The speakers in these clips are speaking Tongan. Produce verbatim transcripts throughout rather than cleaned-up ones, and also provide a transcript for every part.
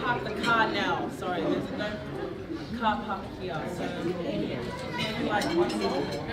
Park the car now. Sorry, there's no car park here. So maybe like one more.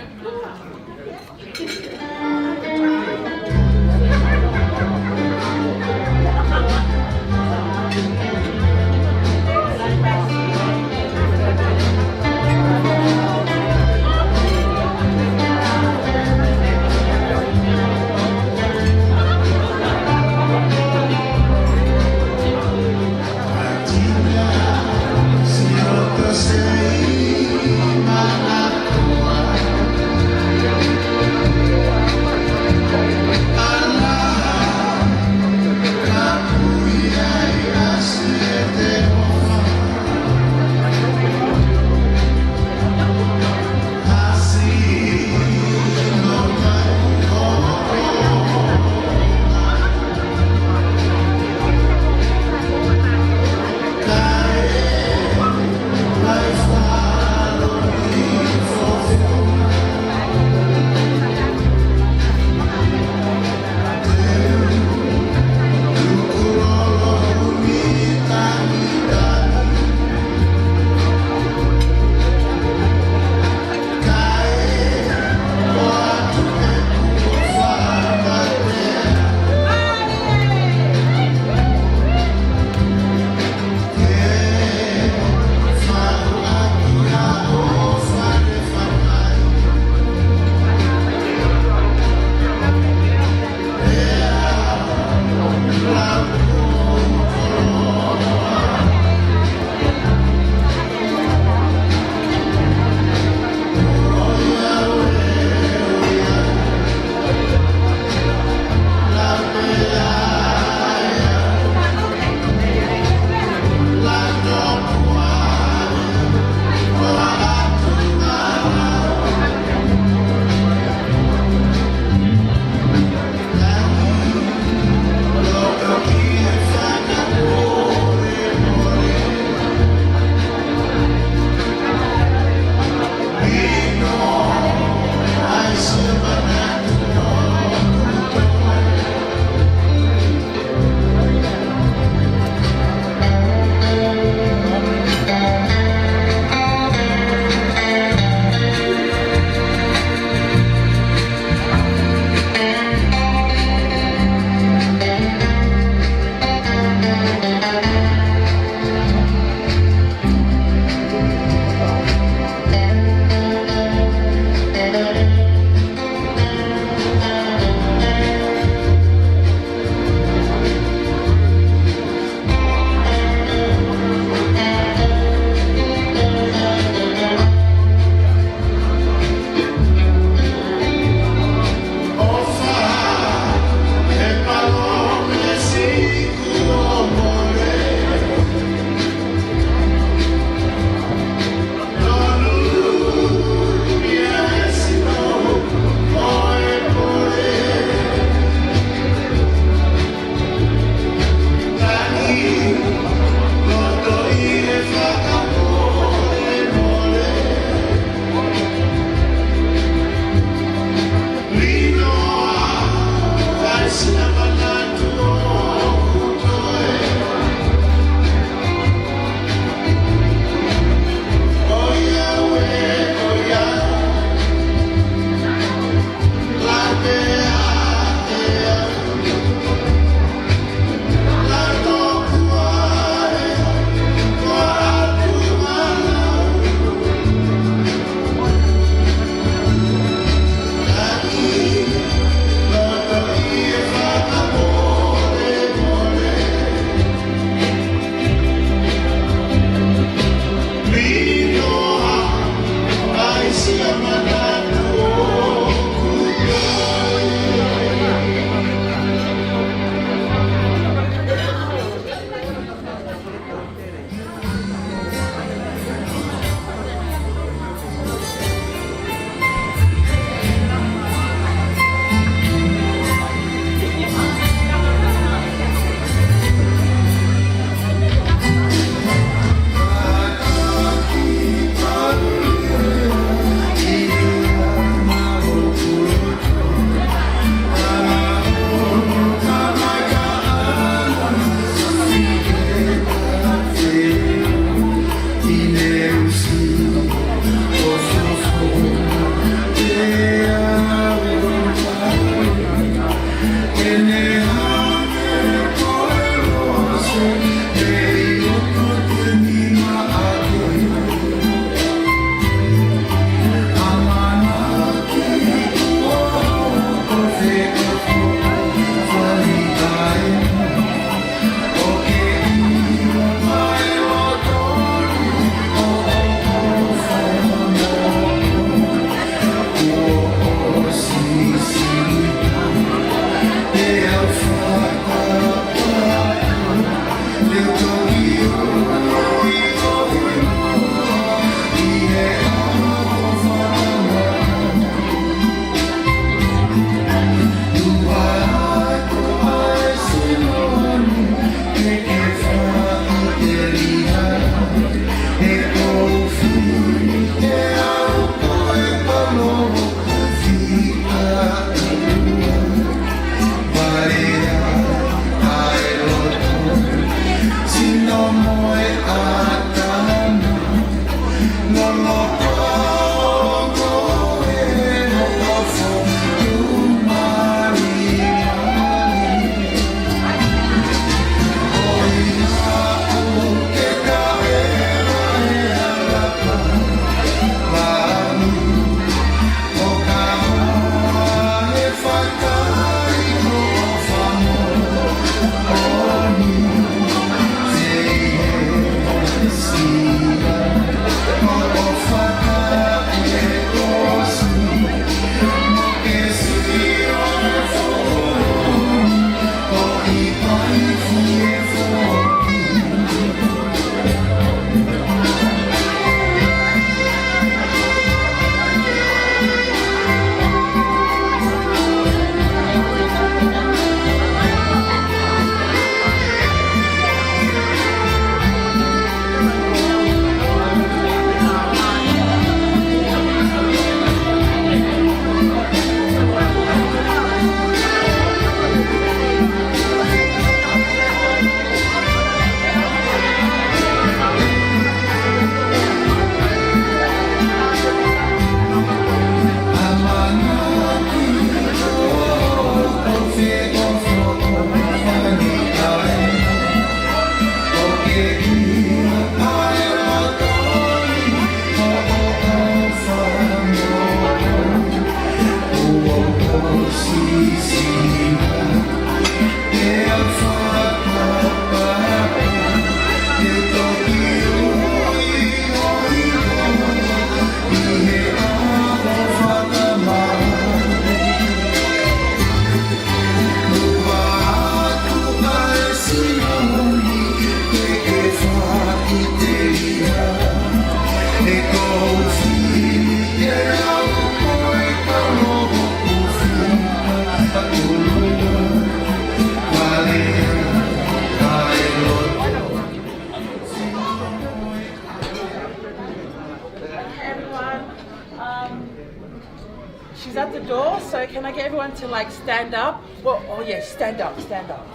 She's at the door, so can I get everyone to, like, stand up? Well, oh yeah, stand up, stand up.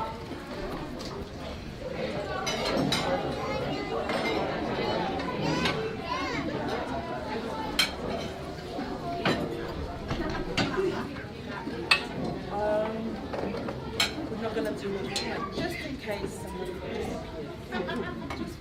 Um, we're not gonna do it, just in case somebody disappears.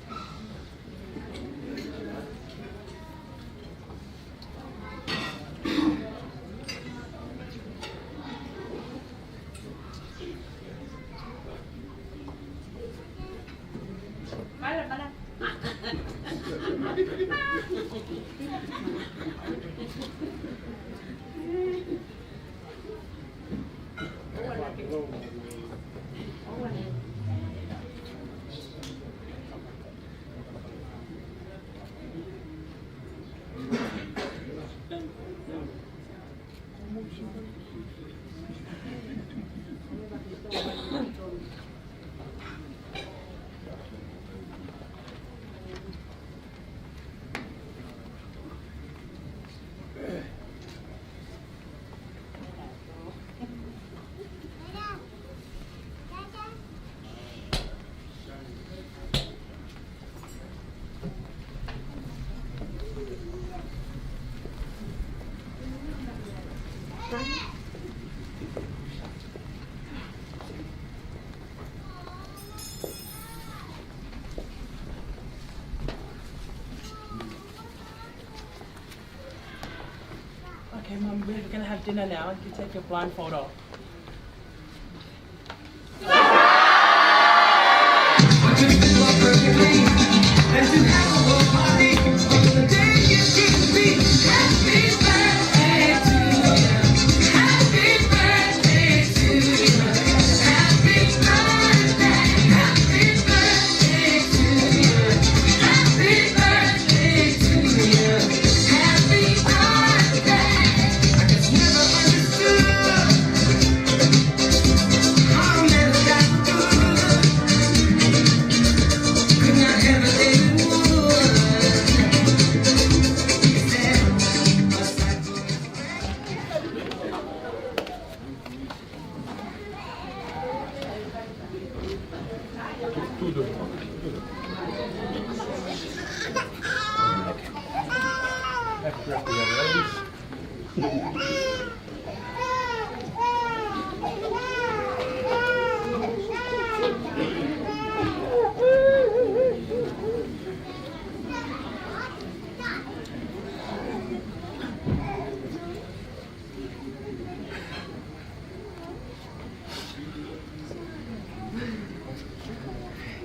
Okay, Mum, we're gonna have dinner now. You take your blindfold off.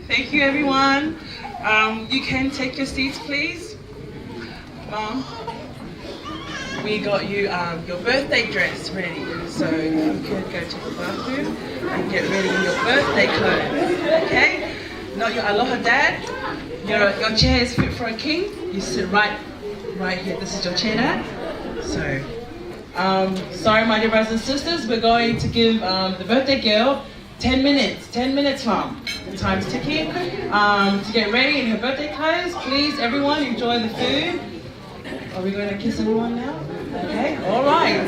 Thank you, everyone. Um, you can take your seats, please. Mum, we got you, um, your birthday dress ready, so you can go to the bathroom and get ready in your birthday clothes, okay? Not your aloha dad. Your, your chair is fit for a king. You sit right, right here. This is your chair, Dad. So, um, sorry, my dear brothers and sisters, we're going to give, um, the birthday girl ten minutes, ten minutes, Mum. The time's ticking. Um, to get ready in her birthday clothes, please, everyone, enjoy the food. Are we going to kiss everyone now? Okay, all right.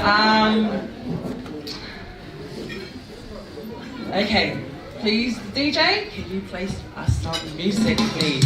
Um, okay, please, D J, can you play us some music, please?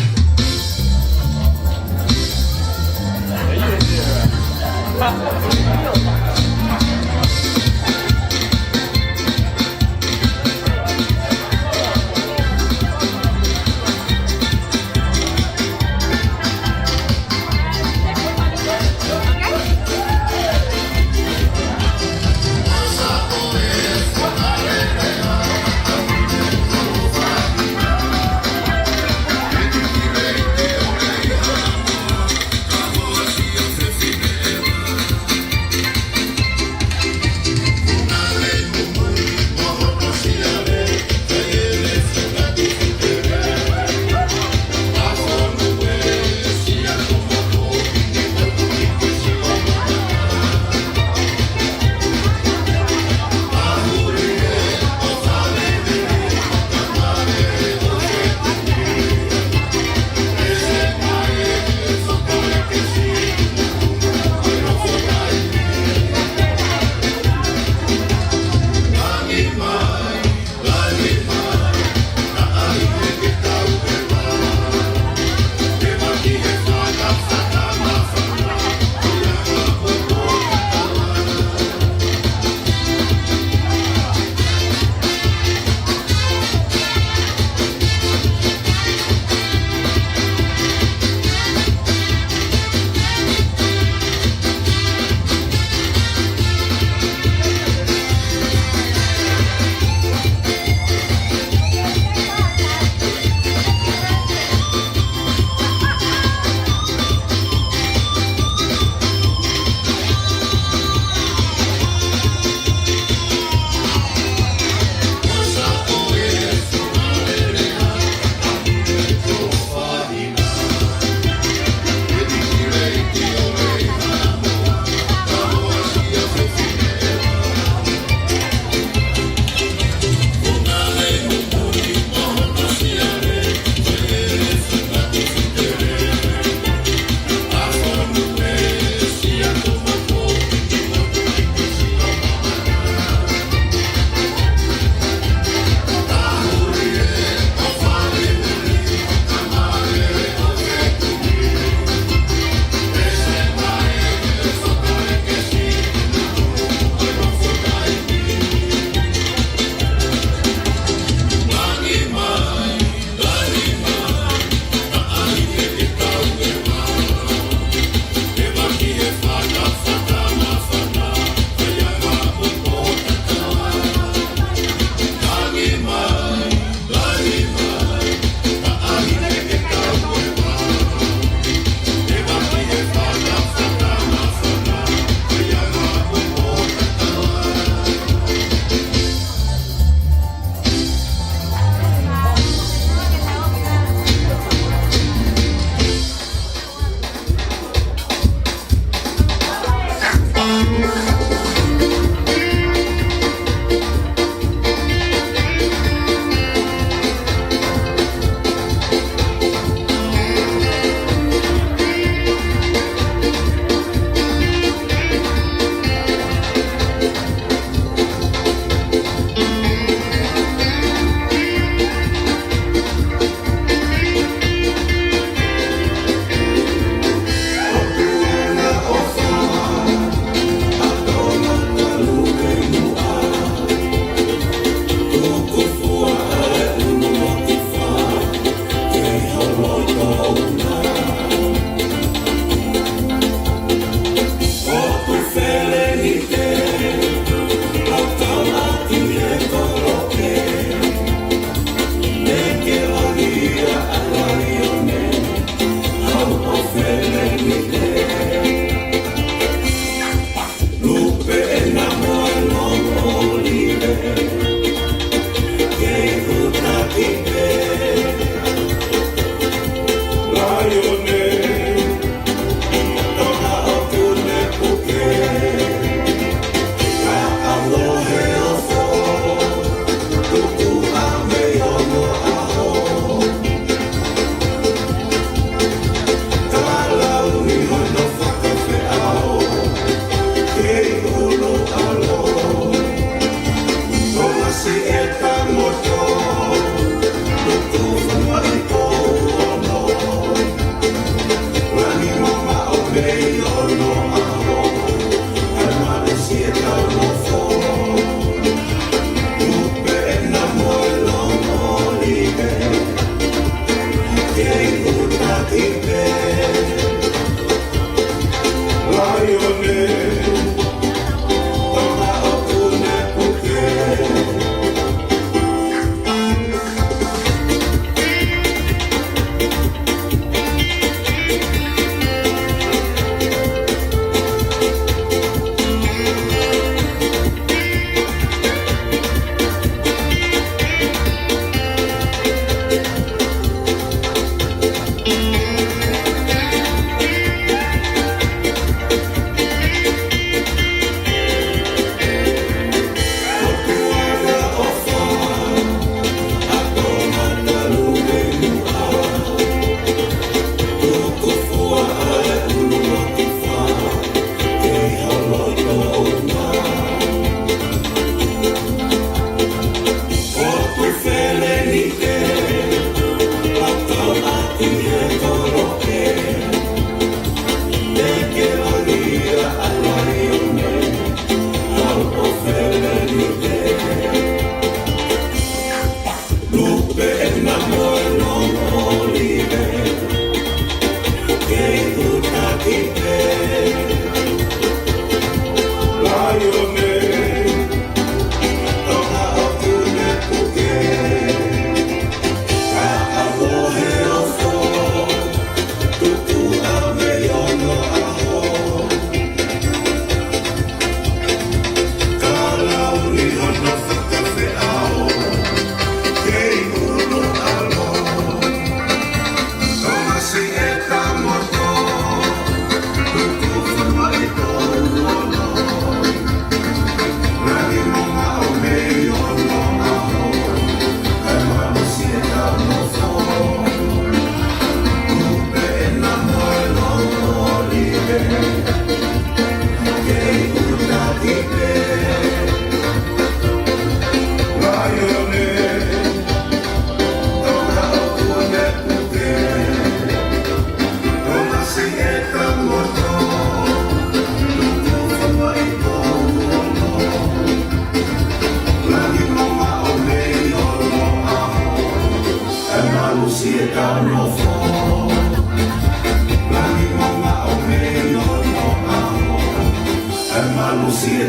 Okay.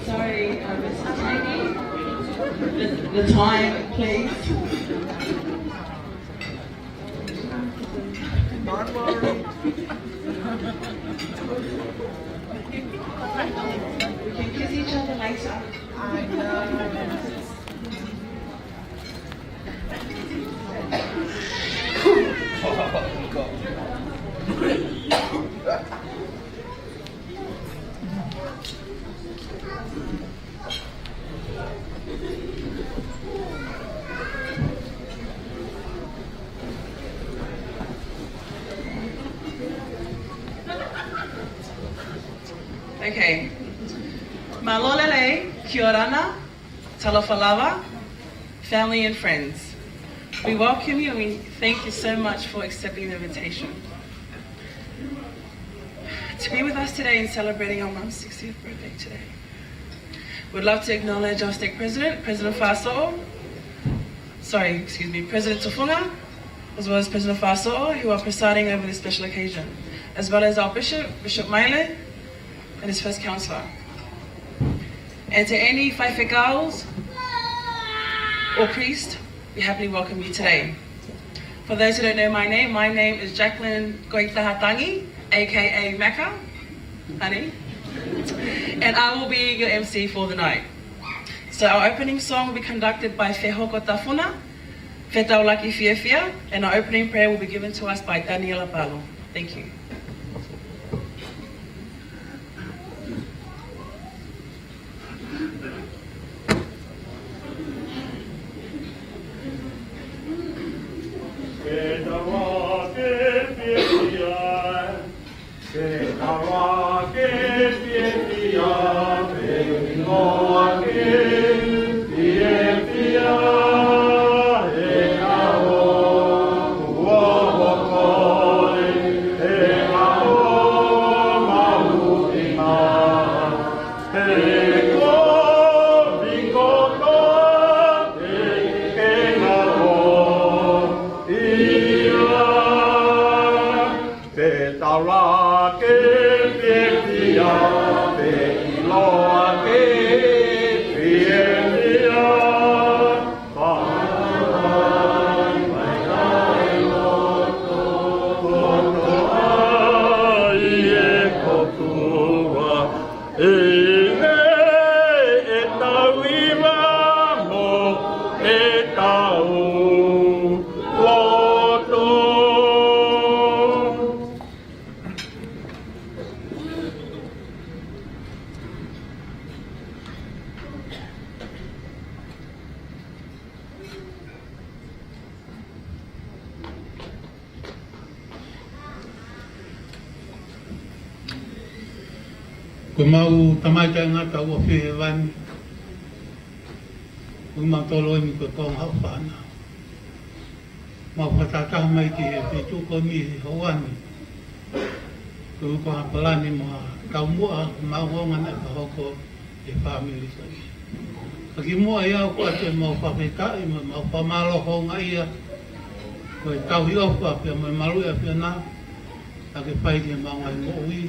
Sorry, uh, Miss Tiny. The, the time, please. Don't worry. We can kiss each other later. I know. Okay. Mālō e lelei, kia orana, talofa lava, family and friends. We welcome you and we thank you so much for accepting the invitation. To be with us today in celebrating our mum's sixtieth birthday today. We'd love to acknowledge our stake president, President Fasoʻo, sorry, excuse me, President Tufunga, as well as President Fasoʻo, who are presiding over this special occasion, as well as our bishop, Bishop Maile, and his first counselor. And to any faifekau or priest, we happily welcome you today. For those who don't know my name, my name is Jacqueline Goitahatangi, A K A Mecca, honey. And I will be your M C for the night. So our opening song will be conducted by Fehoko Tafuna, Fetaulaki Fiefia, and our opening prayer will be given to us by Daniela Palo. Thank you. Ko ʻemau Tamai taʻengata ʻoku ʻi hēvani, ʻoku mau toloi ni ko e konga hoʻo fānau. Mau fakatahataha mai ki he feituʻu ko eni he houa ni. Ko e ʻuhinga ko ha palani mo ha taumuʻa, mau ongoʻi naʻe fakahoko ʻe he fāmili ko eni. Ka kimuʻa ia ʻoku ʻoatu ʻemau fakafetaʻi mo ʻemau fakamālō houngaʻia, ko e tauhi ʻofa pea mo e maluʻi ʻa e ʻAfiona, naʻa ke fai ki heʻemau ngaahi moʻui,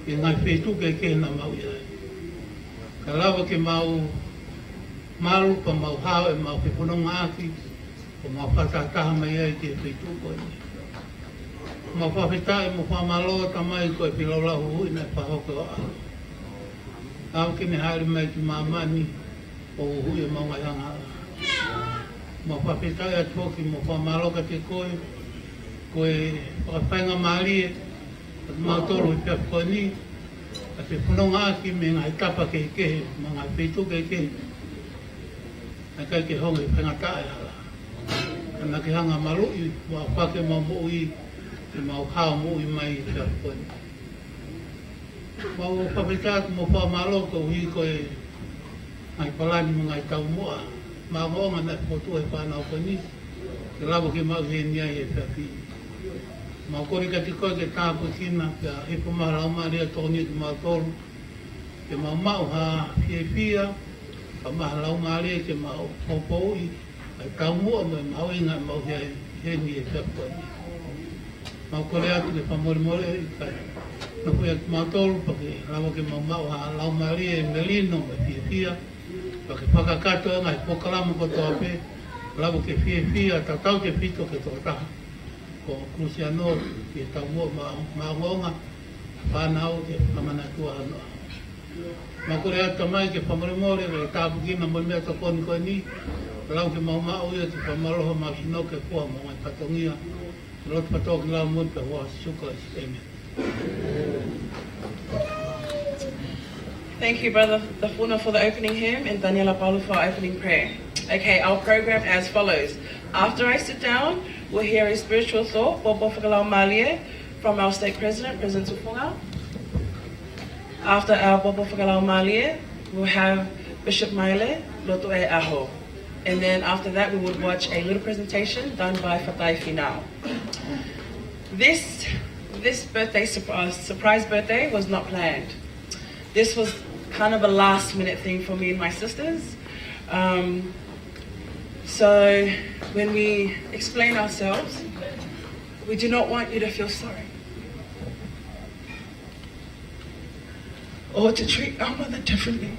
ʻi he ngaahi feituʻu kehekehe naʻa mau ʻi ai. Ka lava ke mau malu pea mau hao ʻemau fefonongaʻaki, ʻo mau fakatahataha mai ai ki he feituʻu ko eni. Mau fakafetaʻi mo fakamālō Tamai ko e feilaulau huhuʻi naʻe fakahoko ʻe ho ʻAlo. Aʻu ki heʻene hāʻele mai ki māmani ʻo huhuʻi ʻemau ngaahi angahala. Mau fakafetaʻi atu foki mo fakamālō kiate koe, ko e fakafaingamālie ʻa kimautolu he efiafi ko eni, ʻa e fefonongaʻaki mei he ngaahi tapa kehekehe, mo e ngaahi feituʻu kehekehe. Naʻe ʻikai ke hoko ʻi he faingataʻa e hala. Ka naʻa ke hanga ʻo maluʻi, ʻo ʻohake ʻemau moʻui, ʻemau hao moʻui mai he efiafi ko eni. Mau fakafetaʻi mo fakamālō koeʻuhi ko e ngaahi palani mo e ngaahi taumuʻa maʻongoʻonga naʻe fokotuʻu ʻe he fānau ko eni, ke lava ke mau ʻi heni ai he efiafi. Mau kole kiate koe ke tāpuekina, pea hifo mai ho Laumālie ʻo tokoniʻi kimautolu, ke mau maʻu ha fiefia, ka maʻu ha laumālie ke mau poupouʻi ʻa e taumuʻa mo e mahuʻinga ʻemau ʻi heni he efiafi ko eni. Mau kole atu ke fakamolemole ʻikai nofo ʻiate kimautolu, pea ke lava ke mau maʻu ha laumālie melino mo e fiefia, pea ke fakakakato ʻa e ngaahi polokalama kotoa pē, lava ke fiefia, tatau tefito ki he tokotaha ko Lusiano, ki he taumuʻa mo e maʻongoʻonga, fānau ke fakamanatua hono ʻaho. Mau kole atu Tamai ke fakamolemole, ke tāpuekina mo e meʻatokoni ko eni, lava ke mau maʻu ia ke fakamālohi homau sino ke fua homau ngaahi fatongia. Lotu fakatōkilalo ki he ʻAlo mo e Huafa ʻo Sīsū Kalaisi. ʻĒmeni. Thank you, Brother Tafuna, for the opening hymn and Daniela Paulo for our opening prayer. Okay, our program as follows. After I sit down, we'll hear a spiritual thought, poupou fakalaumālie, from our stake president, President Tufunga. After our poupou fakalaumālie, we'll have Bishop Maile, Lotu ʻo e ʻAho. And then after that, we would watch a little presentation done by Fatai Finau. This, this birthday surprise, surprise birthday was not planned. This was kind of a last minute thing for me and my sisters. Um, so when we explain ourselves, we do not want you to feel sorry or to treat our mother differently,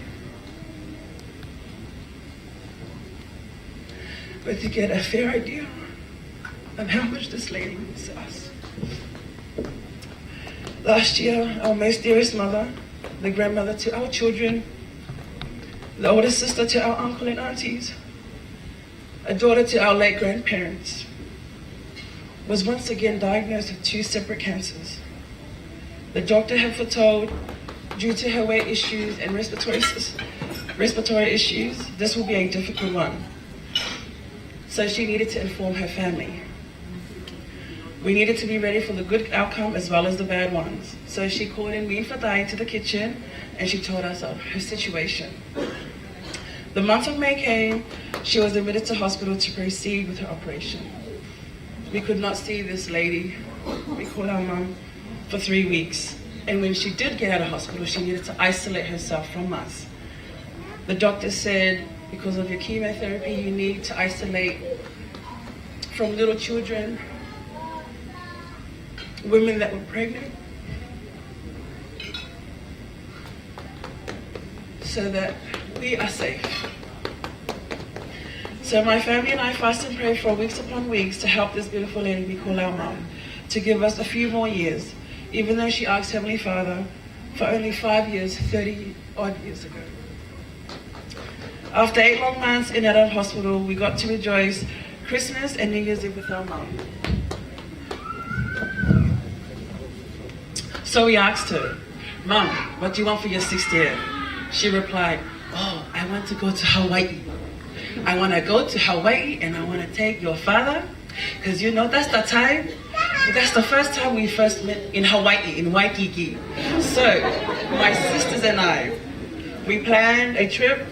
but to get a fair idea of how much this lady means to us. Last year, our most dearest mother, the grandmother to our children, the older sister to our uncle and aunties, a daughter to our late grandparents, was once again diagnosed with two separate cancers. The doctor had foretold, due to her weight issues and respiratory, sys- respiratory issues, this will be a difficult one. So she needed to inform her family. We needed to be ready for the good outcome as well as the bad ones. So she called in me and Fatai to the kitchen and she told us of her situation. The month of May came, she was admitted to hospital to proceed with her operation. We could not see this lady, we call our mum, for three weeks. And when she did get out of hospital, she needed to isolate herself from us. The doctor said, because of your chemotherapy, you need to isolate from little children, women that were pregnant, so that we are safe. So my family and I fast and pray for weeks upon weeks to help this beautiful lady we call our mum, to give us a few more years, even though she asked Heavenly Father for only five years, thirty odd years ago. After eight long months in and out of hospital, we got to rejoice Christmas and New Year's Eve with our mum. So we asked her, "Mum, what do you want for your sixtieth?" She replied, "Oh, I want to go to Hawaii. I want to go to Hawaii and I want to take your father, because you know that's the time, that's the first time we first met in Hawaii, in Waikiki." So my sisters and I, we planned a trip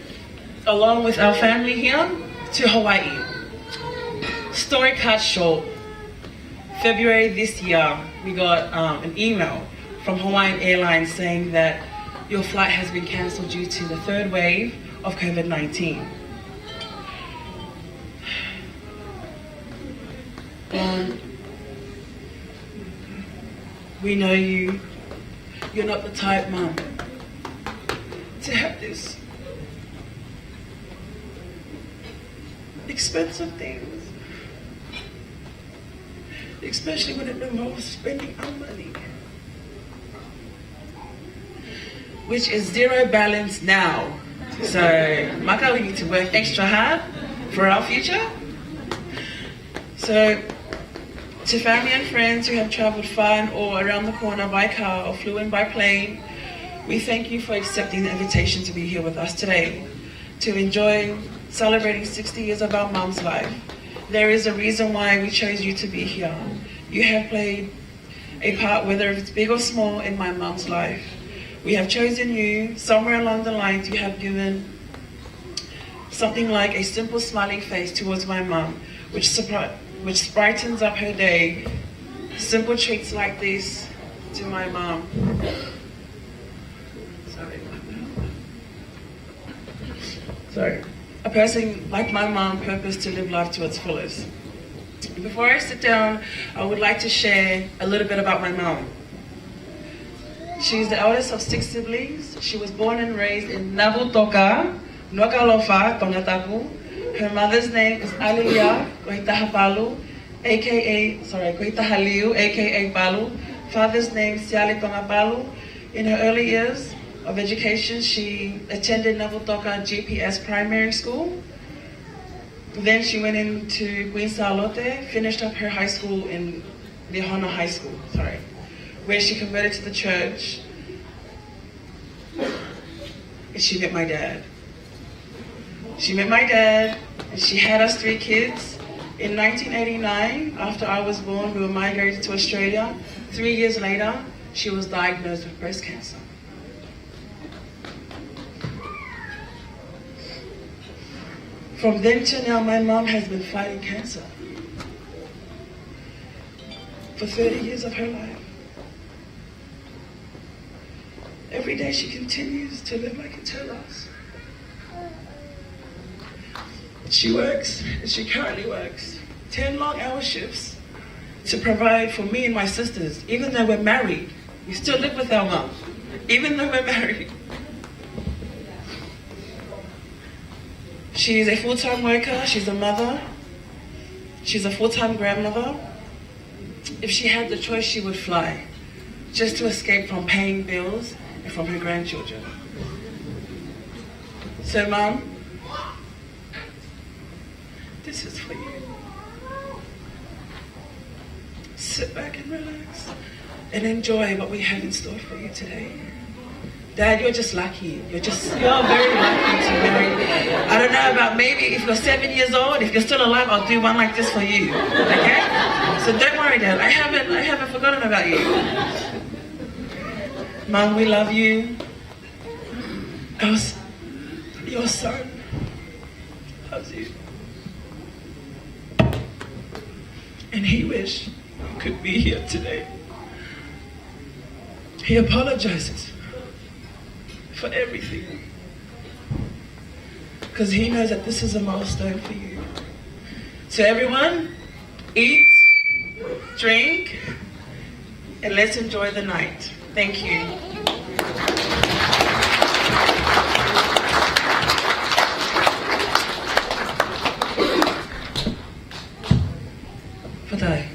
along with our family here to Hawaii. Story cut short, February this year, we got um, an email from Hawaiian Airlines saying that your flight has been cancelled due to the third wave of COVID nineteen. And we know you, you're not the type, Mum, to have this expensive things, especially when it involves spending our money, which is zero balance now. So, Maka, we need to work extra hard for our future. So, to family and friends who have travelled far and all around the corner by car or flew in by plane, we thank you for accepting the invitation to be here with us today to enjoy celebrating sixty years of our mum's life. There is a reason why we chose you to be here. You have played a part, whether it's big or small, in my mum's life. We have chosen you. Somewhere along the lines, you have given something like a simple smiling face towards my mum, which, surpri- which brightens up her day. Simple treats like this to my mum. Sorry. A person like my mom purpose to live life to its fullest. Before I sit down, I would like to share a little bit about my mom. She is the eldest of six siblings. She was born and raised in Navutoka, Nukuʻalofa, Tongatapu. Her mother's name is Alilia Kohitahapalu, A K A, sorry, Kohitahaliu, A K A Palu. Father's name Siale Tongapalu. In her early years of education, she attended Navutoka G P S Primary School. Then she went into Queen Sālote, finished up her high school in Liahona High School, sorry, where she converted to the church. And she met my dad. She met my dad, and she had us three kids. In nineteen eighty-nine, after I was born, we were migrated to Australia. Three years later, she was diagnosed with breast cancer. From then to now, my mom has been fighting cancer for thirty years of her life. Every day she continues to live like it's her last. She works, and she currently works ten long hour shifts to provide for me and my sisters. Even though we're married, we still live with our mom, even though we're married. She is a full-time worker, she's a mother, she's a full-time grandmother. If she had the choice, she would fly, just to escape from paying bills and from her grandchildren. So, Mom, this is for you. Sit back and relax and enjoy what we have in store for you today. Dad, you're just lucky. You're just, you're very lucky to marry. I don't know about, maybe if you're seven years old, if you're still alive, I'll do one like this for you. Okay? So don't worry, Dad. I haven't, I haven't forgotten about you. Mom, we love you. Our s-, your son loves you. And he wish he could be here today. He apologizes for everything, 'cause he knows that this is a milestone for you. So everyone, eat, drink, and let's enjoy the night. Thank you. Faʻafetai.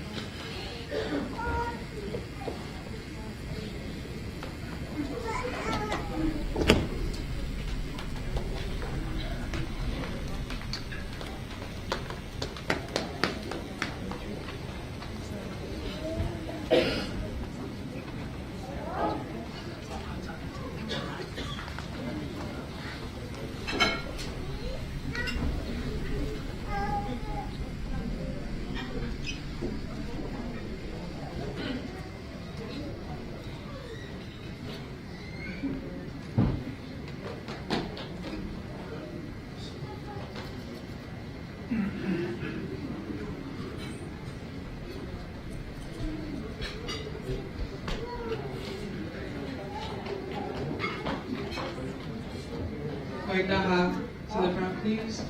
Koe taha to the front, please.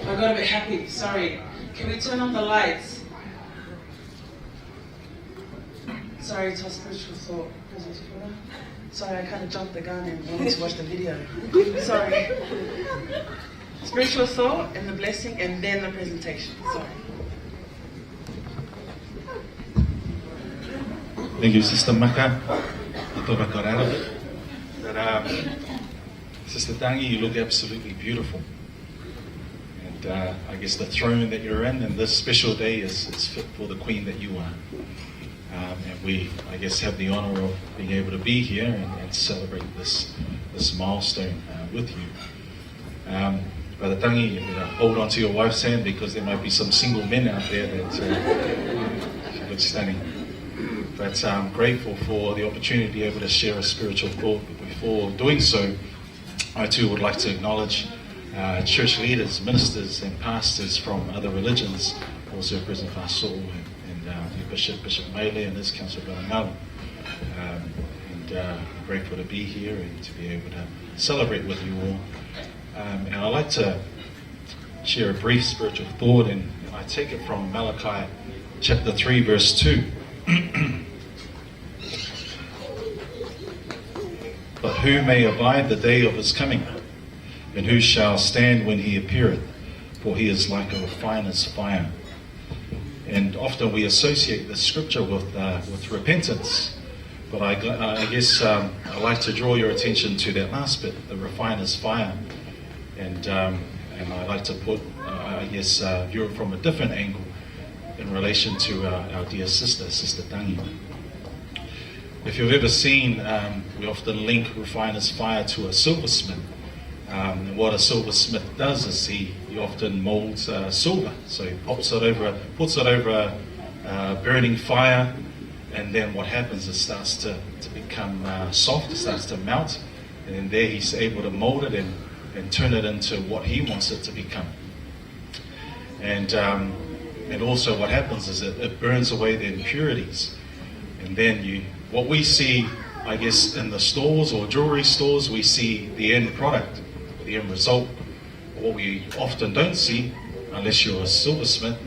I got a bit happy, sorry. Can we turn on the lights? Sorry, it's our spiritual thought. Sorry, I kind of jumped the gun and wanted to watch the video. Sorry. Spiritual thought and the blessing and then the presentation. Sorry. Thank you, Sister Maka. Tō Makarara. But, um, Sister Tangi, you look absolutely beautiful. And, uh, I guess the throne that you're in and this special day is, is fit for the queen that you are. Um, and we, I guess, have the honor of being able to be here and, and celebrate this, this milestone, uh, with you. Um, Brother Tangi, you know, hold on to your wife's hand because there might be some single men out there that, uh, she looks stunning. But I'm grateful for the opportunity to be able to share a spiritual thought. But before doing so, I too would like to acknowledge uh, church leaders, ministers, and pastors from other religions, also present Pastor and, and uh, the Bishop, Bishop Maile and his council, Brother Ngalo. Um, and uh, I'm grateful to be here and to be able to celebrate with you all. Um, and I'd like to share a brief spiritual thought, and I take it from Malachi chapter three, verse two. But who may abide the day of his coming? And who shall stand when he appeareth? For he is like a refiner's fire. And often we associate the scripture with, uh, with repentance. But I, I guess um, I'd like to draw your attention to that last bit, the refiner's fire. And, um, and I like to put, uh, I guess, uh, view it from a different angle in relation to our, our dear sister, Sister Tangi. If you've ever seen, um, we often link refiner's fire to a silversmith. Um, what a silversmith does is he, he often molds uh, silver. So he pops it over, puts it over a, a burning fire, and then what happens is it starts to, to become uh, soft, it starts to melt, and then there he's able to mold it and, and turn it into what he wants it to become. And, um, and also what happens is it, it burns away the impurities. And then you, what we see, I guess, in the stores or jewelry stores, we see the end product, the end result. But what we often don't see, unless you're a silversmith,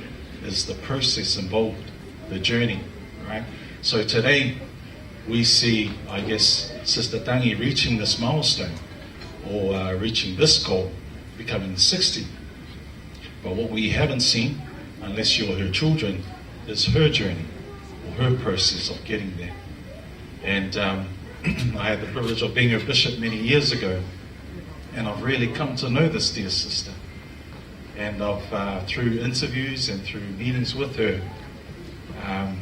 is the process involved, the journey, right? So today, we see, I guess, Sister Tangi reaching this milestone or uh, reaching this goal, becoming sixty. But what we haven't seen, unless you're her children, is her journey or her process of getting there. And um, I had the privilege of being her bishop many years ago, and I've really come to know this dear sister. And I've, uh, through interviews and through meetings with her, um,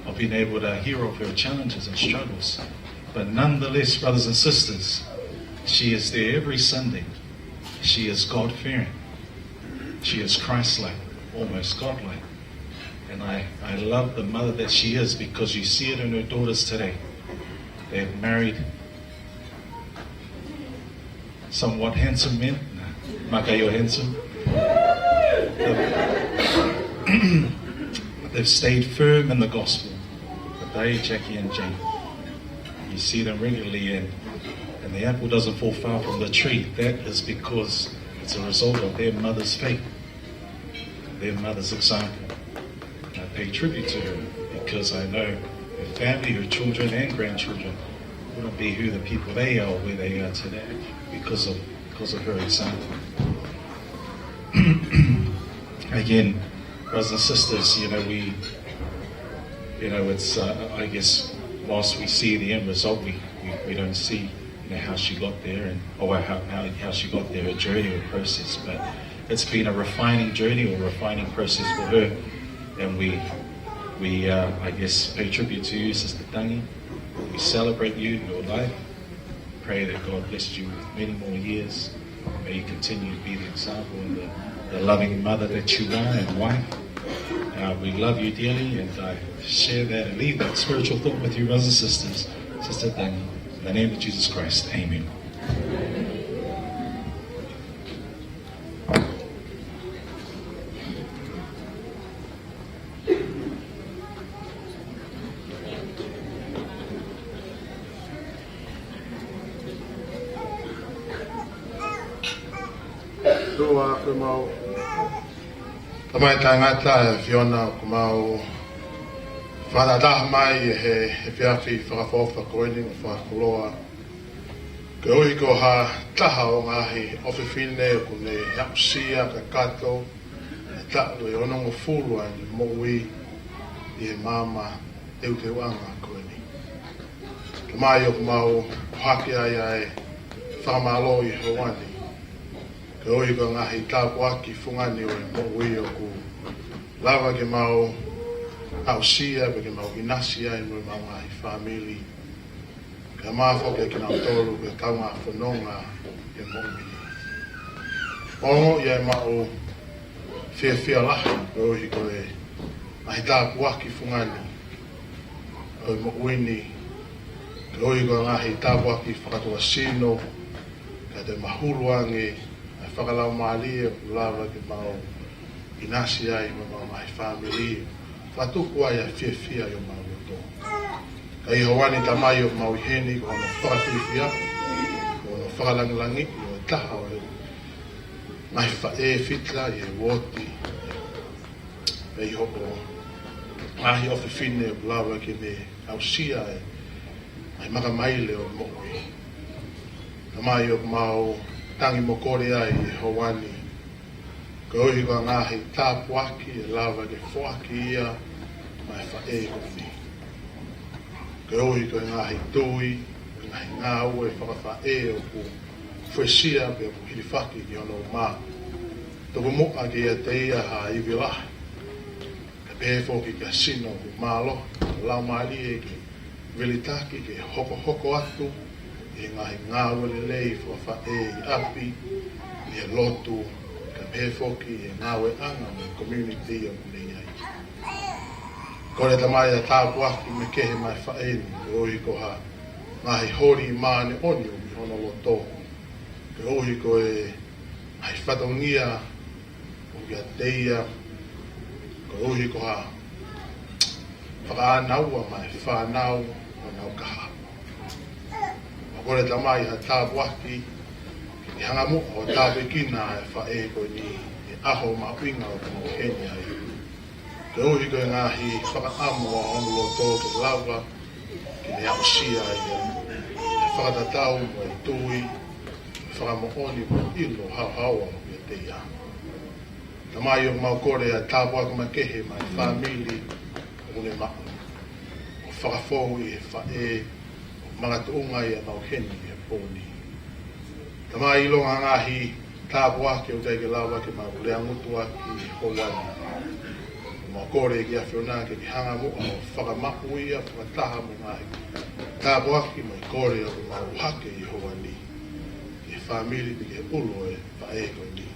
I've been able to hear of her challenges and struggles. But nonetheless, brothers and sisters, she is there every Sunday. She is God-fearing. She is Christ-like, almost God-like. And I, I love the mother that she is because you see it in her daughters today. They've married somewhat handsome men. Nah, maka, you're handsome. They've, they've stayed firm in the gospel. But they, Jackie and Jane, you see them regularly, and, and the apple doesn't fall far from the tree. That is because it's a result of their mother's faith, their mother's example. I pay tribute to her because I know her family, her children and grandchildren wouldn't be who the people they are, where they are today, because of, because of her example. Again, brothers and sisters, you know, we, you know, it's, uh, I guess, whilst we see the end result, we, we, we don't see, you know, how she got there and, or how, how, how she got there, her journey or process. But it's been a refining journey or refining process for her. And we, we, uh, I guess, pay tribute to you, Sister Tangi. We celebrate you, your life. Pray that God bless you with many more years. May you continue to be the example and the, the loving mother that you are and wife. Uh, we love you dearly, and I share that and leave that spiritual thought with you, brothers and sisters. Sister Tangi, in the name of Jesus Christ, amen. Tō a ke mau. Tamai taʻengata ʻa e ʻAfiona, ʻoku mau fakataha mai ʻi he, he efiafi fakaʻofoʻofa ko eni ʻo fakakoloa. Koeʻuhi ko ha taha ʻo e ngaahi ʻofefine ʻoku ne aʻusia kakato ʻa e taʻu ʻe onongofulu ʻa ʻene moʻui ʻi he maama teuteuʻanga ko eni. Tamai, ʻoku mau ʻohake ai ʻa e fakamālō ʻi he ʻaho ni. Koeʻuhi ko e ngaahi tāpuaki fungani ʻo e moʻui ʻoku lava ke mau aʻusia, pea ke mau ʻinasi ai mo ʻemau ngaahi fāmili. Kae ʻumaʻā foki kinautolu ʻoku kaungā fononga he moʻui ni. Ongoʻi ʻa ʻemau fiefia lahi koeʻuhi ko e ngaahi tāpuaki fungani ʻo e moʻui ni, koeʻuhi ko e ngaahi tāpuaki fakatuʻasino, kae toe mahulu ange ʻa e fakalaumālie ʻoku lava ke mau ʻinasi ai mo homau ngaahi fāmili, fakatupu ai ʻa e fiefia ʻi homau loto. Ka ʻi he ʻaho ni Tamai ʻoku mau ʻi heni ko hono fakafiefia, ko hono fakalāngilangiʻi ʻo e taha ʻo e ngaahi faʻē fita ʻi he uooti, pea ʻi hoʻo ngaahi ʻofefine ʻoku lava ke ne aʻusia e ngaahi makamaile ʻo e moʻui. Tamai ʻoku mau tangi mo kole ai ʻi he ʻaho ni, koeʻuhi ko e ngaahi tāpuaki ʻe lava ke foaki ia maʻa e faʻē ko eni. Koeʻuhi ko e ngaahi tui, ko e ngaahi ngāue fakafaʻē ʻoku fuesia pea ʻoku hilifaki ki hono uma. Tuku muʻa kiate ia ha ivi lahi, kae pehē foki ki ha sino ʻoku mālohi, laumālie ke vilitaki ke hokohoko atu ʻi he ngaahi ngāue lelei fakafaʻē ʻi ʻapi, ʻi he lotu, kae pehē foki ʻi he ngāueʻanga mo e community ʻoku ne ʻi ai. Kole Tamai ʻa e tāpuaki makehe maʻa e faʻē ni, koeʻuhi ko ha ngaahi holi māʻoniʻoni ʻoku ʻi hono loto, koeʻuhi ko e ngaahi fatongia ʻoku ʻiate ia, koeʻuhi ko ha fakaʻānaua maʻa e fānau ʻo nau kaha. Mau kole Tamai ha tāpuaki ke ke hanga muʻa ʻo tāpuekina e faʻē ko eni he ʻaho mahuʻinga ʻoku mau ʻi heni ai. Koeʻuhi ko e ngaahi fakaʻamu ʻa hono loto ke lava ke ne aʻusia ia, ʻa e fakatatau mo e tui, fakamoʻoni mo e ʻilo haohaoa ʻoku ʻiate ia. Tamai ʻoku mau kole ʻa e tāpuaki makehe maʻa e fāmili ʻoku ne maʻu, ʻo fakafou ʻi he faʻē ʻoku makatuʻunga ai ʻemau ʻi heni he pō ni. Tamai, ʻilonga ngaahi tāpuaki ʻoku ʻikai ke lava ke mau lea ngutu ʻaki ʻi he ʻaho ni, mau kole ki he ʻAfiona ke ke hanga muʻa ʻo fakamaʻu ia fakataha mo e ngaahi tāpuaki mo e kole ʻoku mau ʻohake ʻi he ʻaho ni ki he fāmili pea ki he ʻulu ʻo e faʻē ko eni.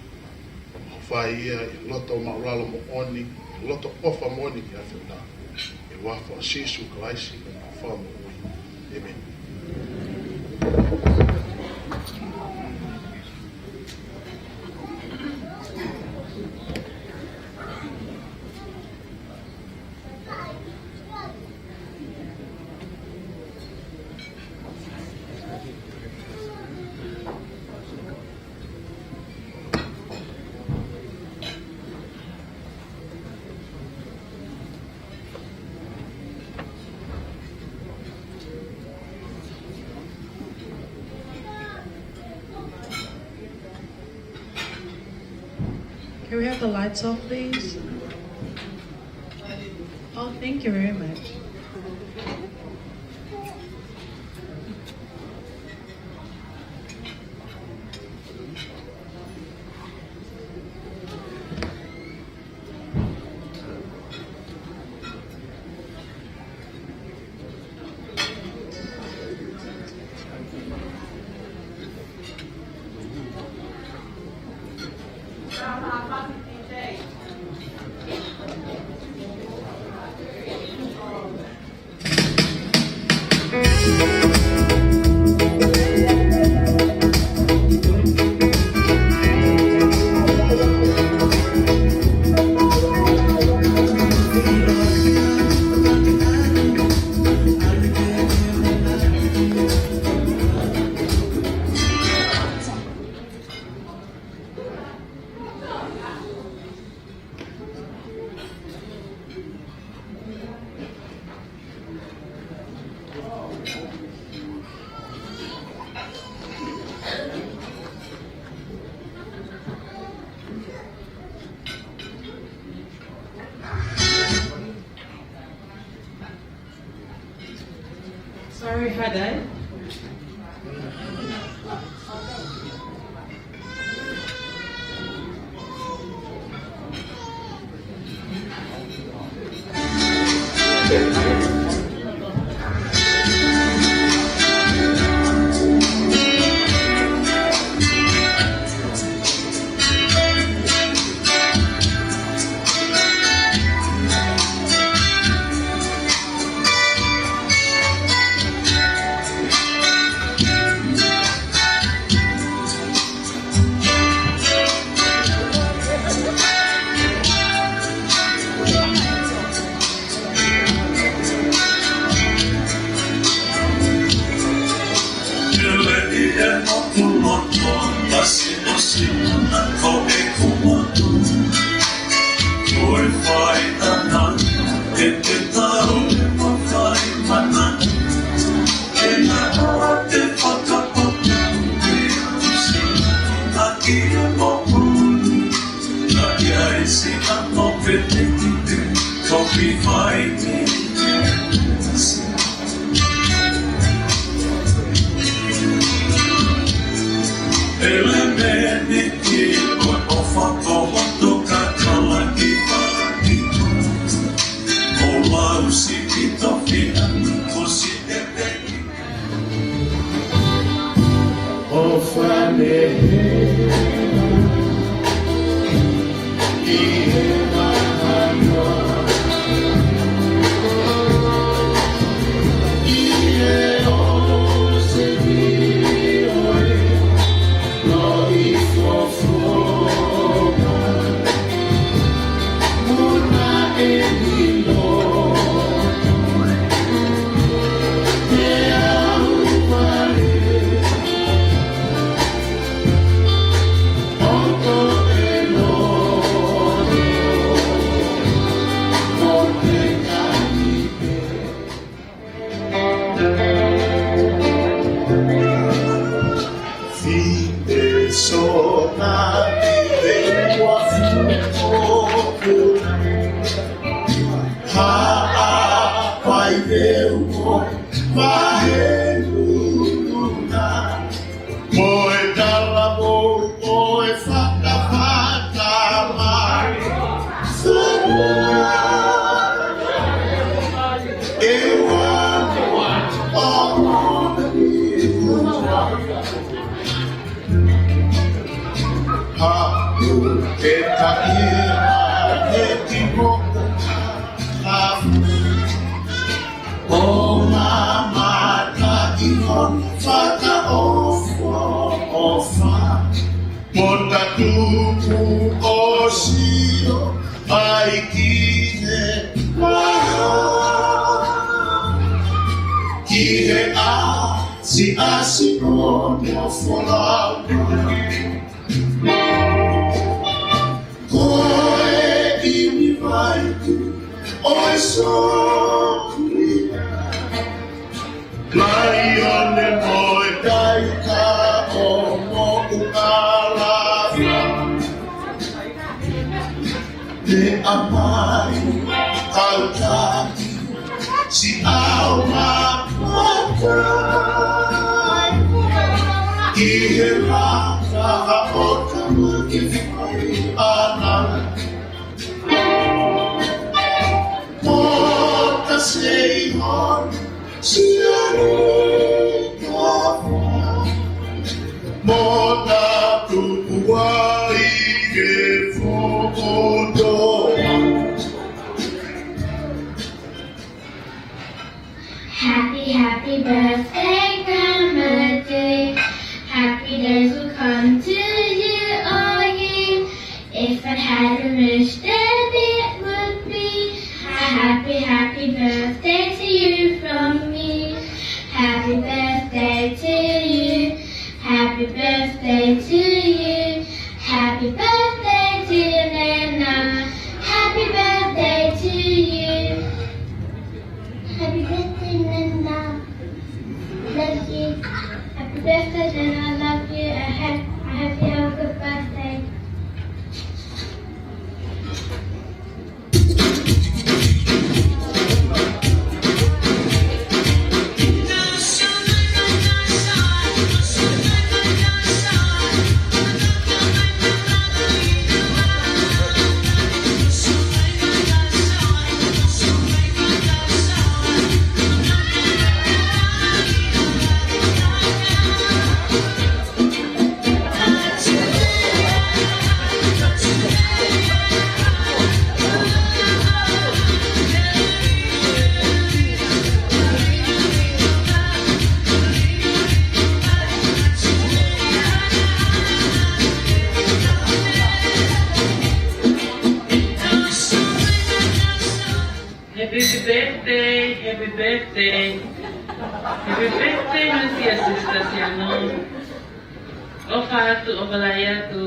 Mau fai ia ʻi he loto māʻulalo moʻoni, ʻi he loto ʻofa moʻoni ki he ʻAfiona. ʻI he huafa ʻo Sīsū Kalaisi ko homau Fakamoʻui. ʻĒmeni. Can we have the lights off, please? Oh, thank you very much. Sorry, Hadai. Fine sona ki he uafu ʻoku haʻa pai veu mo vahe luluna. Mo e talavou, mo e fatafata mai. E ua, ua, ua. Ha, u, e ka, e, a, e, ti, mo, a, ʻo mamata ʻi hono fakaʻofoʻofa. Mo ta tuku ʻo sio mai ki he maha. Ki he ʻasiʻasi ʻo e folau. Ko e ʻimi vai ʻo e sōtia. Laione mo e taika ʻo moʻunga lava. Te amai kau taki. Siʻau mapuata. Ki he laka ʻo ka muki fai ana. Mo ta sei hon, sianu ka. Mo ta tuku ai ke fukuto. Happy, happy birthday, Grandma dear. Happy days will come to you all year. If I had a wish, then it would be a happy, happy birthday to you from me. Happy birthday to you. Happy birthday to you. Happy birthday, dear Nana. Happy birthday to you. Happy birthday, Nana. Love you. Happy birthday, Nana. Love you. I hope, I hope you have a good birthday. Happy birthday, happy birthday. Happy birthday, my dear sister Siano. ʻOfa atu, ʻofa lahi atu.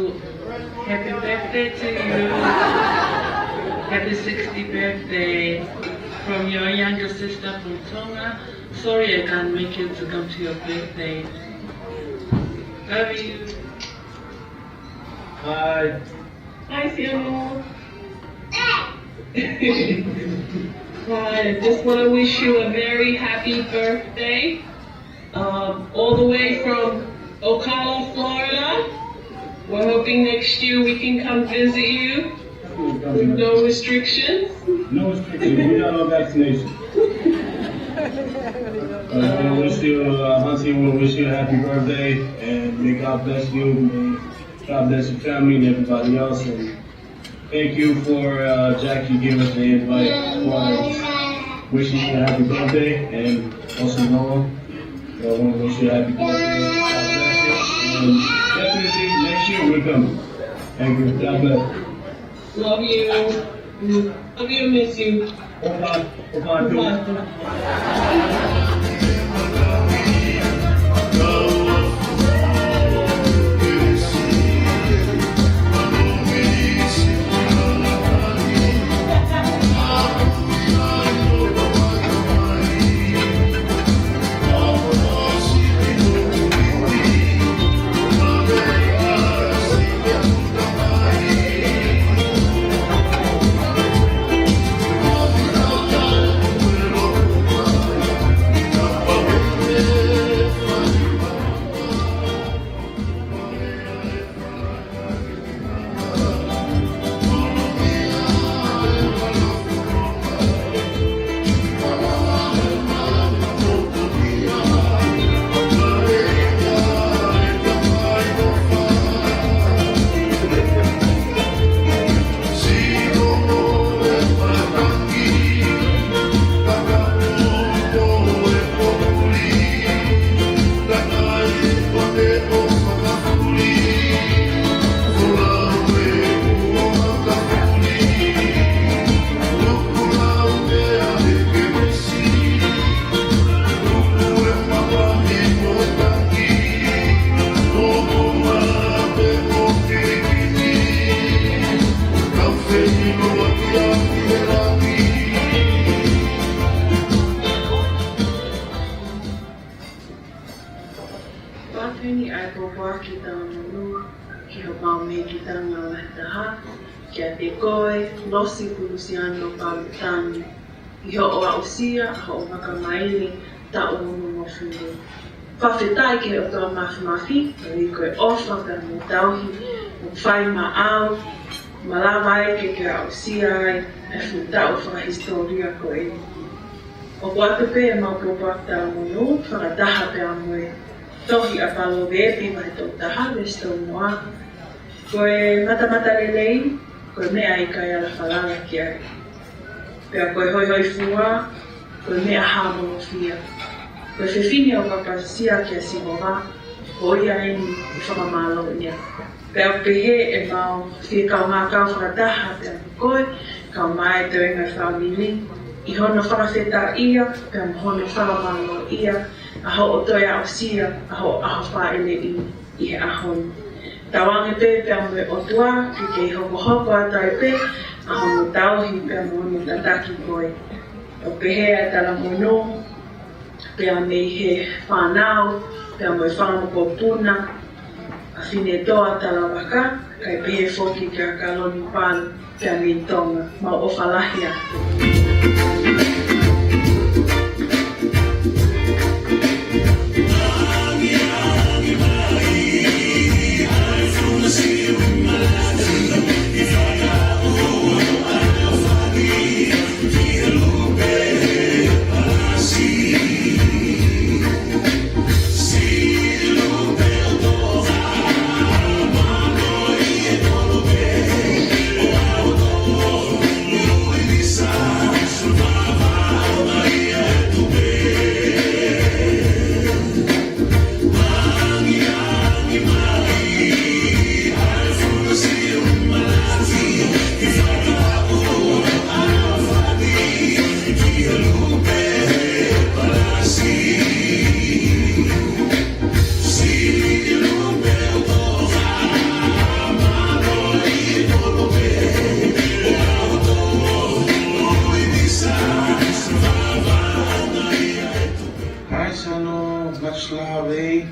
Happy birthday to you. Happy sixty birthday. From your younger sister from Tonga. Sorry I can't make it to come to your birthday. Love you. Bye. Hi, Samuel. Hi, I just want to wish you a very happy birthday. Um, all the way from Ocala, Florida. We're hoping next year we can come visit you with no restrictions. No restrictions. We got our vaccination. Uh, we want to wish you, uh, Hansi, we want to wish you a happy birthday, and may God bless you. May God bless your family and everybody else. And thank you for, uh, Jackie giving us the invite for wishing you a happy birthday, and also Noah. I want to wish you a happy birthday. God bless you. And definitely next year we're coming. Thank you. God bless. Love you. Love you, miss you. Opa, opa, opa. Eni ʻa e pōpoaki talamonū ki homau mehikitanga lahi taha, kiate koe, Losi Pulusiano Palutangi, ʻi hoʻo aʻusia ʻa hoʻo vaka maile taʻu onongofulu. Fakafetaʻi ki he ʻOtua Mafimafi, koeʻuhi ko e ʻofa pea mo e tauhi ʻoku fai maʻau, malava ai ke ke aʻusia ai e fuʻu taʻu fakahisitōlia ko eni. ʻOku ʻoatu pē ʻemau pōpoaki talamonū fakataha pea mo e tohi ʻa Paloveape vahe tolu taha veesi tolu noa. Ko e matamatalelei, ko e meʻa ʻikai ala falala ki ai. Pea ko e hoihoifua, ko e meʻa hāmolofia. Ko e fefine ʻoku apasia kia Sihova, ko ia eni ʻe fakamālōʻia. Pea pehē ʻemau fie kaungā kau fakataha pea mo koe, kau mai toenga fāmili, ʻi hono fakafetaʻia, pea mo hono fakamālōʻia ʻa hoʻo toe aʻusia ʻa hoʻo ʻaho fāʻeleʻi ʻi he ʻaho ni. Tauange pē pea mo e ʻOtua, ke kei hokohoko atu ai pē ʻa hono tauhi pea mo hono tataki koe. ʻOku pehē ʻa e talamonū, pea mei he fānau, pea mo e fanga mokopuna ʻa Finetoa Talavaka, kae pehē foki kia Kaloni Palu, pea mei Tonga, mau ʻofa lahi atu. Hi, Sano. Much love, eh?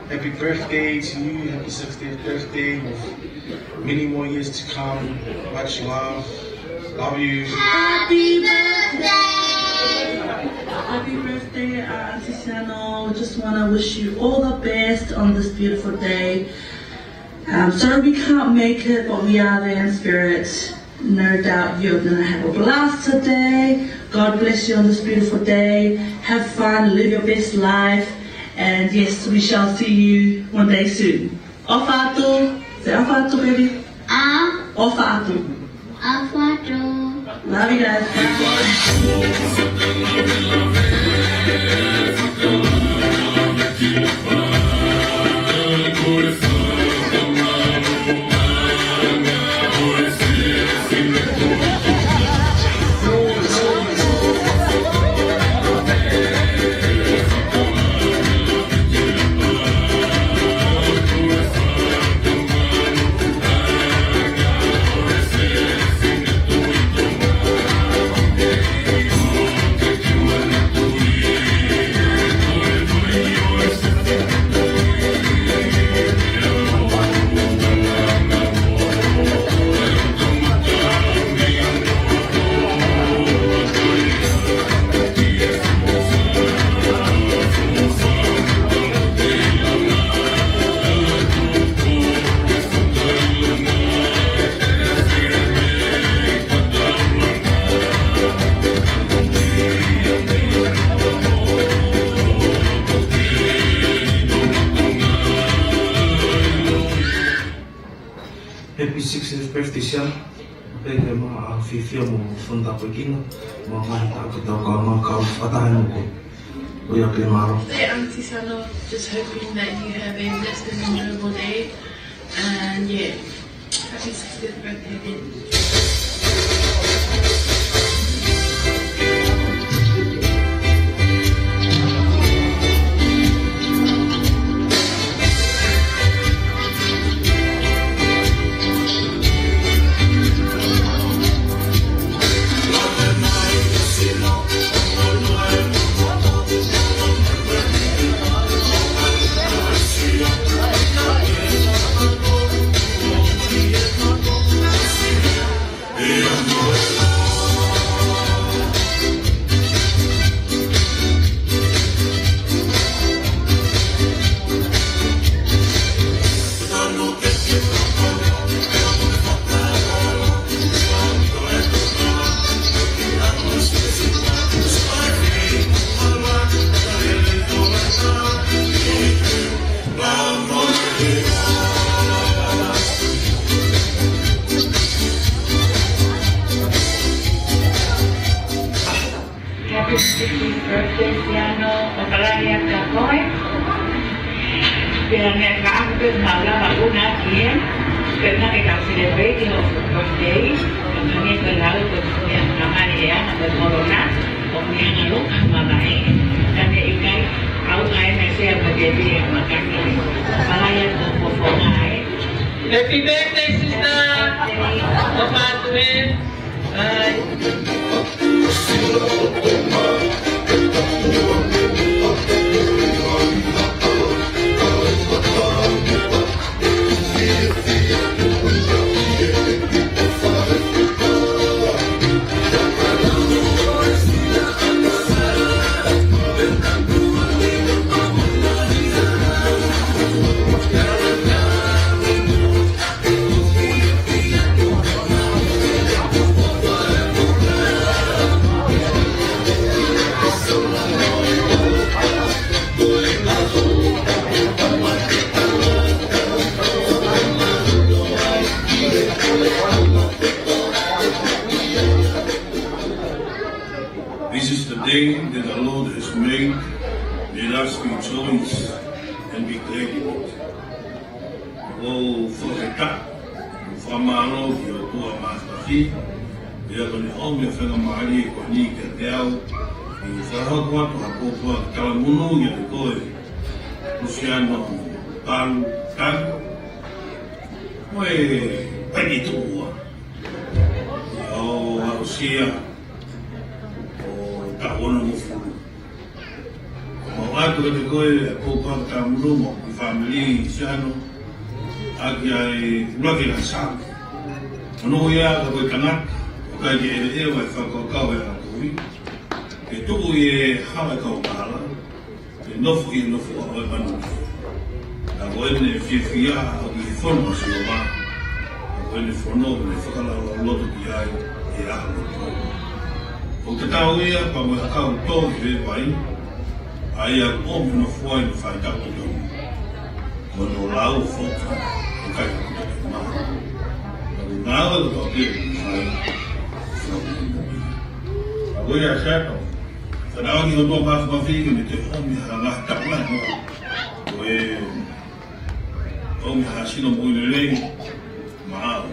Happy birthday to you. Happy sixtieth birthday with many more years to come. Much love. Love you. Happy birthday! Happy birthday, uh, Auntie Sano. Just wanna wish you all the best on this beautiful day. Um, sorry we can't make it, but we are there in spirit. No doubt you're gonna have a blast today. God bless you on this beautiful day. Have fun, live your best life. And yes, we shall see you one day soon. ʻOfa atu. Say ʻofa atu, baby. ʻA? ʻOfa atu. ʻOfa atu. Love you guys. Bye. Happy sixtieth birthday, Sano. Pea ke maʻa fiefia mo fonu tāpuekina, mo e ngaahi taʻu ke tau kaungā kau fakataha mo koe. ʻOiauē, mālō. Hey, Auntie Sano, just hoping that you have a blessed and enjoyable day. And yeah, happy sixtieth birthday again. Ka ko e, pea meʻa ka ʻaku pē mau lava una ki he, pea na ke tau celebrate hoʻo birthday, ka hangē ko e lau ko e meʻa ka mali ʻe ana ko e corona, ʻo meʻa ngalo ka mamae. Ka ne ʻikai, ʻau kai na sea ma te te ma ka ke. Malaya ko ko ko ngai. Happy birthday, sister. Ko patu e. Bye. This is the day that the Lord has made. Let us rejoice and be glad in it. ʻOku ou fakafetaʻi, ʻoku ou fakamālō ki he ʻOtua Māfimafi, ʻa ia ko ʻene ʻomi ʻa e faingamālie ko eni kiate au, ke u fakahoko atu ha pōpoaki talamonū kiate koe, Lusiano Palu Tanu, mo e Paini Tuʻua, ʻo aʻusia ʻo taʻu onongofulu. Mau ʻoatu kiate koe ʻa e pōpoaki talamonū mo e kiʻi fāmili Siano, ʻaki ʻa e ʻuluaki ngaahi Saame. Ko hono ʻuhinga ka ko e tangata, ʻoku ʻikai ke ʻeveʻeva ʻi he fakakaukau ʻo e anga kovi, ke tuʻu ʻi he hala ʻo e kau taha, ke nofo ʻi he nofoʻa ʻo e manu. Ka ko ʻene fiefia ʻoku ʻi he fono ʻa Sihova, ka ko ʻene fono ʻoku ne fakalaulauloto ki ai ʻi he ʻaho kotoa. ʻOku tatau ia pea mo e ʻakau tō ʻi he vai, ʻa ia ʻoku ʻomi nofoʻa ʻi he faitau kotoa. Ko hono lau foki, ʻoku ʻikai ke ʻomi. Ka ko e ngāue kotoa pē ʻoku fai, ʻoku fai. Ka ko ia Siano, fanongo ki he ʻOtua Māfimafi ke ne toe ʻomi ha ngaahi taʻu lahi mo. Ko e ʻomi ha sino moʻui lelei maʻau.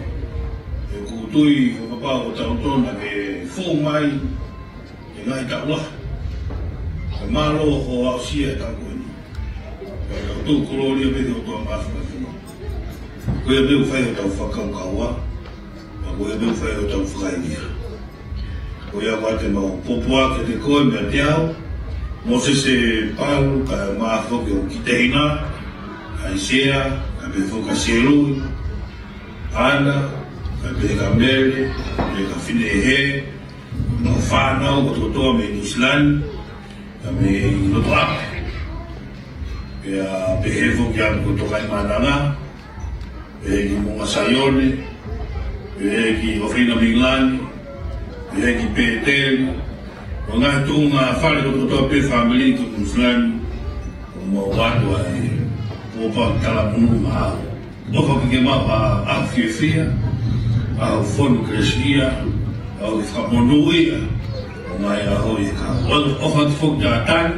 He ʻoku ou tui, fakapapau ʻoku tau tonu ke fou mai he ngaahi taʻu lahi. Ka mālō hoʻo aʻusia e taʻu ko eni. Ka tau tuku kolōlia pē ki he ʻOtua Māfimafi. Ko ia pē ʻoku fai hotau fakakaukau, pea ko ia pē ʻoku fai hotau fakaivia. Ko ia ʻoku ʻoatu ʻemau pōpoaki kiate koe meiate au, Mōsese Palu, kae ʻumaʻā foki hoku kiʻi tehina, ʻAisea, kae pehē foki kia Selui, ʻAna, kae pehē kia Mele, pehē kia Fineʻehe, mo e fānau kotoa mei Nuʻusila ni, kae mei loto ʻapi. Pea pehē foki ʻa e kotoa kai mananga, pehē ki Moʻunga Saione, pehē ki ʻofeina mei ʻIngalani, pehē ki Pēteli, mo e ngaahi tuʻunga fale kotoa pē fāmili ko Nuʻusila ni, ʻoku mau ʻoatu ʻa e pōpoaki talamonū maʻau. ʻOfa ke ke maʻu ha ʻaho fiefia, ʻaho fonu kelesiʻia, ʻaho ke fakamonūʻia ʻo ngaahi ʻaho ʻi he kahaʻu. ʻOfa atu foki kia Tani,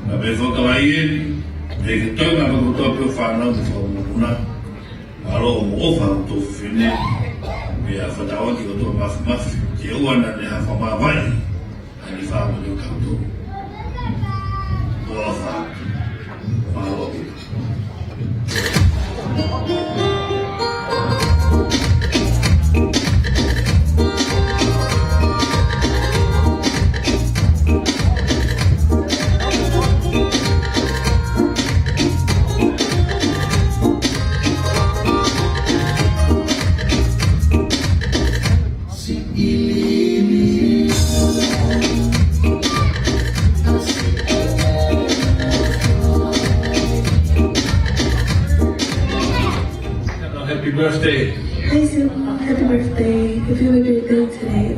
kae pehē foki kia Vaieni, pehē ki he toenga kotoa pē ʻo e fānau mo e fanga mokopuna, mālō hoʻomou ʻofa ʻa e tuofefine, pea fakatauange ki he ʻOtua Māfimafi ke ʻoua naʻa ne hā fakamāvae ʻa e fāmili ʻo kitautolu. ʻOfa atu. Mālō. Happy birthday. Hey, Sim. Happy birthday. If you have a great day today.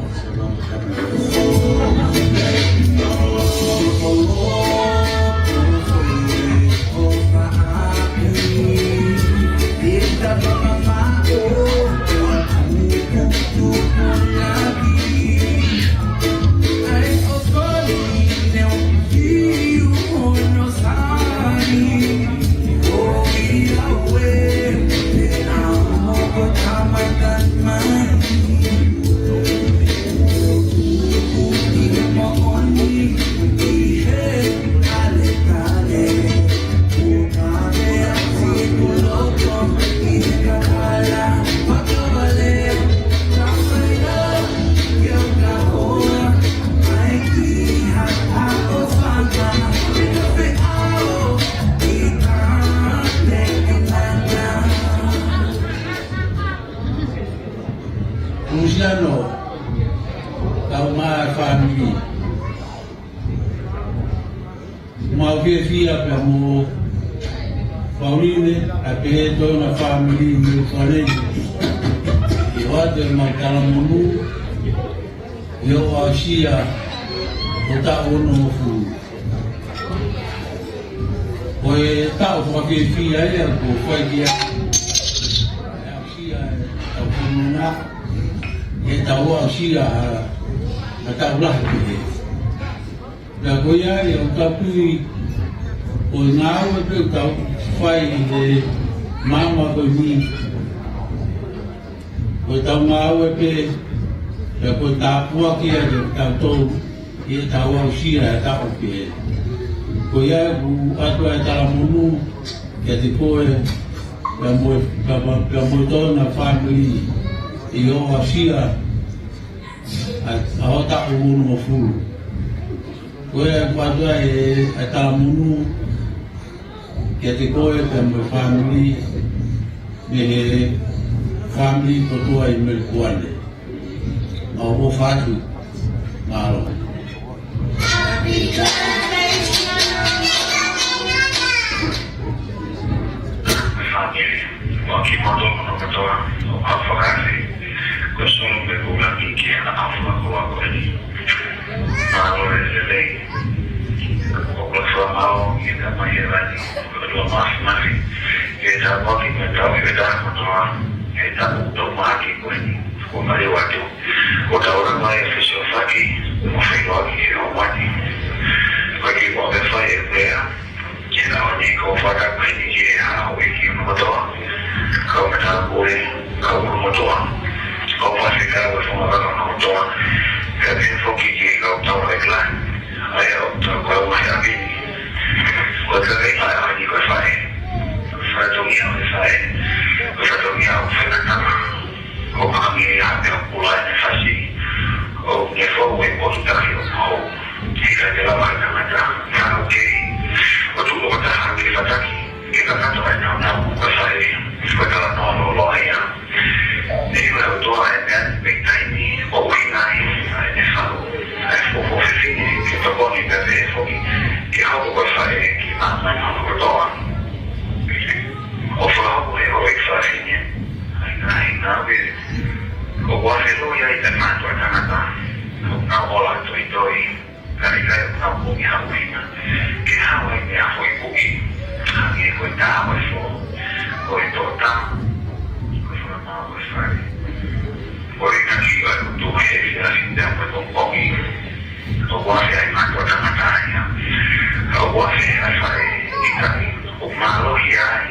Mau fiefia pea mo Pauline, ʻa e pehē ʻe he toenga fāmili mei Faleni, ʻi hoʻo ʻoatu ʻemau talamonū, ʻi hoʻo aʻusia ʻo taʻu onongofulu. Ko e taʻu fakafiefia ia kuo fai ki ai. Aʻusia ʻetau fononga, ʻetau aʻusia ʻa, ʻa e taʻu lahi pehē. Pea ko ia ai ʻoku tau tui, ko e ngāue pē ʻoku tau fai ʻi he maama ko eni, ko ʻetau ngāue pē, pea ko e tāpuaki ia kiate kitautolu, ʻi heʻetau aʻusia ʻa e taʻu pehē. Ko ia ai ʻoku ʻoatu ʻa e talamonū kiate koe, pea mo e, pea mo, pea mo e toenga fāmili, ʻi hoʻo aʻusia ʻa, ʻa hoʻo taʻu onongofulu. Ko ia ʻoku ʻoatu ʻa e, ʻa e talamonū kiate koe pea mo e fāmili, mei he fāmili kotoa ʻi Melipoane. ʻOku ou ʻofa atu. Mālō. Fāmili, ʻoku kimoutolu kotoa, ʻoku ou fakaafeʻi. Ko e solo pē kuo u laki ki he ʻaho fakakoloa ko eni. Mālō e lelei. ʻOku ou fakamālō ki he Tamai Hēvani, ko e ʻOtua Māfimafi, ki he tāpuaki mo e tauhi ʻo e taha kotoa, he taʻu tau mahaki ko eni, kuo maliu atu. Kuo tau lava e fesiofaki, mo feiloaki he ʻaho ni. Ko e kiʻi meʻa ʻoku fai ʻe Pea, ke na o ni ko fata ko eni ki he houʻeiki kotoa. Kau matāpule, kau ʻulumotuʻa, kau faifekau ʻo e fonua kotoa. Pea pehē foki ki he kau tau ʻo e klan, ʻa ia ʻoku tau kau mai ʻa Vini. Ko e kaveinga ʻa e ʻaho ni ko e faʻē. Ko e fatongia ʻo e faʻē. Ko e fatongia ʻo e faingataʻa. ʻOku hangē ia ha meʻa ʻoku pula ʻene fasi, ʻo ne fou e potu taki ʻo hou. ʻIkai te lava ʻe he tangata, na, ʻoku kei, ʻo tuʻu ʻo taha ke fataki, ke kakato ai nau nau, ko e faʻē, ko e talanoa lōloa ia. ʻE ʻi ai ʻa e ʻOtua ʻi he meʻa ni mei taimi, ʻo ʻuhinga ai, ʻa ʻene faʻu, ʻa e fuofua fefine, ke tokoni pea pehē foki, ke hoko ko e faʻē, ki māmani kotoa. ʻO fakahoko ʻe he houʻeiki fefine, ʻa e ngaahi ngāue, ʻoku afe loi ai ʻa e mātuʻa tangata, ʻoku nau ola toitoi, ka ʻikai ʻoku nau kumi ha ʻuhinga, ke hao ai meʻa foʻi kuki, hangē ko e tā ʻo e fō, ko e tōtā, ko e fakamaau ʻo e fale. Ko e taki ʻa e kutu he efiafi pea mo e pongipongi, ʻoku afe ai mātuʻa tangata ia. Ka ʻoku afe ʻa e faʻē ʻikai, ʻoku mālohi ai,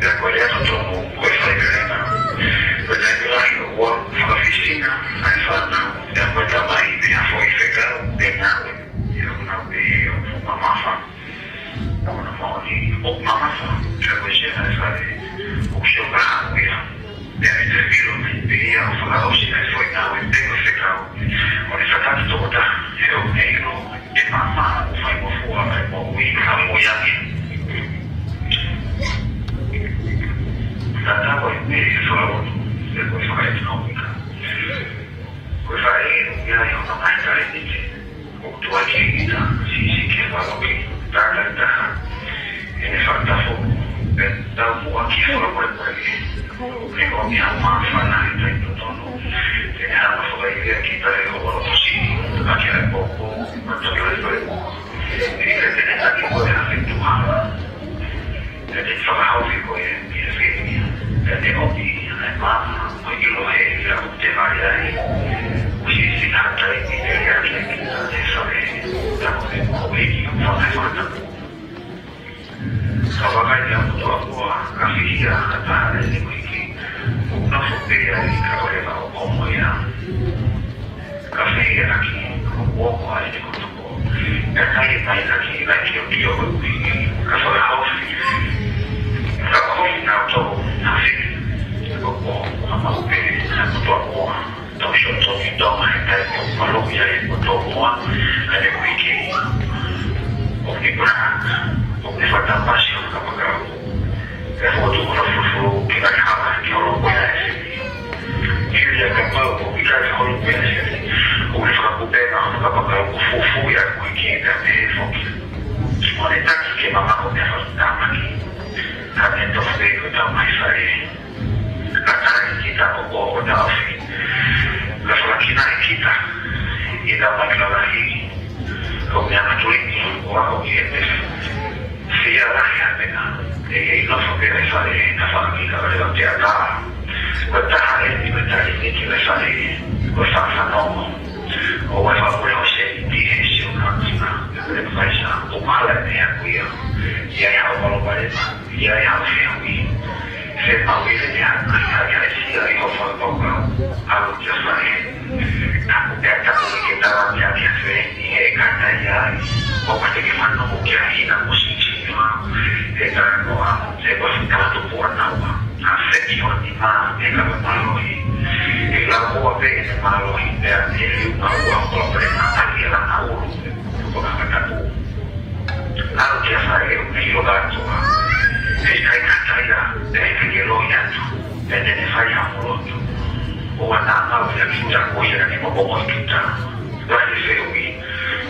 pea ko e lea totonu, ko e faʻē kalenga. Ko e taimi lahi ʻoku fakafisina ʻa e fānau, pea ko e tamai, pea foʻi fekau, pea ngāue, ʻoku nau pehē ʻoku fuʻu mamafa. Ko hono moʻoni, ʻoku mamafa, pea ko e sio ʻa e faʻē, ʻoku sio ka hau ia. Pea ʻe toe ʻilo mai pē ia ʻo fakaʻosi ʻa e foʻi ngāue pe ko e fekau. ʻO ne tataki tokotaha, he ʻoku ne ʻilo, ʻe maama ʻoku faingofua ʻa e moʻui ʻa e moʻui ange. Tatau ai pē ʻi he fakaʻunu, pe ko e fakaʻekonōmika. Ko e faʻē ʻoku ʻi ai hono ngaahi talēniti, ʻoku tuʻu ai ki he ʻita, siʻisiʻi ki he valoki, tātātaha, ʻene fakatafoʻo, pea taumuʻa ki he fakamolemole. ʻE ʻomi ha māfana he taimi totonu, te ne hanga ʻo fakaivia ki he tale ʻo e ʻoloʻosi, ʻaki ʻa e poupou, mo e totonu ʻo e moʻui. ʻIkai te ne taki koe ha feituʻu hā. Pea te ne fakahaofi koe mei he fiefia. Pea te ne ʻomi ʻa e maama mo e ʻilo he efiafi ʻoku te vale ai. Kuo siʻisiʻi ha taimi te liʻaki ʻaki ʻa e sale. Pea ko e houʻeiki ʻoku fakaʻi fakatapu. Ka vakai ki ha motuʻa koa, ka fihia ha taha ʻene kuiki, ʻoku nofo pē ai ka ʻoleva ʻo komo ia. Ka fihia ʻaki, ʻoku oko ai te kutuko. Pea kai e mai ʻaki ʻa e kiokio ʻo e kuiki, ka fakahaofi. Ka fakahaofi nautolu ha fili, ʻoku ʻoku ʻa maʻu pē ha motuʻa koa. Tau sio toki Tonga he taimi ʻoku malohi ai ʻa e motuʻa koa, ʻa ʻene kuiki. ʻOku ne kona, ʻoku ne fakatapasi hono kapakau. Pea fokotuʻu hono fulufulu ke ʻikai hala ki he holopue ʻa e fili. Hili ia kapau ʻoku ʻikai ke holopue ʻa e fili, ʻoku ne fakakupu pē hono kapakau ʻo fufuuʻi ʻa e kuiki pea pehē foki. Mo ne Mamaʻo meʻa fakatamaki, ka ne tofu pē ko ʻetau ngaahi fale. Ka tali kita ʻo ʻo ʻo taʻofi. Ka fakakinaʻi kita ʻi heʻetau ngaahi lalahi. Ko e meʻa matuliki ʻoku ou ʻi he meʻa. Fia lahi ha meʻa, ʻe ʻi ai nofo pē ʻa e fale, na fakakina ka leva te ata. Ko e taha eni ko e tali ni ki he fale, ko e fakafanongo. ʻO e fakapule ʻo se iti he sio na tina, ʻe le faisa, ʻo mala e meʻa ko ia. ʻI ai haʻo palopalema, ʻi ai haʻo fehuʻi. Femaʻu ʻi he meʻa, ʻa ia ʻe sia ʻi hoʻo fakakaukau, ʻalu ki he fale. Tapu pea tapu ke tala meʻa ki he fale, ʻi he kata ia, ʻo ka te ke fanongo ki ai na mo sisi ma, he talanoa, he ko e fika tupu ʻa naua. ʻA feki ʻo ni mā, he ka ma mālohi. ʻE lau ua pē ʻene mālohi, pea ʻe liu ma ua, ko pē na taki e langa ulu, ko na ka tapu. Lau kia fai e ʻume ʻilo kātoa. He kai kataia, pea ʻe kai e lohi atu, pea te ne fai ha molotu. ʻO ana mau ia kita, ko ia ne mokomo kita. Ua he fehuʻi,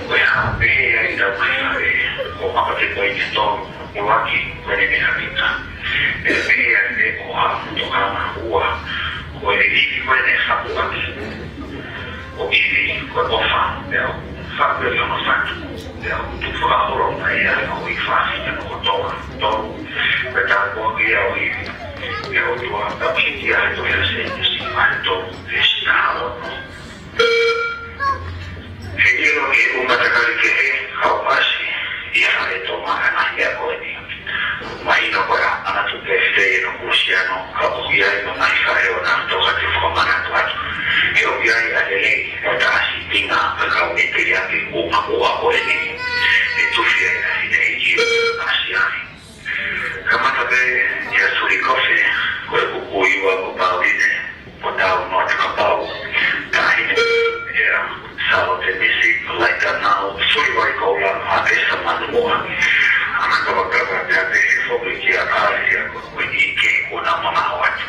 ko e hā pehē ai tau kai fale, ʻo maka te koi ke tonu, ʻuluaki, ko ʻene meʻa kita. Pea pehē ai pē ʻo ha mutokanga ua, ko e ivi ko ʻene fakuaki. ʻO ivi ko e ʻofa, pea ʻoku faku e ono fatu, pea ʻoku tuʻu fakaholo mai ia ʻo ʻi fafine kotoa, tolu, pea tau ko ia ʻo ivi, pea ʻotua, pea ʻoku hiki ai to ia se, se, se, tolu, pea si na ono. He ʻilo ki he ʻū matakali kehe, ka ʻoku ʻasi, ʻi he fale tō mai ʻa e ngaahi meʻa ko eni. Mahino ko e ʻa, ʻa Tupe Fei no Kusiano, ka ʻoku ʻi ai mo e ngaahi fale ʻo na toka te fakamanatu atu. He ʻoku ʻi ai ʻa e lelei, ʻo ta ʻasi pinga, ka kau ne te ia ke ʻū makua ko eni. ʻE tufi ai ʻa e fineʻeiki, ʻasi ai. Kamata pē ʻia Suli Kofe, ko e kuku ua ko Pauline, ko Tau Noa Takapau, Taʻahine ʻEa, Salo Temisi, Laita Nau, Suli Vai Koula, Maʻapesa Manumoa, ʻa Ngata Vakava, pea pehē foki kia Alia ko Kuini ke ko na mamaʻo atu.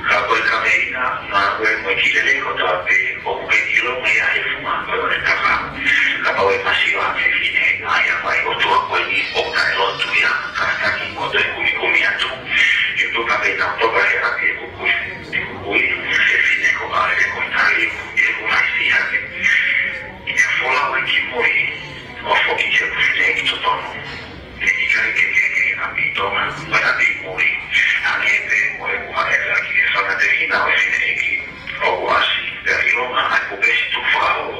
Ka ko e kaveinga, ngāue mo e kiʻi lelei kotoa pē, ʻoku ke ʻilonga ia he funga ko e ʻone taka. Kapau ʻe masiva ʻa e fefine, ngaahi ʻa mai ʻOtua ko eni ʻoku taʻelotu ia, kātaki mo toe kumikumi atu. ʻI he tuʻu ka pē tau toka he ʻapi ʻeku kui, ʻeku kui, fefine ko ʻAle ko e tali, ʻeku mai si hake. ʻI he folau ʻi ki mui, ʻo foki ki he fefine ʻi totonu. ʻE ʻikai ke ke ke ʻapi Tonga, mo e ʻapi mui. Hangē pē mo ʻeku haʻele ki he fanga tehina ʻo e fineʻeiki. ʻOku ʻasi, pea ʻilonga ʻa e kupesi tuʻu fakaholo.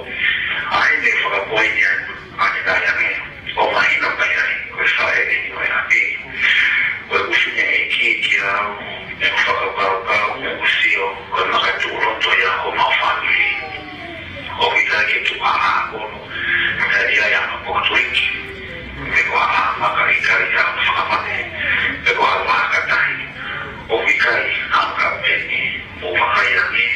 ʻA ʻene fakapoini atu, ʻa ʻene kai ange, ʻo mahino mai ai, ko e faʻē eni ʻo e ʻapi. Ko ʻeku fineʻeiki kia au, ʻeku fakakaukau, ʻeku sio, ko e makatuʻuloto ia homau fāmili. ʻOku ʻikai ke tuʻu ha ʻā kono, pea ʻi ai ha pokotuʻu ʻeiki, pe ko ha ʻā maka ʻikai ha fakamate, pe ko ha vaka tahi, ʻoku ʻikai ha maka peni, mo vakai ange,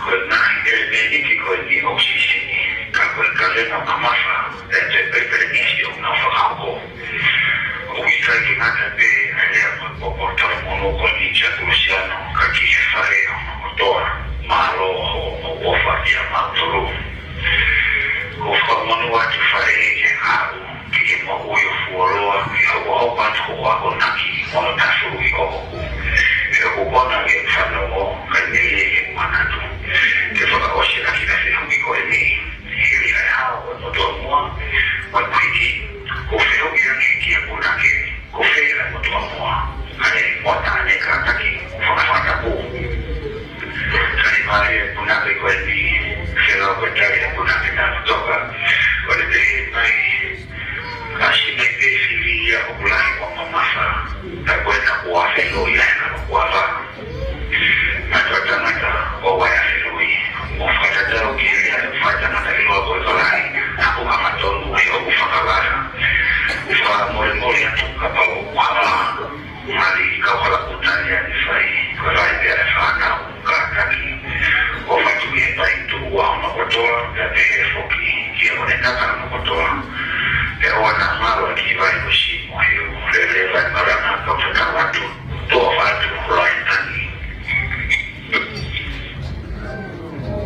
ko e ngaahi ʻelemēniti ko eni ʻoku sisini, ka ko e kavenga mamafa, pea toe pelepelengesi ʻoku nau fakahoko. ʻOku ʻikai ke ngata pē ʻa e lea mo e poupou taumuʻa ko eni kia Kurusiano, ka ki he fale hono kotoa, mālō hoʻomou ʻofa kiate kimautolu. ʻOku ou fakamonū atu fale ke aʻu ki he moʻui ʻo fuoloa, ke ʻohopa atu hoʻo akonaki mo hono tafuluʻi ʻohoku. He ʻoku kona ke fanongo, ka ʻi ai e manatu. Ke fakaʻosi ʻaki ʻa e fehuʻi ko eni. Hili ʻa e hao ʻo e motuʻa moa, mo e kuini, ʻoku ou fehuʻi ange ki he punake, ko fē ʻa e motuʻa moa, ʻa e moa taʻane kātaki, fakafakatapu. Tali mai e punake ko eni, felau ko e tali e punake na toka, ʻo ne pehē mai, ʻasi mai pē fili ia ʻoku lahi mo mamafa, ka ko e na kua felo ia he na kua va. Mātuʻa tangata ʻoku ʻi ai ʻa e fehuʻi, mo fakatatau ki he lea ʻa e fai tangata ʻiloa ko e kalahi, ʻa ʻoku hanga tonu he ʻoku fakalaha. Fakamolemole atu kapau ʻoku hanga, mali kau hala kutani ʻa e fai, ko e fai pea e fānau, kātaki. ʻO fatu ki he pai tuʻu ʻa hono kotoa, pea pehē foki ki he ʻone taka hono kotoa. Pea ʻoua naʻa ngalo ki vai ko si mo he u, lele vai malanga kau fata atu. Tuʻa fatu, Laitani.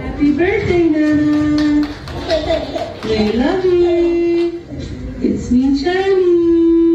Happy birthday, Nana. We love you. It's me, Charlie.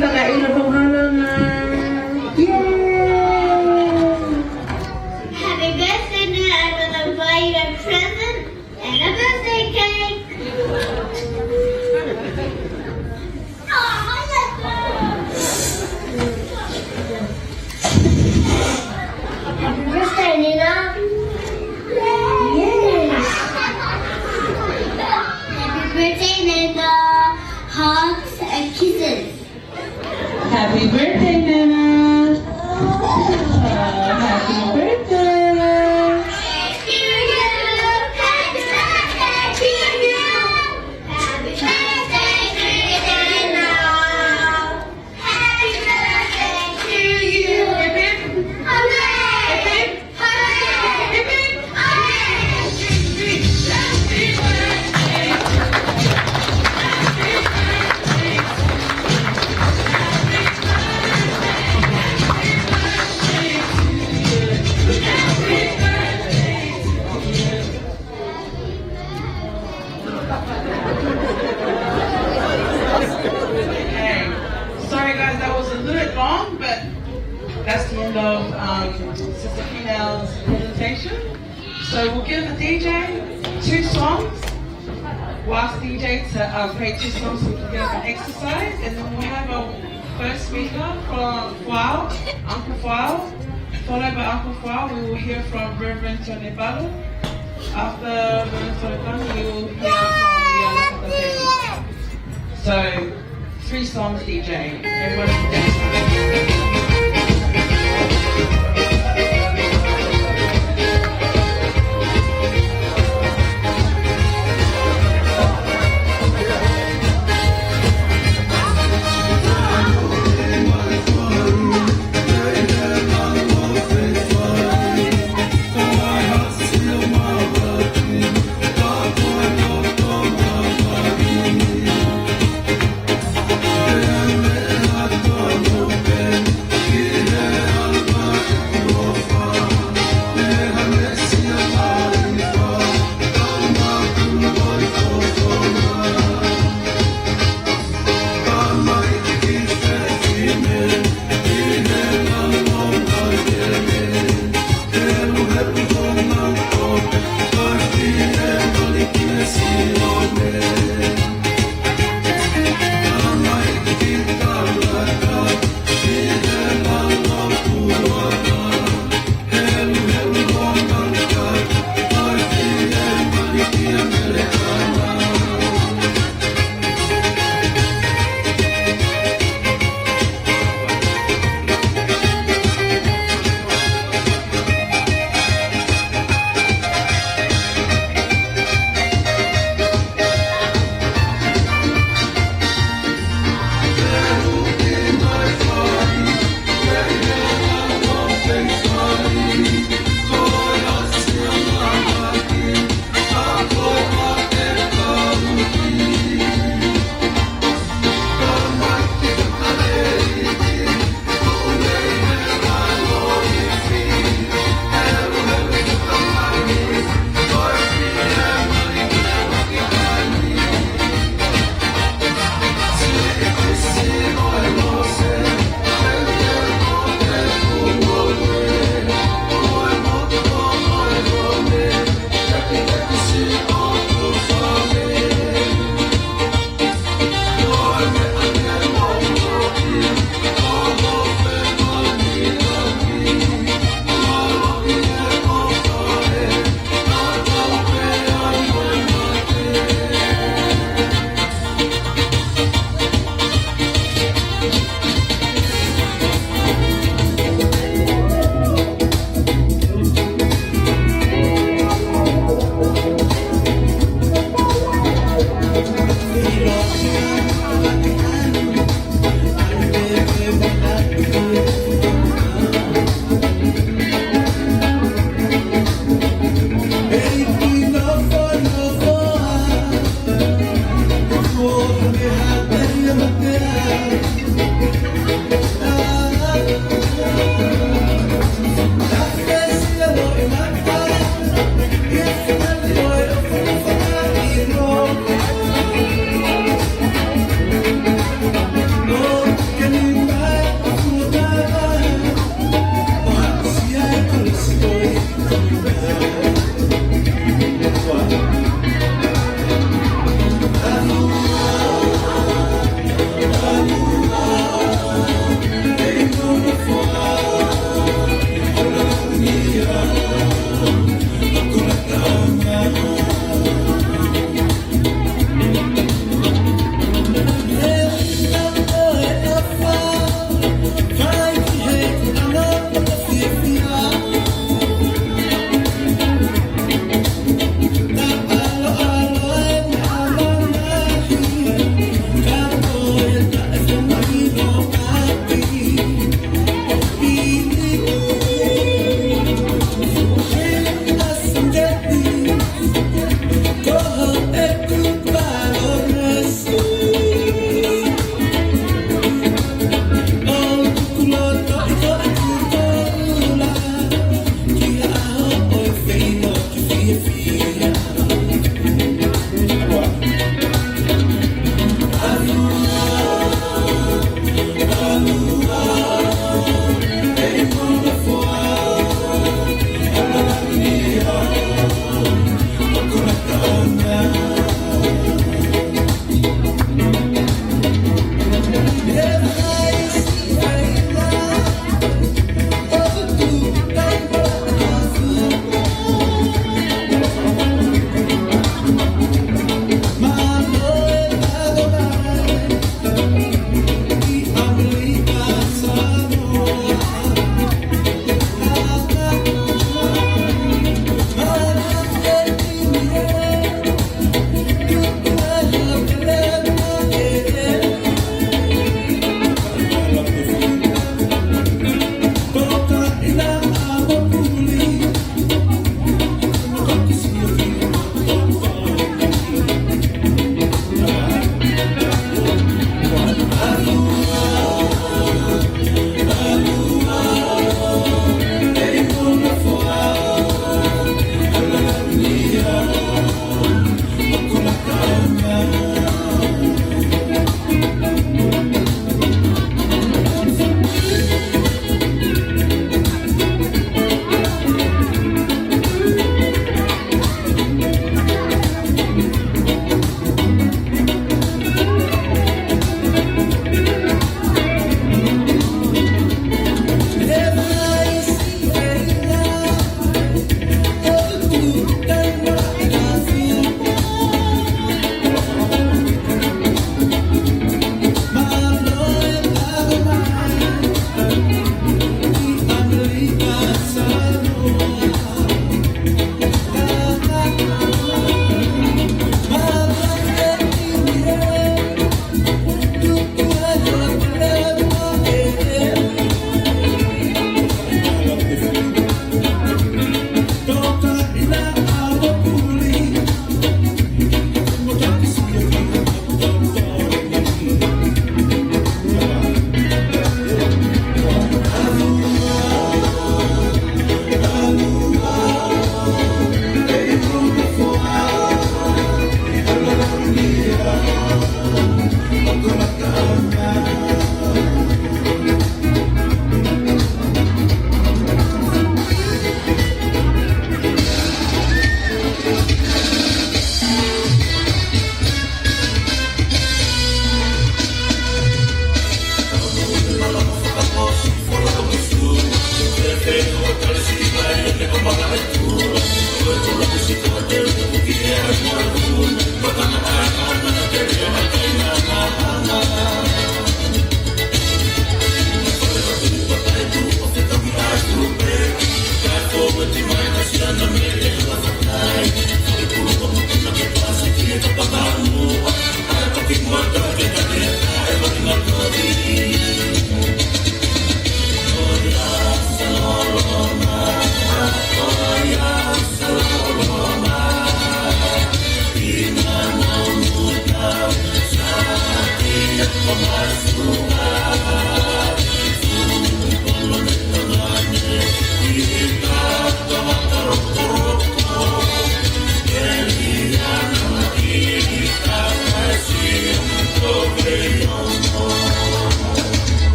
Fakaʻilo pō holo na. Yay! Happy birthday, Nana. I'm gonna buy you a present and a birthday cake. Happy birthday, Nana. Yes. Happy birthday, Nana. Hugs and kisses. Happy birthday, Nana. Ah, happy birthday. Happy birthday to you. Hip, hip. Hooray. Hip, hip. Hip, hip. Hooray. Okay. Sorry, guys, that was a little bit long, but that's the end of, um, Sister Fennell's presentation. So we'll give the D J two songs. We'll ask the D J to, uh, play two songs so we can get up and exercise, and then we'll have our first speaker from Foao, Uncle Foao. Followed by Uncle Foao, we will hear from Reverend Tony Balo. After Reverend Tony Balo, we will hear from the other couple of people. So, three songs, D J. Everyone can dance.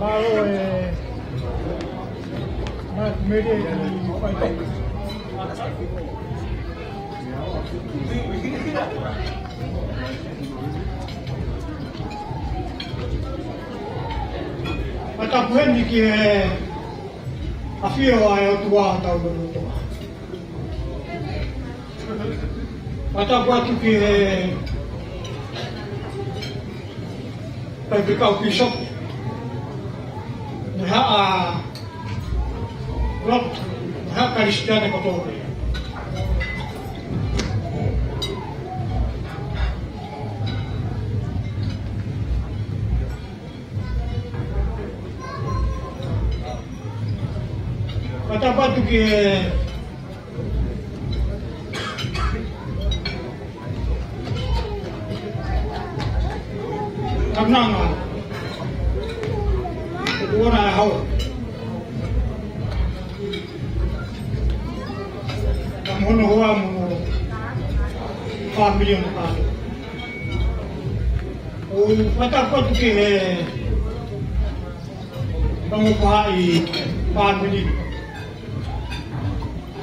Mālō e Matt Mele i Faitoka. Fakatapu heni ki he ʻafio ʻa e ʻOtua ʻi hotau lotolotonga. Fakatapu atu ki he Faifekau Pīsope mo e haʻa lotu, mo e haʻa Kalisitiane kotoa pē. Fakatapu atu ki he Kaunanga ʻo e ʻaho, ka mo hono hoa mo e fāmili ʻo e kātoa. ʻOku ou fakatapu atu ki he ongo faʻē fāmili.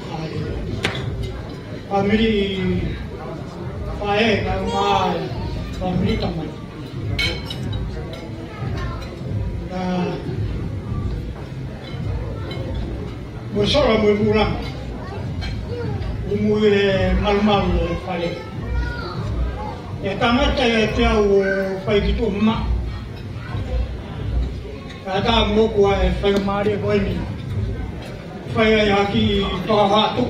ʻA e fāmili faʻē kae ʻumaʻā e fāmili tamai. Ka mo e sola mo e vūlanga, ʻumu e malumalu ʻo e fale. ʻE tangata ʻiate au ʻo fai ki tuʻa maʻa. Ka ta mo ko e faingamālie ko eni. Fai ai ha kiʻi fakahā atu.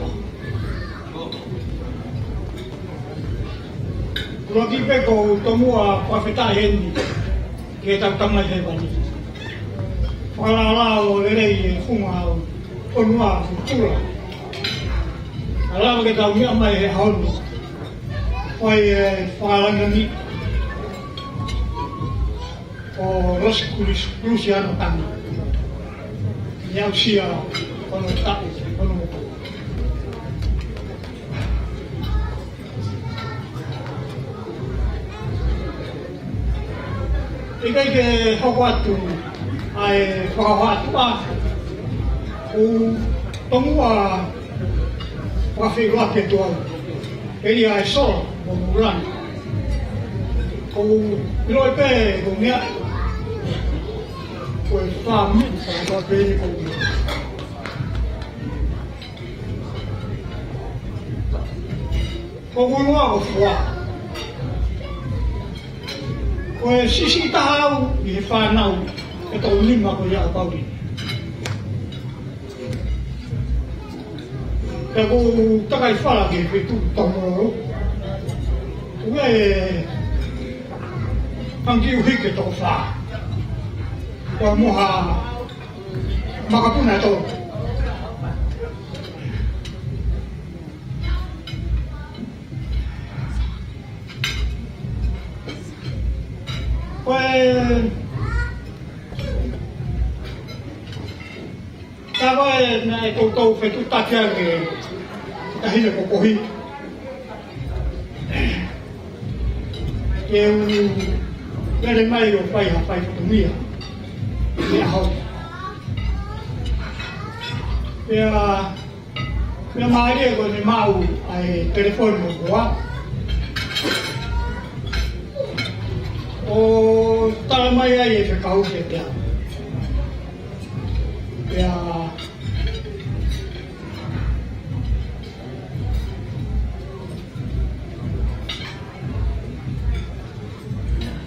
Loki pē ko e tomuʻa fakafetaʻi heni ki heʻetau Tamai Hēvani. Fakalālā ʻo lelei e funga ʻo e fonua ʻo Tula. ʻA lava ke tau meʻa mai he ʻaho ni. Fai e fakalāngilangi ʻo Losi Kulis-, Lusiano Tanga. Ni au sia ono taʻu, ono moku. ʻIkai ke hoko atu ʻa e fakahā atu ʻa, ʻoku ou tomuʻa fakafeʻiloaki atu au. ʻEli ʻa e sola mo e vūlanga. ʻOku ou ʻiloʻi pē ko e meʻa, ko e fāmili, ko e fāmili ko e meʻa. Ko e ʻuhinga ʻoku ou fua. Ko e siʻisiʻi taha au ʻi he fānau ʻe toko nima ko ia ʻa Pauli. Pea ʻoku ou takai fala ki he feituʻu Taumalolo. ʻOku ʻi ai e fanga kiʻi ʻuhike ʻe toko fā. Pea mo ha makapuna ʻe tolu. Ko e, ka ko e naʻe toutou fetuʻutaki ange ʻa e taʻahine ko Kohi. Ke u lele mai ʻo fai ha fai fatongia. Pea hau. Pea Meʻa mālie ko ʻene maʻu ʻa e telefoni ʻo Kohi. ʻO tala mai ai e fekau ke pea. Pea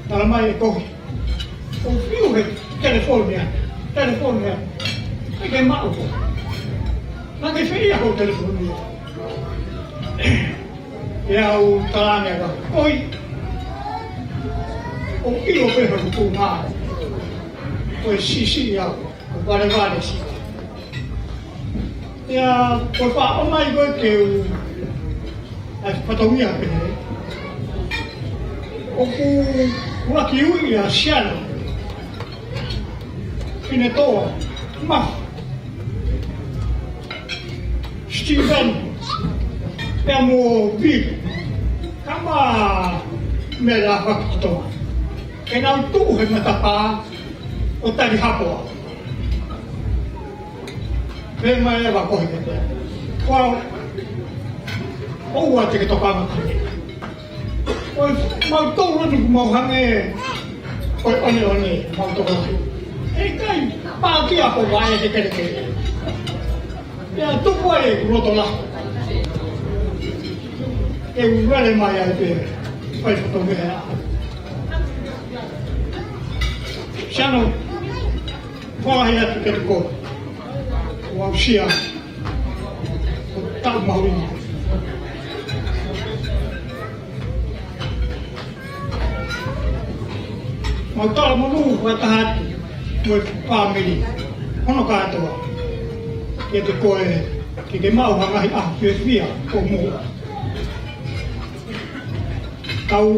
tala mai ʻe Kohi. ʻOku fiu he telefoni ia. Telefoni ia. ʻIkai ke maʻu ko. Naʻa ke fili ʻa hoʻo telefoni ia. Pea u tala ange ʻa Kohi. ʻOku ʻilo pē hoku tuʻunga. Ko e siʻisiʻi au. Ko e valevale siʻi. Pea ko e faʻa ʻomai ko ē ke u ʻa e fatongia pehē. ʻOku ʻuluaki ui ʻa Siana. Finetoa. Mafi. Steven. Pea mo Vili. Kama me la fakitoa. Ke nau tuʻu he matapā. ʻo tali hapo. Pea mai ʻa e vā ko ē ke pē. Kuo ʻoua te ke tokanga ki ai. ʻOi, mau tau lanu mau hangē ko e ʻoneʻone, mau tokanga. ʻE ʻikai, pākia ko e vaʻe ke kelekele. Pea tuku ai ʻeku loto lahi. ʻE u vale mai ai pē, fai fatongia. Siana, falahi atu kiate koe. Kuo u aʻusia ʻo taʻu mahuʻinga. Mau talamonū fakataha atu mo e fāmili hono kātoa kiate koe, ke ke maʻu ha ngaahi ʻaho fiefia ʻo moʻui. Kau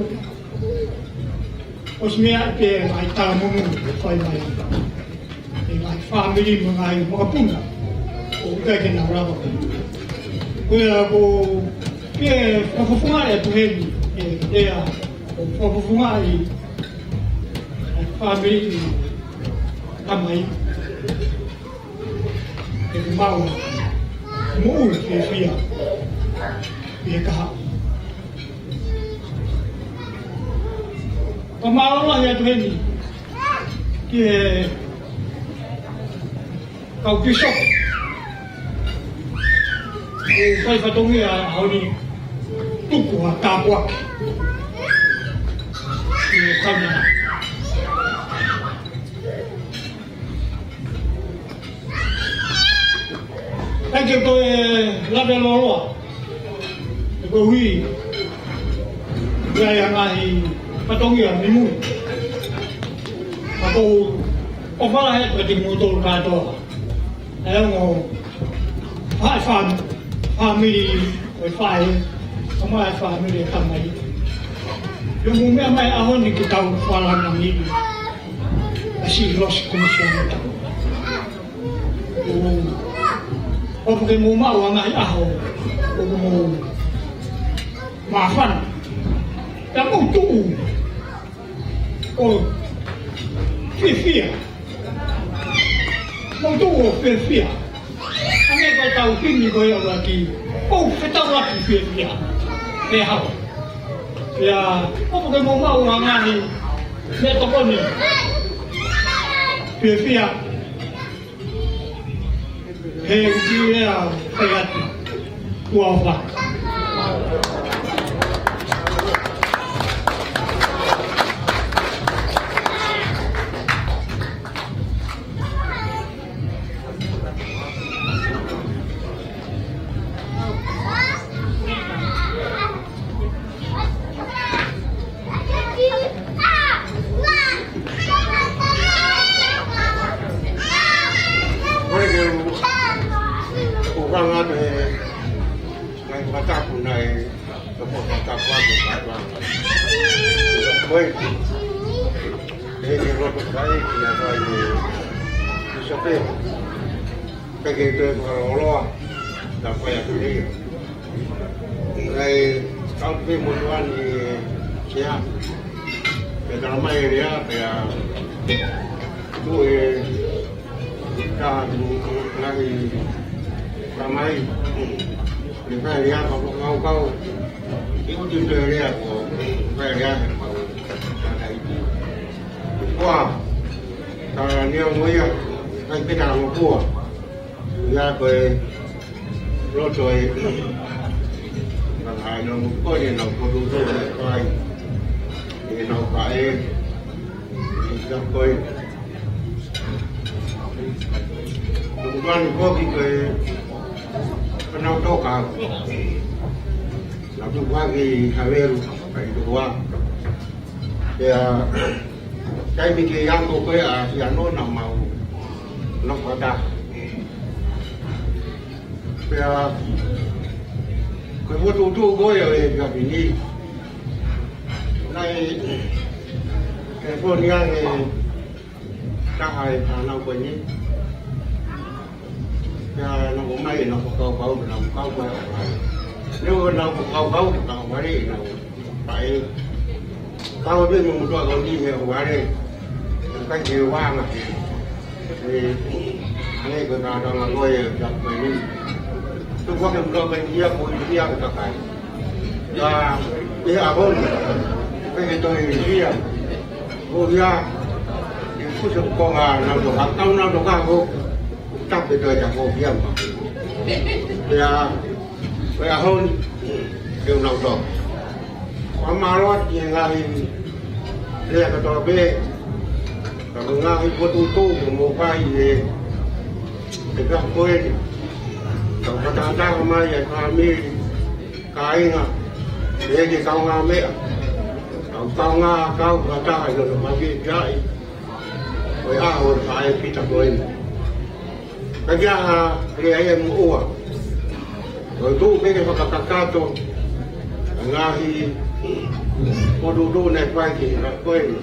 ʻosi meʻa pē ngaahi talamonū ʻoku fai mai ʻe ngaahi fāmili mo e ngaahi makapuna ʻoku ʻikai ke nau lava. Ko ia ʻoku ou fakafofongaʻi atu heni, ʻe, ʻe, ʻoku ou fakafofongaʻi ʻa e fāmili ʻa e tamai, ke ke maʻu moʻui fiefia ʻi he kahaʻu. Fakamālō lahi atu heni ki he kau pīsope ʻoku fai fatongia ʻaho ni, tuku ha tāpuaki ki he kaunanga. ʻIkai ke toe lave lōloa, he ko e ʻuhi ʻoku ʻi ai ha ngaahi fatongia mei mui. Ka ʻoku ou ʻofa lahi atu kiate kimoutolu kātoa. ʻA e ongo fā-, fā-, fāmili ʻo e faʻē, kae ʻumaʻā e fāmili ʻo e tamai. Pea mou meʻa mai he ʻaho ni ke tau fakalāngilangiʻi ʻa e siʻi Losi Komisioneta. ʻOku, ʻoku ke mou maʻu ha ngaahi ʻaho ʻoku mou māfana. Pea mou tuʻu ʻo fiefia. Mou tuʻu ʻo fiefia. Hangē ko e tau himi ko ia ʻa e ʻuluaki. ʻO fetaulaki fiefia. Pea hau. Pea, ʻoku ke mou maʻu ha ngaahi meʻatokoni. Fiefia. He ʻuhi ia, ʻe atu. Kuo ʻofa. Kole ke u, u hanga atu he ngaahi fakatapu naʻe, ko e fakatapu atu kātoa. Ko e, ʻe he loto kai ki a kai e, i sape. Pea ke toe fakalōloa, ta fai atu nei. Kae kau pē mo tuan ʻi he sea. Pea tala mai e lea, pea tuʻu e taha atu ngaahi tamai. Pea fai e lea ka fakakaukau. ʻIkai ke toe lea ko, fai e lea he mau. Tala iti. Kuo, tala neongo ia, kai pē tala mo kua. Ia ko e loto e, ka ʻi he nau ko eni nau ko tu tu e kai. ʻE nau ka e, ʻi ka ko e. Nau ko eni ko ki ko e, ka nau toka. Nau tu wagi havelu, kai tu wa. Pea, taimi ke ako ko ē ʻa Siano naʻa mau nofo ʻataʻatā. Pea, ko e motuʻutuʻu ko ē ʻo e kapini. Naʻe, ʻe foni ange taha e fānau ko eni. Pea nau ʻomai ʻenau fakakaukau, nau kau mai ʻo vale. Neu ʻenau fakakaukau, kau vale ʻenau pae. Kau pē mo motuʻa kau ni he ʻo vale. Kai ke vanga. Ē, ʻanai ko e kātoanga ko ē ʻa e Siasi ko eni. Tuku hake muʻa kai kia ko e kia ko e kakai. Ka, ʻi he ʻaho ni, ʻikai ke toe kia. Ko ia, ʻi he kusa ko ngā nau toka, kau nau toka ko, tape toe ta ko kia ma. Pea, ko e ʻaho ni, ke u nau toka. Fakamālō atu ki he ngaahi lea kotoa pē, ka ko e ngaahi potu tō mo fai ʻe, ʻe ka ko eni. Kau fakataha mai ʻa e fāmili, kāinga, ʻe ke kaungāmeʻa. Kau kaungā, kau fakataha ʻi hono mafiaʻi. Ko e ʻaho ʻo e faʻē pita ko eni. Ka kia ha lea ia mo ua. Ko e tuʻu pē ke fakakakato, ngaahi potu tō naʻe fai ki he ko eni.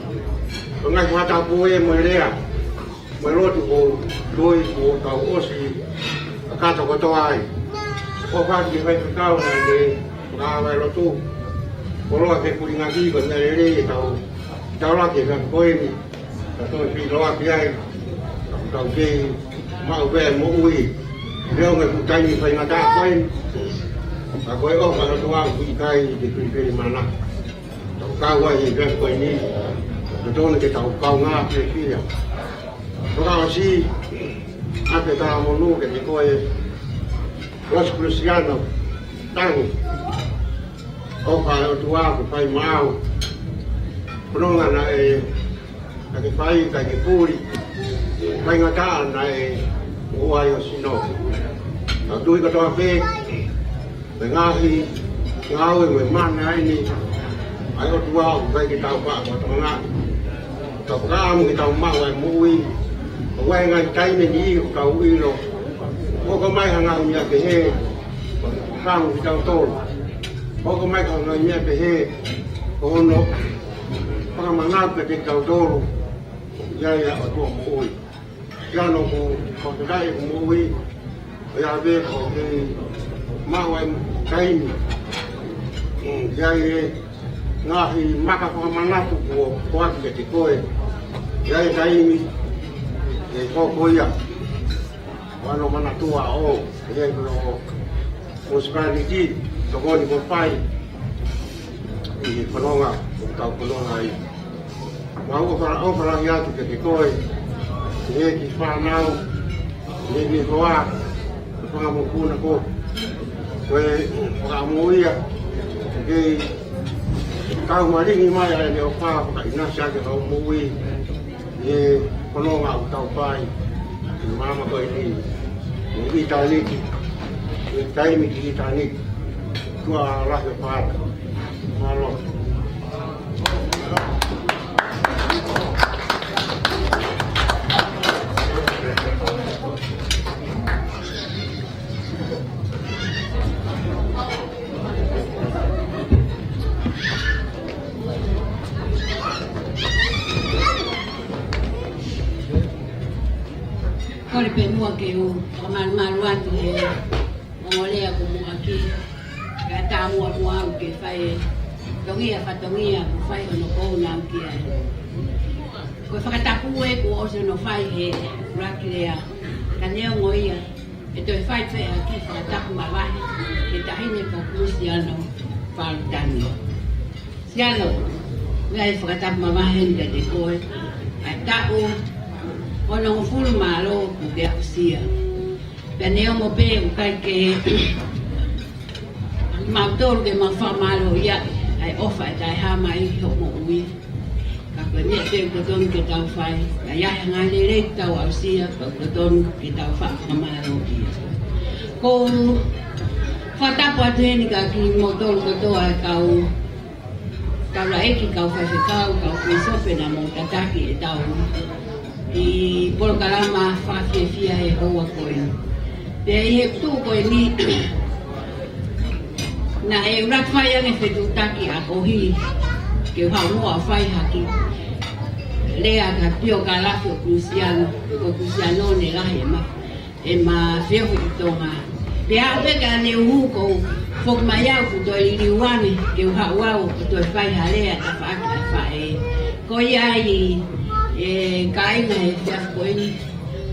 Ko e ngaahi fakatapu ē mo e lea. Mo e lotu ko tui ko tau ʻosi kakato kotoa ai. Ko fati ke fai kakau na ke ngāue lotu. Ko loa ke puli ngaki ko na lele e tau. Tau la ke ka ko eni. Ka tau fi loa ki ai. Tau kei maʻu pē moʻui. Leo ngai futai ni fai ngata ko eni. Ka ko e ʻofa lotu au ki kai te kui pē mana. Tau kau ai he Siasi ko eni. Totonu ke tau kaungā pē kia. Fakaʻosi, ʻa e tā monū ke te koe, Losi Kusiano, tangi. ʻOfa ʻa e ʻOtua ke fai maʻau. Fononga naʻe, naʻe fai, kae ke puli. Fai ngata naʻe, ʻo ai ʻo sino. Tau tui kotoa pē, Pea ngaahi, ngāue mo e mana ʻa eni, ʻa e ʻOtua ʻoku ʻikai ke tau faʻa, faʻa tōnga. Tau fakaʻamu ke tau maʻu ʻa e moʻui, ʻo ʻai ngaahi taimi ni ʻoku tau ʻilo. Hoko mai ha ngaahi meʻa pehē, fakaʻamu ke tau tō. Hoko mai ha ngaahi meʻa pehē, ko hono, fakamanatu ke tau tō. ʻIa ia ʻa e ʻOtua moʻui. Siano ko, ko te kai ko moʻui, ʻo ia pē ko ke maʻu ai taimi. Mm, ʻi ai e ngaahi maka fakamanatu ko, ko atu ke te koe. ʻI ai taimi, e ko ko ia. Wano manatua o, e ko o, o spaniki, tokoni ko fai. ʻI he fononga, ʻoku tau fononga ai. Mau ʻofa, ʻofa lahi atu ke te koe, ʻi he kiʻi fānau, ʻi he kiʻi hoa, ʻi he fanga mokopuna ko, ko e fakamoʻui ia, ke kau malingi mai ai ne ʻofa, fakaʻinasi ake kau moʻui, ʻi he fononga ʻoku tau fai, ʻi māmani ko eni, ʻi ʻitāniti, ʻi taimi ki ʻitāniti. Tuʻa lahi ʻo Pāta. Mālō. Kole pē muʻa ke u fakamalumalu atu he ongo lea ko Muʻaki. Pea tā muʻa muʻa au ke fai e tongia fatongia ko fai hono kou nau ki ai. Ko e fakatapu ē kuo ʻosi hono fai he ʻuluaki lea. Ka neongo ia, ʻe toe fai pē ʻa e kiʻi fakatapu mavahe, he taʻahine ko Kusiano Falutani. Siano, meʻa e fakatapu mavahe ni kiate koe, ʻa e taʻu, onongofulu mālō kuo ke aʻusia. Pea neongo pē ʻoku ʻikai ke mautolu ke mau fakamālōʻia, ʻa e ʻofa ʻe taʻehāmai hoʻo moʻui. Ka ko e meʻa pē ʻoku totonu ke tau fai, ka ʻi ai ha ngaahi lelei ʻoku tau aʻusia, ka ʻoku totonu ke tau fakamālōʻia. Ko u fakatapu atu heni kia kimoutolu kotoa e kau taulaʻeiki, kau faifekau, kau pīsope naʻa mou tataki ʻetau kiʻi polokalama fakafiefia he houa ko eni. Pea ʻi he tuʻu ko eni, naʻe ʻuluaki fai ange fetuʻutaki ʻaʻaku ke u haʻu muʻa ʻo fai ha kiʻi lea ki he piokalafi ʻo Kusiano, ko Kusiano ne lahi ʻema, ʻema feohi ʻi Tonga. Pea aʻu pē kia Neu, ko u foki mai au kuo toe liliu ange ke u haʻu au ʻo toe fai ha lea tafaʻaki ʻa e faʻē. Ko ia ai, ʻE kāinga, he efiafi ko eni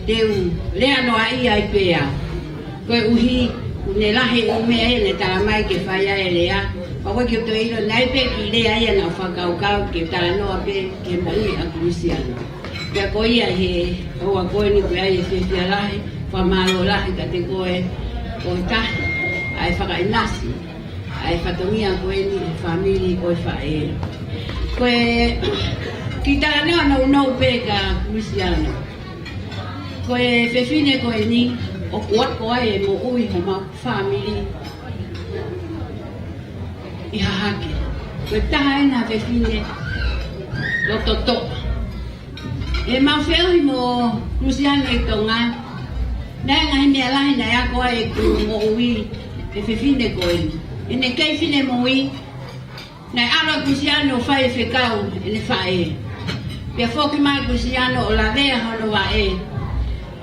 te u lea noaʻia ai pē au. Koeʻuhi, ʻoku ne lahi e ʻū meʻa ia ne talamai ke fai ai e lea. Pea ʻoku ʻikai ke u toe ʻilo, naʻe ʻi ai pē kiʻi lea ia naʻa ku fakakaukau ke talanoa pē ki he moʻui ʻa Kusiano. Pea ko ia he houa ko eni ko e ʻai e fiefia lahi, fakamālō lahi kiate koe, ʻo taha ʻa e fakaʻinasi ʻa e fatongia ko eni he fāmili ko e faʻē. Ko e kiʻi talanoa nounou pē kia Kusiano. Ko e fefine ko eni, ʻoku ako ai e moʻui homau fāmili ʻi Hahake. Ko e taha ena fefine loto toʻa. ʻEmau feohi mo Kusiano ʻi Tonga, naʻe ngaahi meʻa lahi naʻe ako ai e moʻui e fefine ko eni. ʻEne kei finemui, naʻe ʻalu ʻa Kusiano ʻo fai e fekau ʻene faʻē. Pea foki mai Kusiano ʻo lavea hono vaʻe.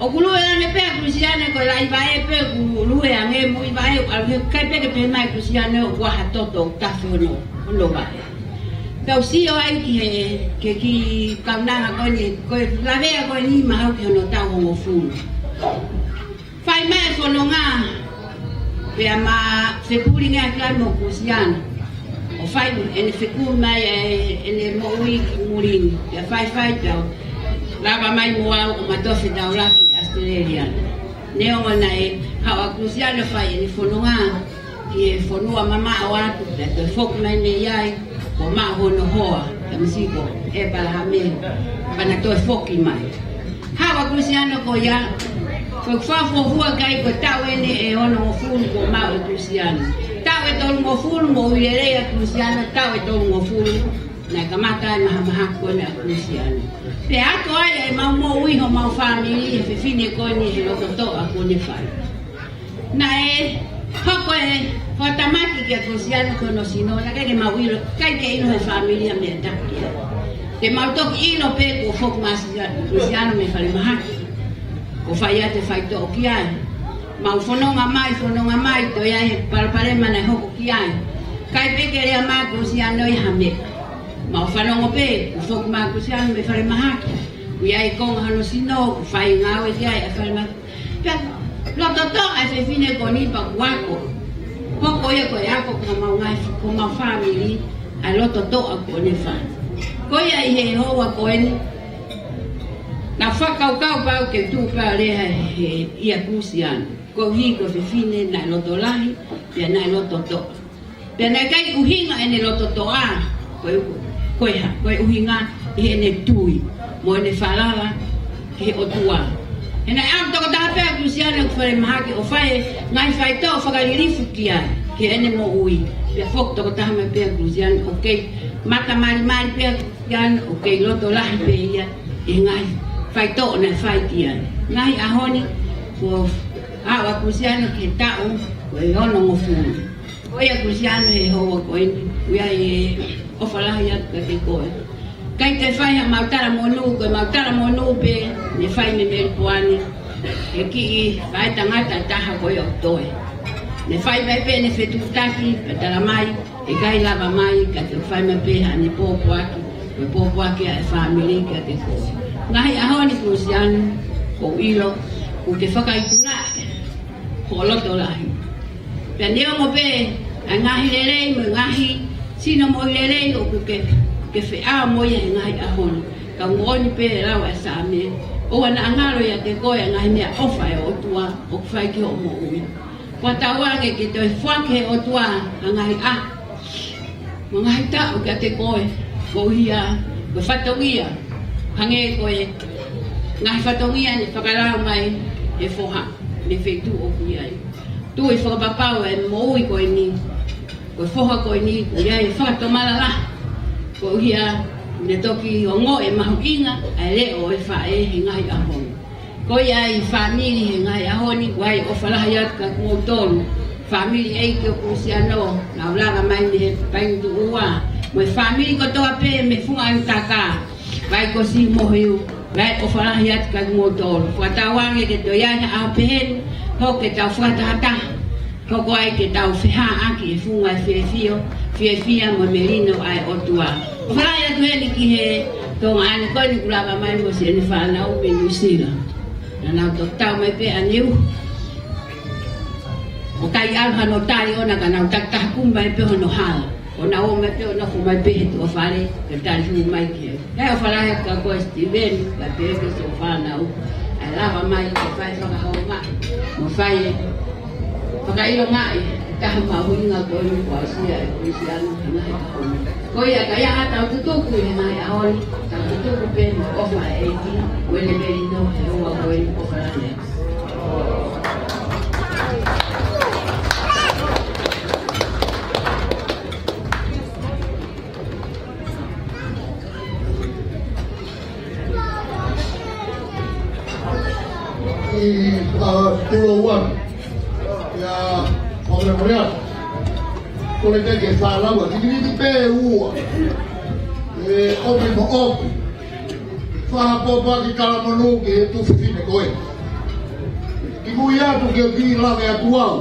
ʻOku lue ange pē ʻa Kusiano ko e laʻi vaʻe pē, ʻoku lue ange mo e vaʻe, ʻoku ʻalu he ʻikai pē ke pehē mai Kusiano ʻoku ʻi ai ha toto ʻoku tafe hono, hono vaʻe. Pea u sio ai ki he, ki he kiʻi kaunanga ko eni, ko e lavea ko eni mahalo ki hono taʻu hongofulu. Fai mai e fononga, pea ma fepuli ange ʻaki ai mo Kusiano. ʻO fai ʻene fekumi mai ʻene moʻui ki muli ni. Pea faifai pea lava mai mo au ʻo ma toe fetaulaki ʻi ʻAositelēlia. Neongo naʻe haʻu ʻa Kusiano ʻo fai ʻene fononga ki he fonua mamaʻo atu, pea toe foki mai mei ai, kuo maʻu hono hoa, tamasiʻi ko ʻEpalahame, pea na toe foki mai. Haʻu ʻa Kusiano ko ia, ko e fakafuofua ki ai ko e taʻu eni ʻe onongofulu kuo maʻu ʻe Kusiano. Taʻu ʻe tolungofulu moʻui lelei ʻa Kusiano, taʻu ʻe tolungofulu, naʻe kamata ai e mahamahaki ko eni ʻa Kusiano. Pea ako ai ʻemau moʻui homau fāmili he fefine ko eni he loto toʻa kuo ne fai. Naʻe hoko e fakatamaki kia Kusiano ko hono sino, naʻe ʻikai ke mau ʻilo, ʻikai ke ʻilo he fāmili ha meʻa taki ai. Te mau toki ʻilo pē kuo foki mai ʻa Kusiano mei falemahaki, kuo fai atu e faitoʻo ki ai. Mau fononga mai, fononga mai, toe ʻi ai e palopalema naʻe hoko ki ai. ʻIkai pē ke lea mai ʻa Kusiano ʻi ha meʻa. Mau fanongo pē kuo foki mai ʻa Kusiano mei falemahaki. Kuo ʻi ai e konga hono sino, kuo fai e ngāue ki ai ʻa e falemahaki. Pea loto toʻa e fefine ko eni pea kuo ako. Hoko ia ko e ako ki homau ngaahi, ki homau fāmili, ʻa e loto toʻa kuo ne fai. Ko ia ʻi he houa ko eni, naʻa ku fakakaukau pau ke tuʻu pē ʻo lea he, he ʻia Kusiano. Koeʻuhi ko e fefine naʻe loto lahi, pea naʻe loto toʻa. Pea naʻe ʻikai ʻuhinga ʻene loto toʻa, ko e, ko e hā, ko e ʻuhinga ʻi heʻene tui mo ʻene falala ki he ʻOtua. He naʻe ʻalu tokotaha pē ʻa Kusiano ki falemahaki ʻo fai e ngaahi faitoʻo fakalilifu ki ai, ki heʻene moʻui. Pea foki tokotaha mai pē ʻa Kusiano ʻo kei mata malimali pē ʻa Kusiano ʻo kei loto lahi pē ia ʻi he ngaahi faitoʻo naʻe fai ki ai. Ngaahi ʻaho ni, kuo aʻu ʻa Kusiano ki he taʻu ʻe onongofulu. Ko ia Kusiano he houa ko eni, ʻoku ʻi ai e ʻofa lahi atu kiate koe. ʻIkai te fai haʻamau talamonū, ko ʻemau talamonū pē ne fai mei Melipoane. He kiʻi faʻētangata ʻe taha ko ia ʻoku toe. Ne fai mai pē ʻene fetuʻutaki, pea talamai, ʻe ʻikai lava mai, ka te fai mai pē haʻane pōpoaki, ko e pōpoaki ʻa e fāmili kiate koe. Ngaahi ʻaho ni Kusiano, ʻoku ou ʻilo, ʻoku ke fakaikunaʻi hoʻo loto lahi. Pea neongo pē ʻa e ngaahi lelei mo e ngaahi sino moʻui lelei ʻoku ke, ke feʻao mo ia he ngaahi ʻaho ni. Ka ʻoku moʻoni pē e lau ʻa e Saame, ʻoua naʻa ngalo ʻiate koe ʻa e ngaahi meʻaʻofa ʻa e ʻOtua ʻoku fai ki hoʻo moʻui. Fakatauange ke toe foaki ʻe he ʻOtua ʻa e ngaahi ʻaho mo e ngaahi taʻu kiate koe, koeʻuhi ko e fatongia, hangē ko e ngaahi fatongia ne fakalau mai ʻe he foha, ʻi he feituʻu ʻoku ʻi ai. Tui fakapapau ʻa e moʻui ko eni, ko e foha ko eni, ʻoku ʻi ai e fakatomala lahi, koeʻuhi ne toki ongoʻi e mahuʻinga ʻa e leʻo ʻo e faʻē he ngaahi ʻaho ni. Ko ia ʻa e fāmili he ngaahi ʻaho ni, ʻoku ʻi ai e ʻofa lahi atu kiate kimoutolu. Fāmili ʻeiki ʻo Kusiano, naʻa nau lava mai mei he Paenga Tuʻu Ua. Mo e fāmili kotoa pē mei Funga ʻAnitaka, Vaikosi mo Hiu, ʻoku ʻi ai e ʻofa lahi atu kiate kimoutolu. Fakatauange ke toe ʻi ai ha ʻaho pehē ni, hoko ke tau fakatahataha. Hoko ai ke tau feʻaʻaki e funga ʻo e fiefia, fiefia mo e melino ʻa e ʻOtua. ʻOfa lahi atu heni ki he Tonga ʻanekoe ni kuo lava mai mo siʻene fānau mei Nuʻusila. Naʻa nau toki tau mai pē ʻaneuhu. ʻOku ʻikai ʻalu hano tali ʻona ka nau takitaha kumi mai pē hono hala. ʻO nau ō mai pē ʻo nofo mai pē he tuʻa fale, ke tali hū mai ki he. He ʻofa lahi atu kia koe Steven, kae pehē ki siʻo fānau. ʻAi lava mai ke fai fakahoungaʻi. Mo fai e fakaʻilongaʻi e taha mahuʻinga ko eni kuo aʻusia ʻe Kuini Siaina he ngaahi ʻaho ni. Ko ia ka ʻi ai haʻatau tutuku ʻi he ngaahi ʻaho ni, tau tutuku pē mo e ʻofa ʻa e ʻEiki, uele melino he ʻofa ko eni, ʻofa lahi atu. ʻI, ʻa, Toloua. ʻIa, ʻo le mole atu. Ko le teke fālaua, tikitiki pē ua. ʻE, ʻope mo ʻope. Fakapōpaki talamonū ki he tuofefine ko ē. Kimuʻa atu ke u kiʻi lave atu au.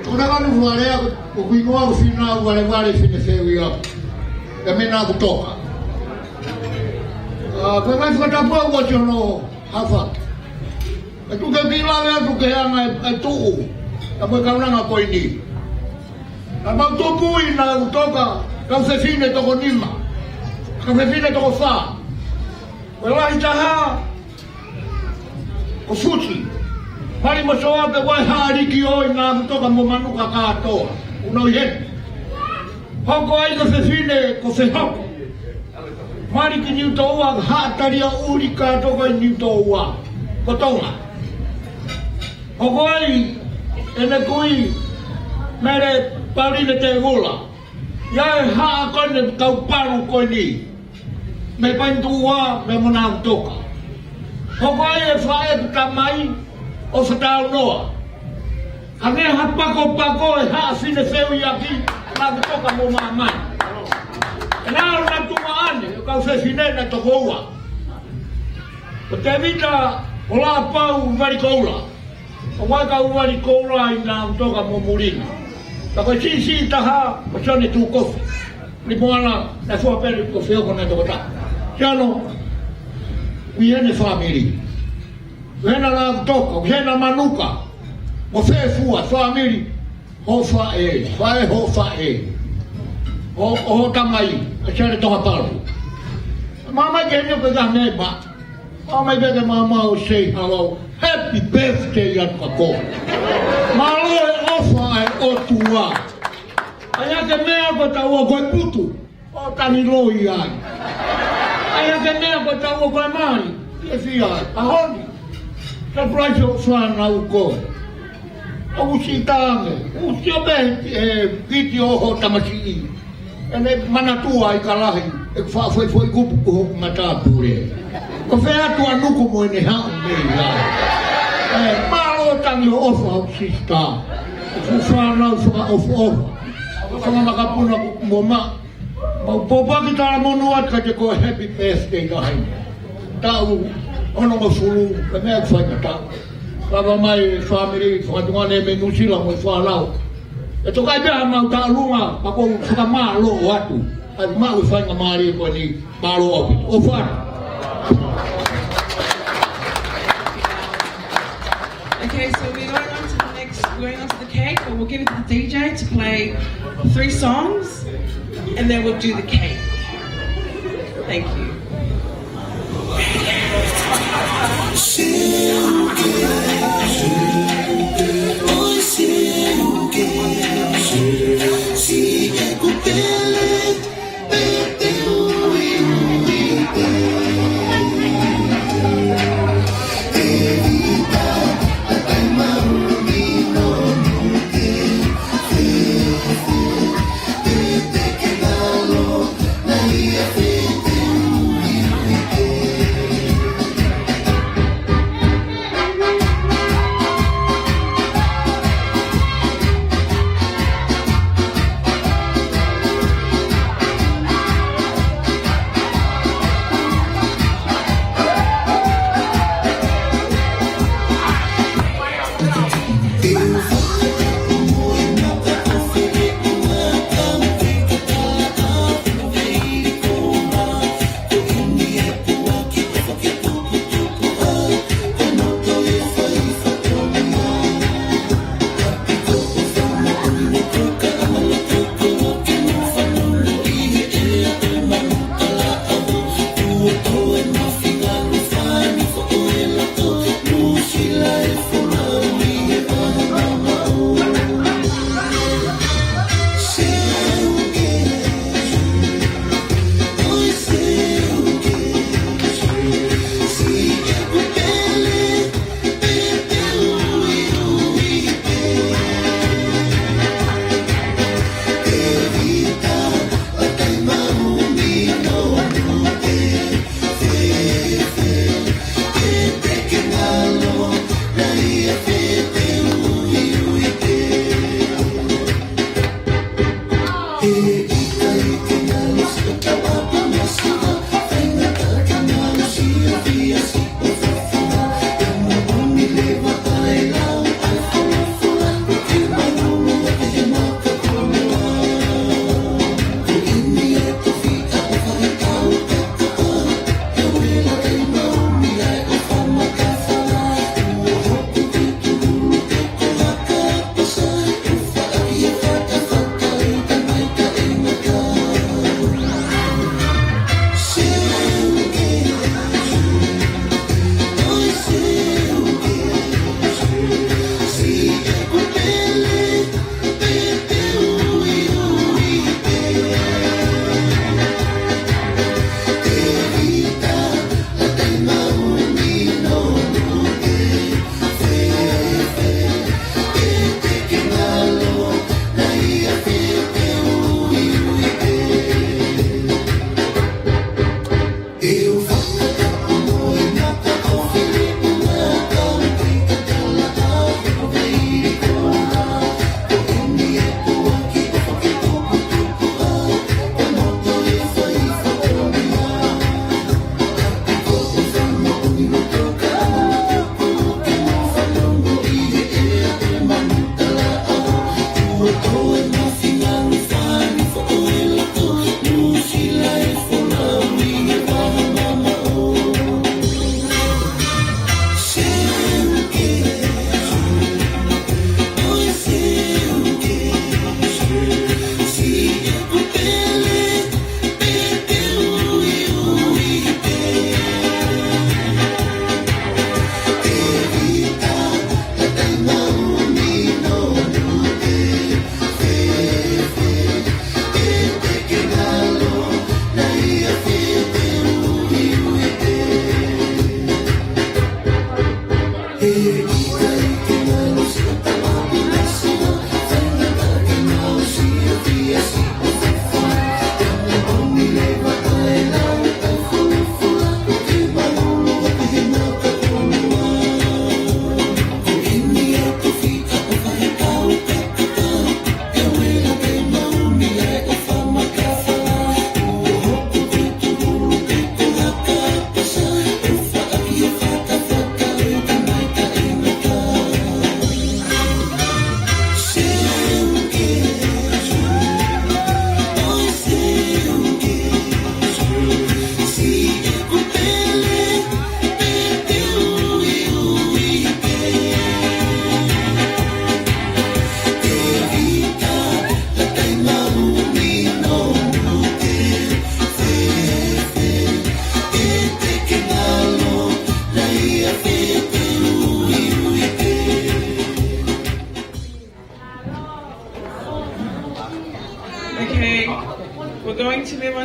Ko e ʻuhinga ʻeku lea, ko e ʻuhinga ʻoku ou fie valevale fefine fehuʻi ʻaʻaku. Pea mo Navutoka. ʻA, ko e ngaahi fakatapu ʻoku ʻosi hono hā. ʻE tuku ke u kiʻi lave atu ki he anga e, e tuʻu. Ka ko e kaunanga ko eni. Naʻa mau tupu ʻi Navutoka, kau fefine toko nima. Kau fefine toko fā. Ko e lahi taha, ko Fusi. Mali mo Soa pē ko e hā liki ʻo ʻi Navutoka mo Manuka kātoa. ʻUnau ʻi heni. Hoko ai ko e fefine ko Fehoko. Mali ki Niutōua, Haʻa Taliaʻuli kātoa ko ē ʻi Niutōua. Ko Tonga. Hoko ai ʻene kui Mele Paline Tevula. ʻI ai e haʻa ko eni kau palu ko eni. Mei Paenituʻua, mei mo Navutoka. Hoko ai e faʻē ʻeku tamai ʻo Fataunoa. Hangē ha pakopako e haʻa fefine fehuʻi ʻaki Navutoka mo Māmani. ʻE nau na tuʻa ʻane, ʻo kau fefine na toko ua. Ko Tevita, ko Lapau, Valikoula. ʻO mai kau Valikoula ʻi Navutoka mo Mulina. Ka ko e siʻisiʻi taha, ko Sione Tuʻukofi. Ni moana, na fua pele ko Fehoko na toko taha. Siano, ʻi heni fāmili. ʻI heni Navutoka, ʻi heni Manuka. Mo Fefua, fāmili. Hoʻo faʻē, faʻē hoʻo faʻē. ʻO, ʻo tamai, ʻa Siale Tonga Palu. Māmani ke ne pe ka ne ba. Māmani pe ke māmani ʻo say hello. Happy birthday atu kia koe. Mālō e ʻofa ʻa e ʻOtua. ʻAi ke meʻa ko e taua ko e putu. ʻO tangi loi ai. ʻAi ke meʻa ko e taua ko e mali. Ke fia ai. ʻAho ni. Ka pulai ʻo fānau ko. ʻOku siʻi tangi. ʻOku siʻi ʻo pē, ʻe, piti ʻo ho tamasiʻi. ʻEne manatua ʻi ka lahi. ʻE faʻa foʻi foʻi kupu ko hoku mata pule. Ko fē atu ʻa Nuku mo ʻene haʻu mei ai. ʻE, mālō tangi ʻo ʻofa ʻo sister. ʻOku fānau fakaʻofoʻofa. Fanga makapuna kuku mo ma. Mau pōpaki talamonū atu kiate koe happy birthday lahi. Taʻu onongofulu, ka meʻa fai ka taʻu. Lava mai fāmili, fakatungane mei Nuʻusila mo e fānau. ʻE toka ai pē ha mau taʻalunga, pea ʻoku ou fakamālō atu. ʻAi maʻu e faingamālie ko eni, mālō ʻaupito. ʻOfa atu. Okay, so we're going on to the next, we're going on to the cake, but we'll give it to the D J to play three songs, and then we'll do the cake. Thank you.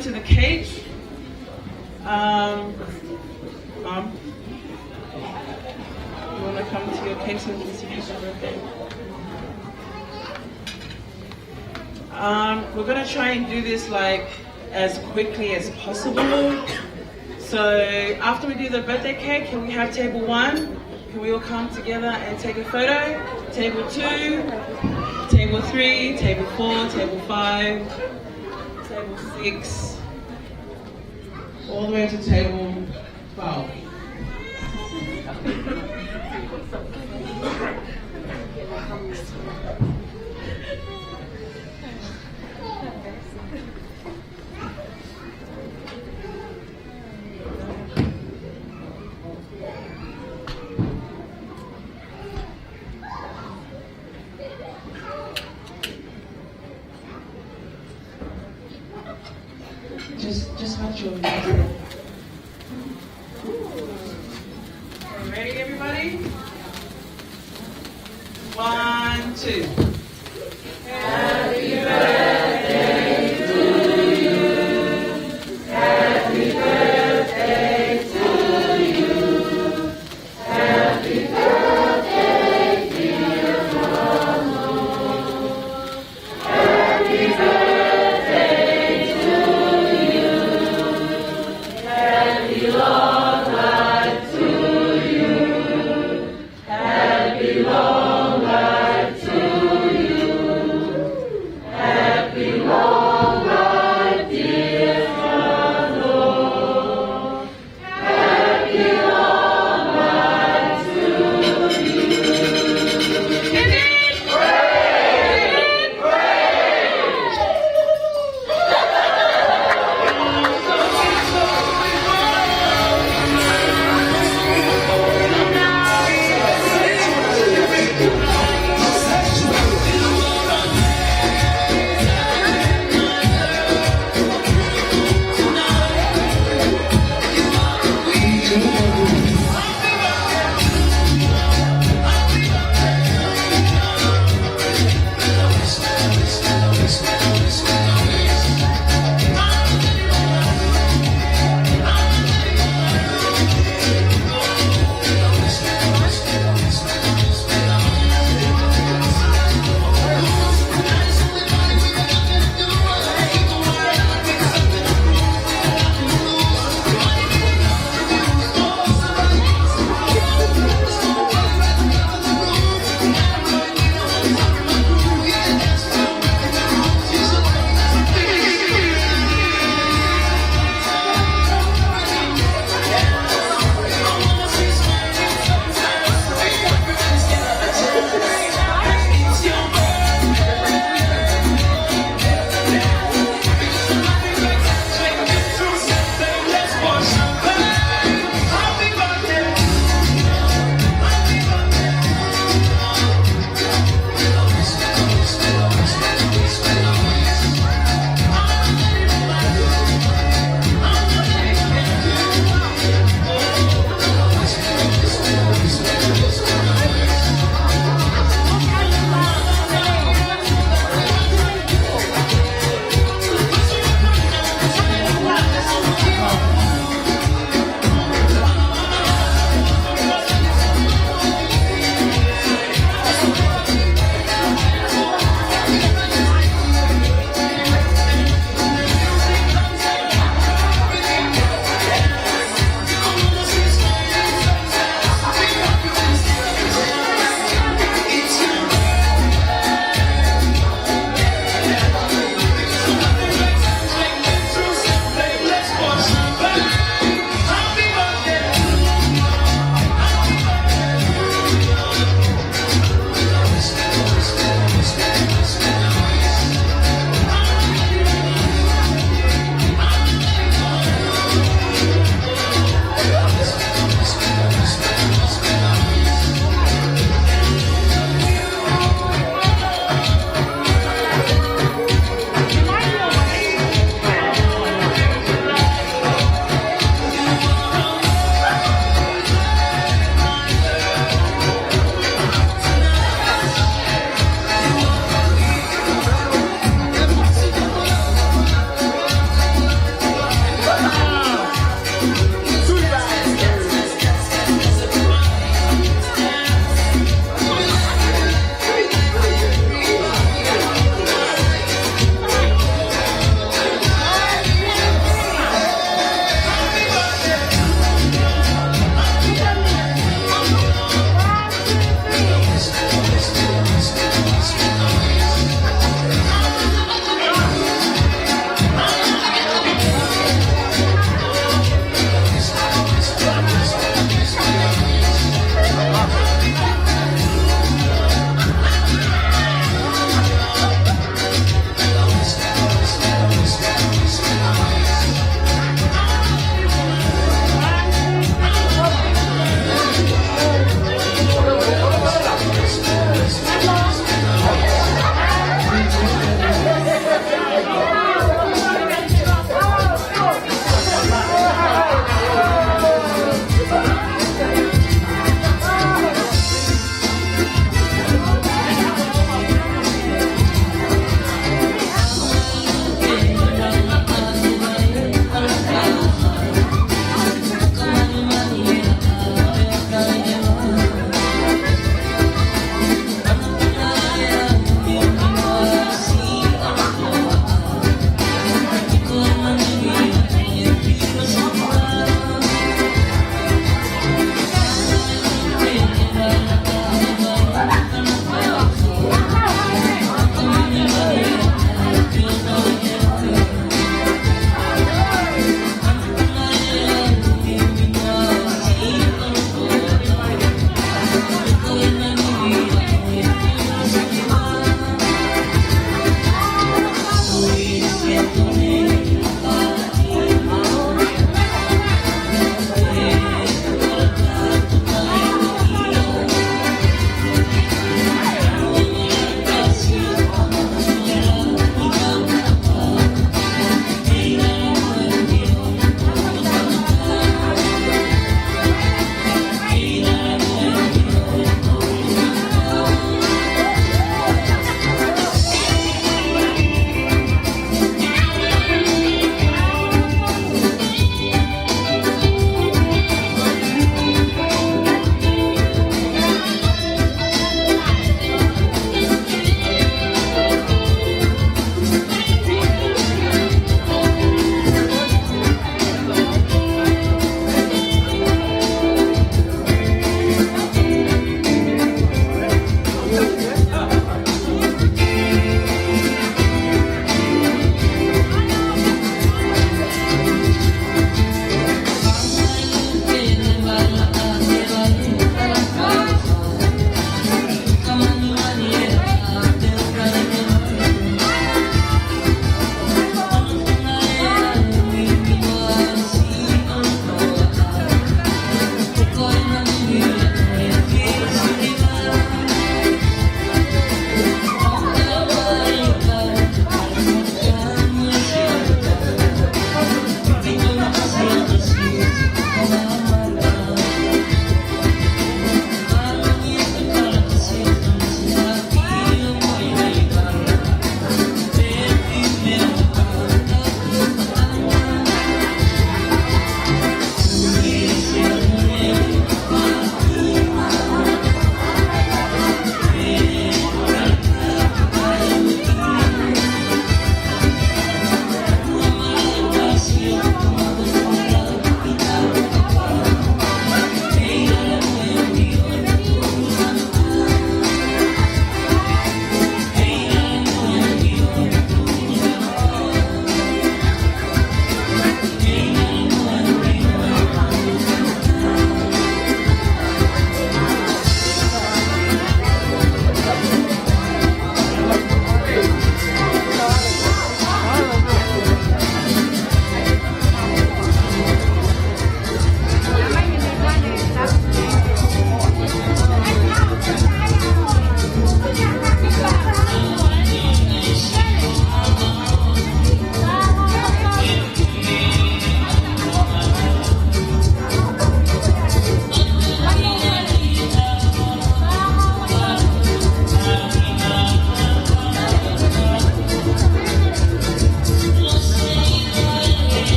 To the cake. Um, Mum, you want to come to your cake so we can see happy birthday? Um, we're gonna try and do this, like, as quickly as possible. So after we do the birthday cake, can we have table one? Can we all come together and take a photo? Table two, table three, table four, table five, table six, all the way to table twelve. Just, just make sure. Ready, everybody? One, two.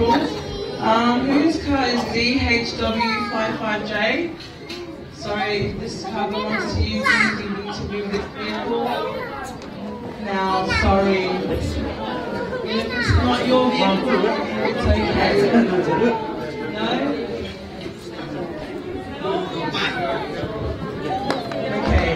Um, whose car is D H W five five J? Sorry, this car belongs to you. Please, you need to move this vehicle. Now, sorry. If it's not your vehicle, it's okay. No? Okay. Okay.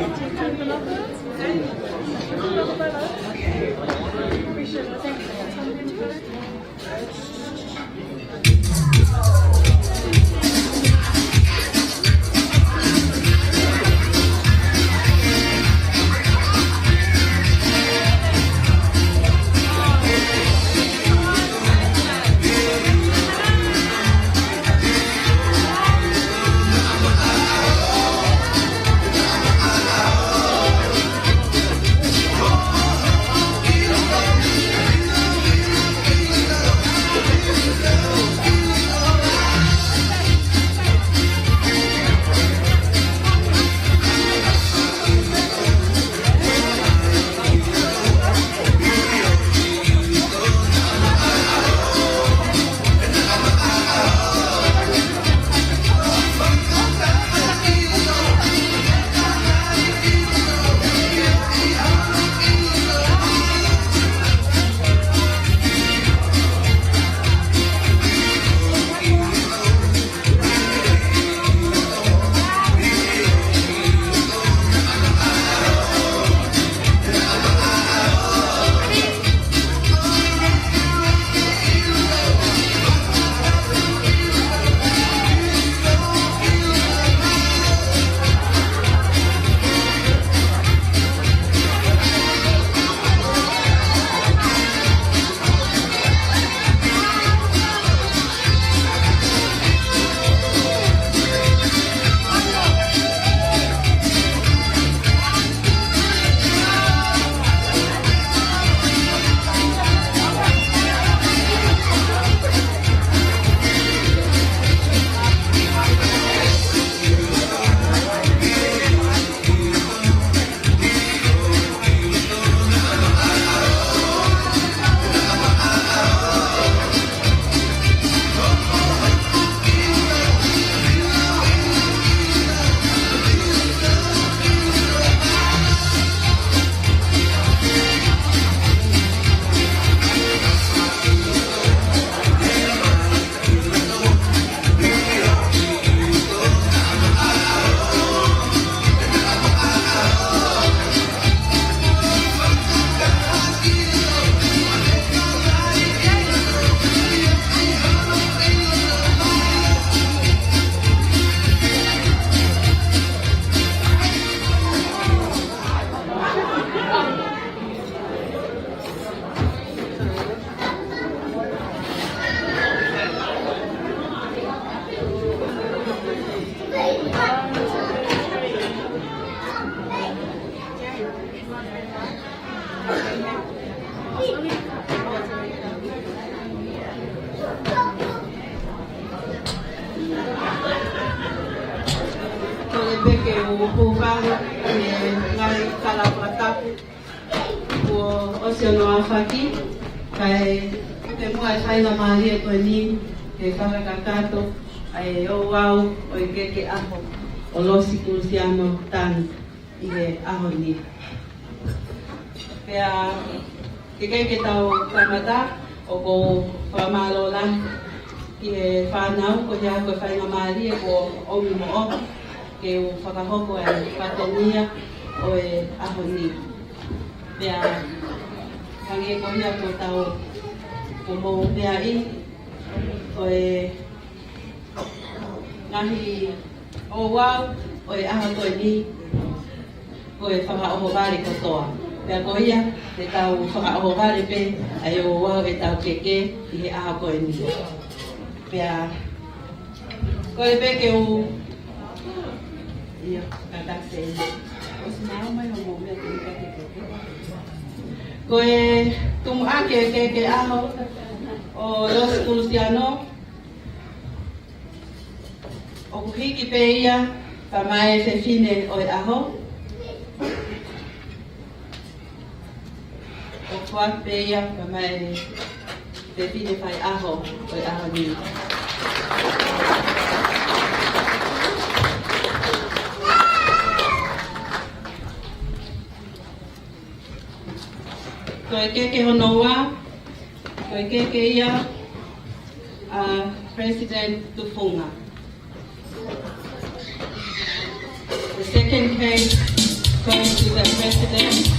Kole pē ke u hūfanga he ngaahi kala fakatapu kuo ʻosi hono aofaki, kae ʻoku ou fie maʻu e faingamālie ko eni ke fakakakato ʻa e ouau ʻo e keke ʻaho ʻo Losi Kulusiano Tanu ʻi he ʻaho ni. Pea ke kei ke tau kamata, ʻoku ou fakamālō lahi ki he fānau, ko ia ko e faingamālie kuo ʻomi moʻoku ke u fakahoko e fatongia ʻo e ʻaho ni. Pea hangē ko ia ko ʻetau, ko hoʻomou meaʻi, ko e ngaahi ouau ʻo e ʻaho ko eni, ko e fakaʻohovale kotoa. Pea ko ia, te tau fakaʻohovale pē ʻa e ouau ʻetau keke ʻi he ʻaho ko eni. Pea, kole pē ke u, ʻio, kātaki pē. ʻOsi maʻu mai hoʻomou meʻa ke u keke. Ko e tumuʻaki e keke ʻaho ʻo Losi Kulusiano, ʻoku hiki pē ia pea maʻu e fefine ʻo e ʻaho. ʻOku foaki pē ia pea maʻu e Fefine faiʻaho ʻo e ʻaho ni. Ko e keke hono ua, ko e keke ia ʻa President Tufunga. The second case goes to the President.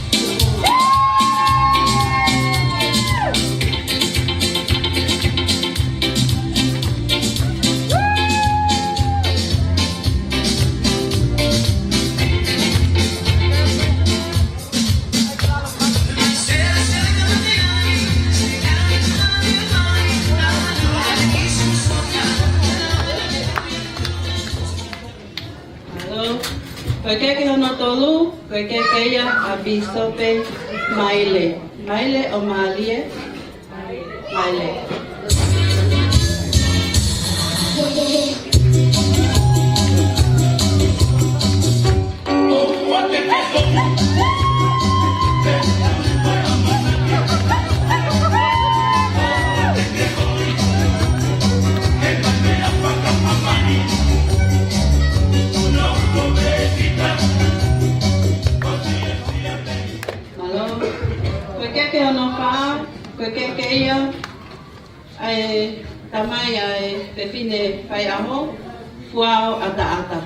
Mālō. Ko e keke hono tolu, ko e keke ia ʻa Pīsope Maile. Maile ʻo Mālie. Maile. Mālō. Ko e keke hono fā, ko e keke ia ʻa e tamai ʻa e fefine faiʻaho, Fuao ʻAtaʻata.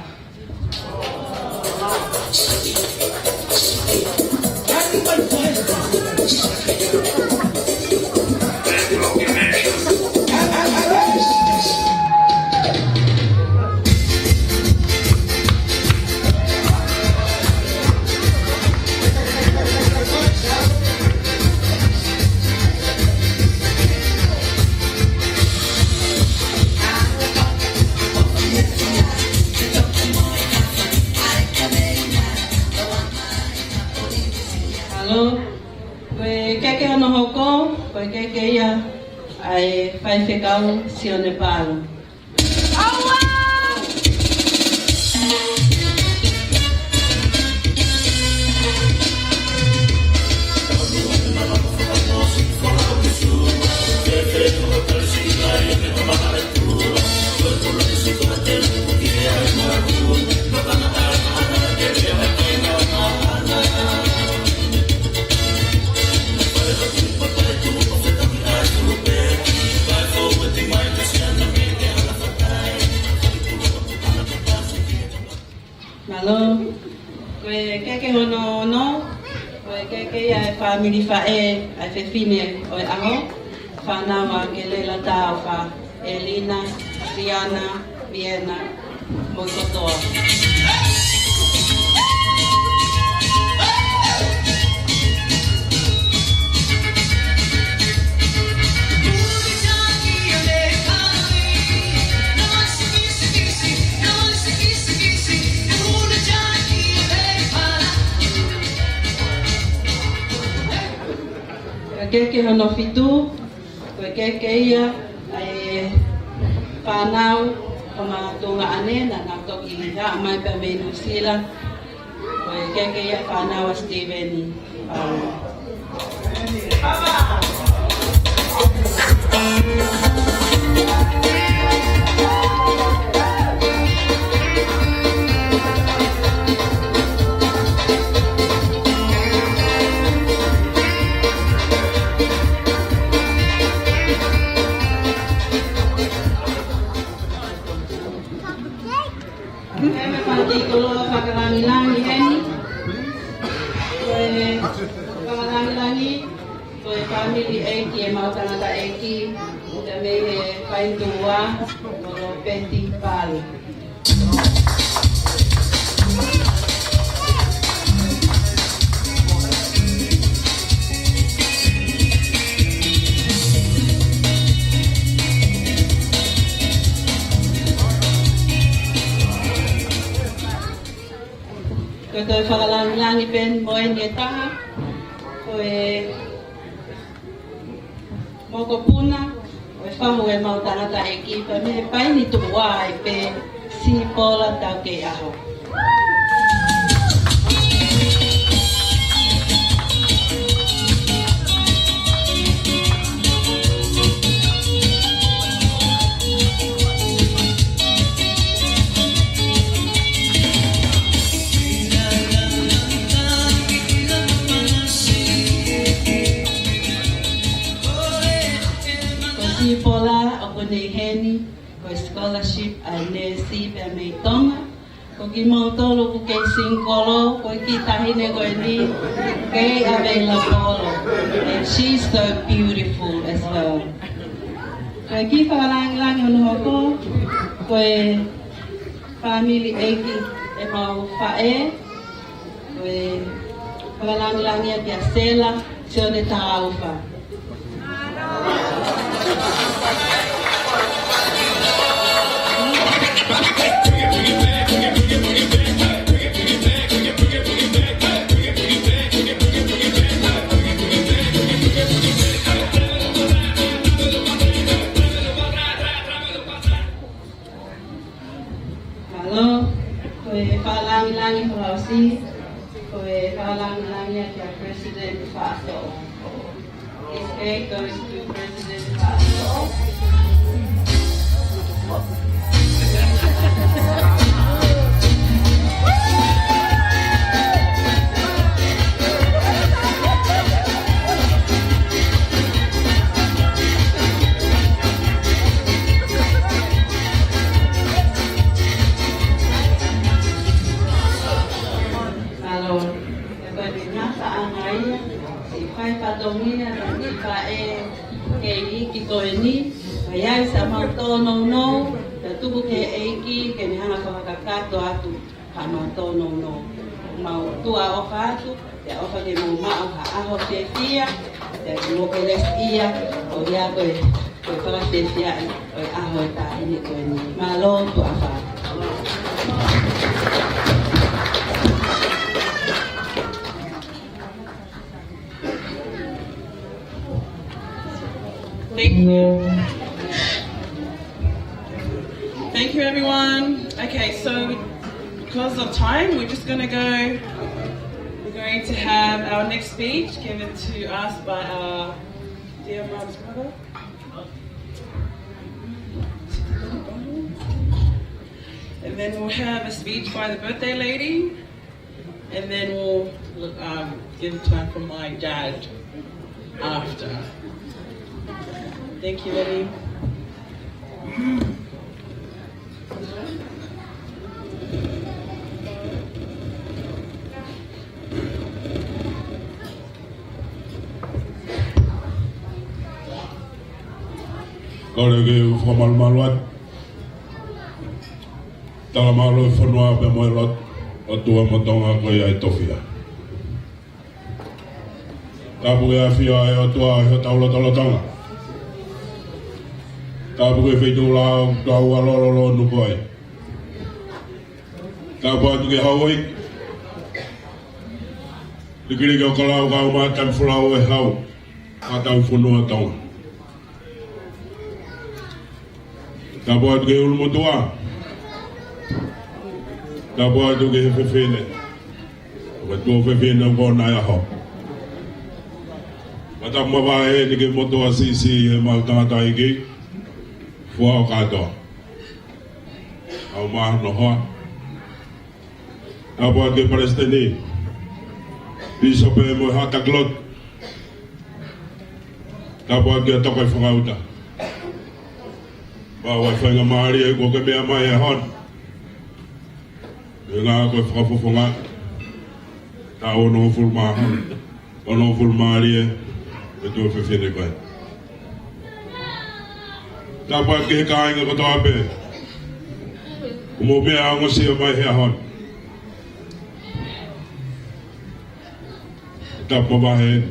Mālō. Ko e keke hono hoko, ko e keke ia ʻa e faifekau Sione Palu. Mālō. Ko e keke hono ono, ko e keke ia ʻa e fāmili faʻē ʻa e fefine ʻo e ʻaho, fānau ʻa Kelela Taufa, ʻElina, Siana, Viena, mo e kotoa. Ko e keke hono fitu, ko e keke ia ʻa e fānau ʻo ma tuongaʻane naʻa nau toki haʻu mai pē mei Nuʻusila. Ko e keke ia fānau ʻa Steven. Ko e meʻa fakalāngilangi heni, ko e fakalāngilangi, ko e fāmili ʻeiki ʻe mau tangataʻeiki, ʻo mei he faituʻa, ko Lopeti Palu. Ko e toe fakalāngilangi pē mo eni ʻe taha, ko e mokopuna ʻo e fahu ʻemau tangataʻeiki pea mei he paini tuʻu ai pē Sipola Taukeiʻaho. Sipola ʻoku ne ʻi heni, ko e scholarship ʻa e neesi pea mei Tonga. Ko kimoutolu ʻoku kei singikolo, ko e kiʻi taʻahine ko eni, kei ʻave ʻi lapolo. And she's so beautiful as well. Ko e kiʻi fakalangilangi hono hoko, ko e fāmili ʻeiki ʻemau faʻē, ko e fakalangilangi ʻa Sela Sione Taufa. Mālō, ko e fakalangilangi holo ʻosi, ko e fakalangilangi ʻa e President Faʻasoʻo. This cake goes to President Faʻasoʻo. Mālō, ʻe ko e ngataʻanga ia, siʻi fai fatongia, siʻi faʻē kei iiki ko eni, ʻa ia ʻi siʻa mau tōnounou, pea tuku ki he ʻEiki, ke ne hanga fakakakato atu, ha mau tōnounou. Mau tuʻa ʻofa atu, pea ʻofa ke mou maʻu ha ʻaho fiefia, pea ke mou kelesiʻia, ʻo ia ko e, ko e fakafiefia ʻi, ʻo e ʻaho ʻo e taʻahine ko eni. Mālō tuʻa ʻofa. Thank you. Thank you, everyone. Okay, so because of time, we're just gonna go, we're going to have our next speech given to us by our dear mum's brother. And then we'll have a speech by the birthday lady. And then we'll, um, give time for my dad after. Thank you, Eddie. Kole ke u fakamalumalu atu. Talamalo e fonua pea mo e lotu, ʻOtua mo Tonga ko ia ʻe tofiʻa. Tapu ke ʻafio ʻa e ʻOtua ʻi hotau lotolotonga. Tapu ke feituʻu lao tau ʻa lolo lo nuku ai. Tapu atu ke hau ai. Likiliki ʻo ka lau kau mā tau folau e hau. Ka tau fonua Tonga. Tapu atu ke ʻulumotuʻa. Tapu atu ke he fefine. Ko e tuofefine ʻo e ngaahi ʻaho. Ka tapu mavahe eni ke motuʻa siʻisiʻi he mau tangataʻeiki. Fua ʻo kātoa. ʻAu mā hono hoa. Tapu atu ke Palesiteni. Pīsope mo e haʻa taki lotu. Tapu atu ke toko e fakauta. Pau ʻa e faingamālie kuo ke meʻa mai he ʻaho ni. He ngā ko e fakafofonga. Taʻu onongofulu mā ono. Onongofulu mālie. E tuofefine ko ē. Tapu atu ke kāinga kotoa pē. Kuo mou meʻa ongosia mai he ʻaho ni. Tapu mavahe.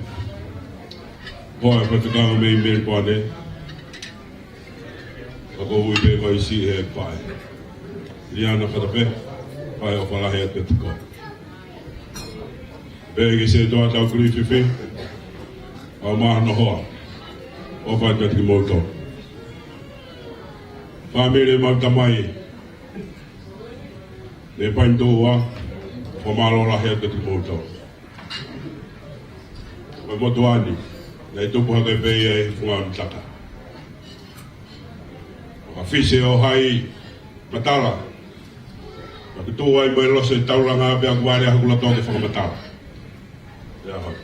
Ko e faifekau mei Melipoane. Ka ko ui pē ko isi he pae. Liana Fatape, pae ʻofa lahi atu ki koe. Pea ke se toa tau kuli fifi, ʻa e mā hono hoa, ʻofa atu ki moutolu. Fāmili mau tamai, ne pain toa, fakamālō lahi atu ki moutolu. Ko e motuʻa ni, naʻe tupu hake pē ia ʻi he funga ʻo Nutaka. ʻOka fisi ʻo hai matala. Ka kutu ai mai loso e taulanga pea kuale haku loto ke fakamatala. Ia hoi.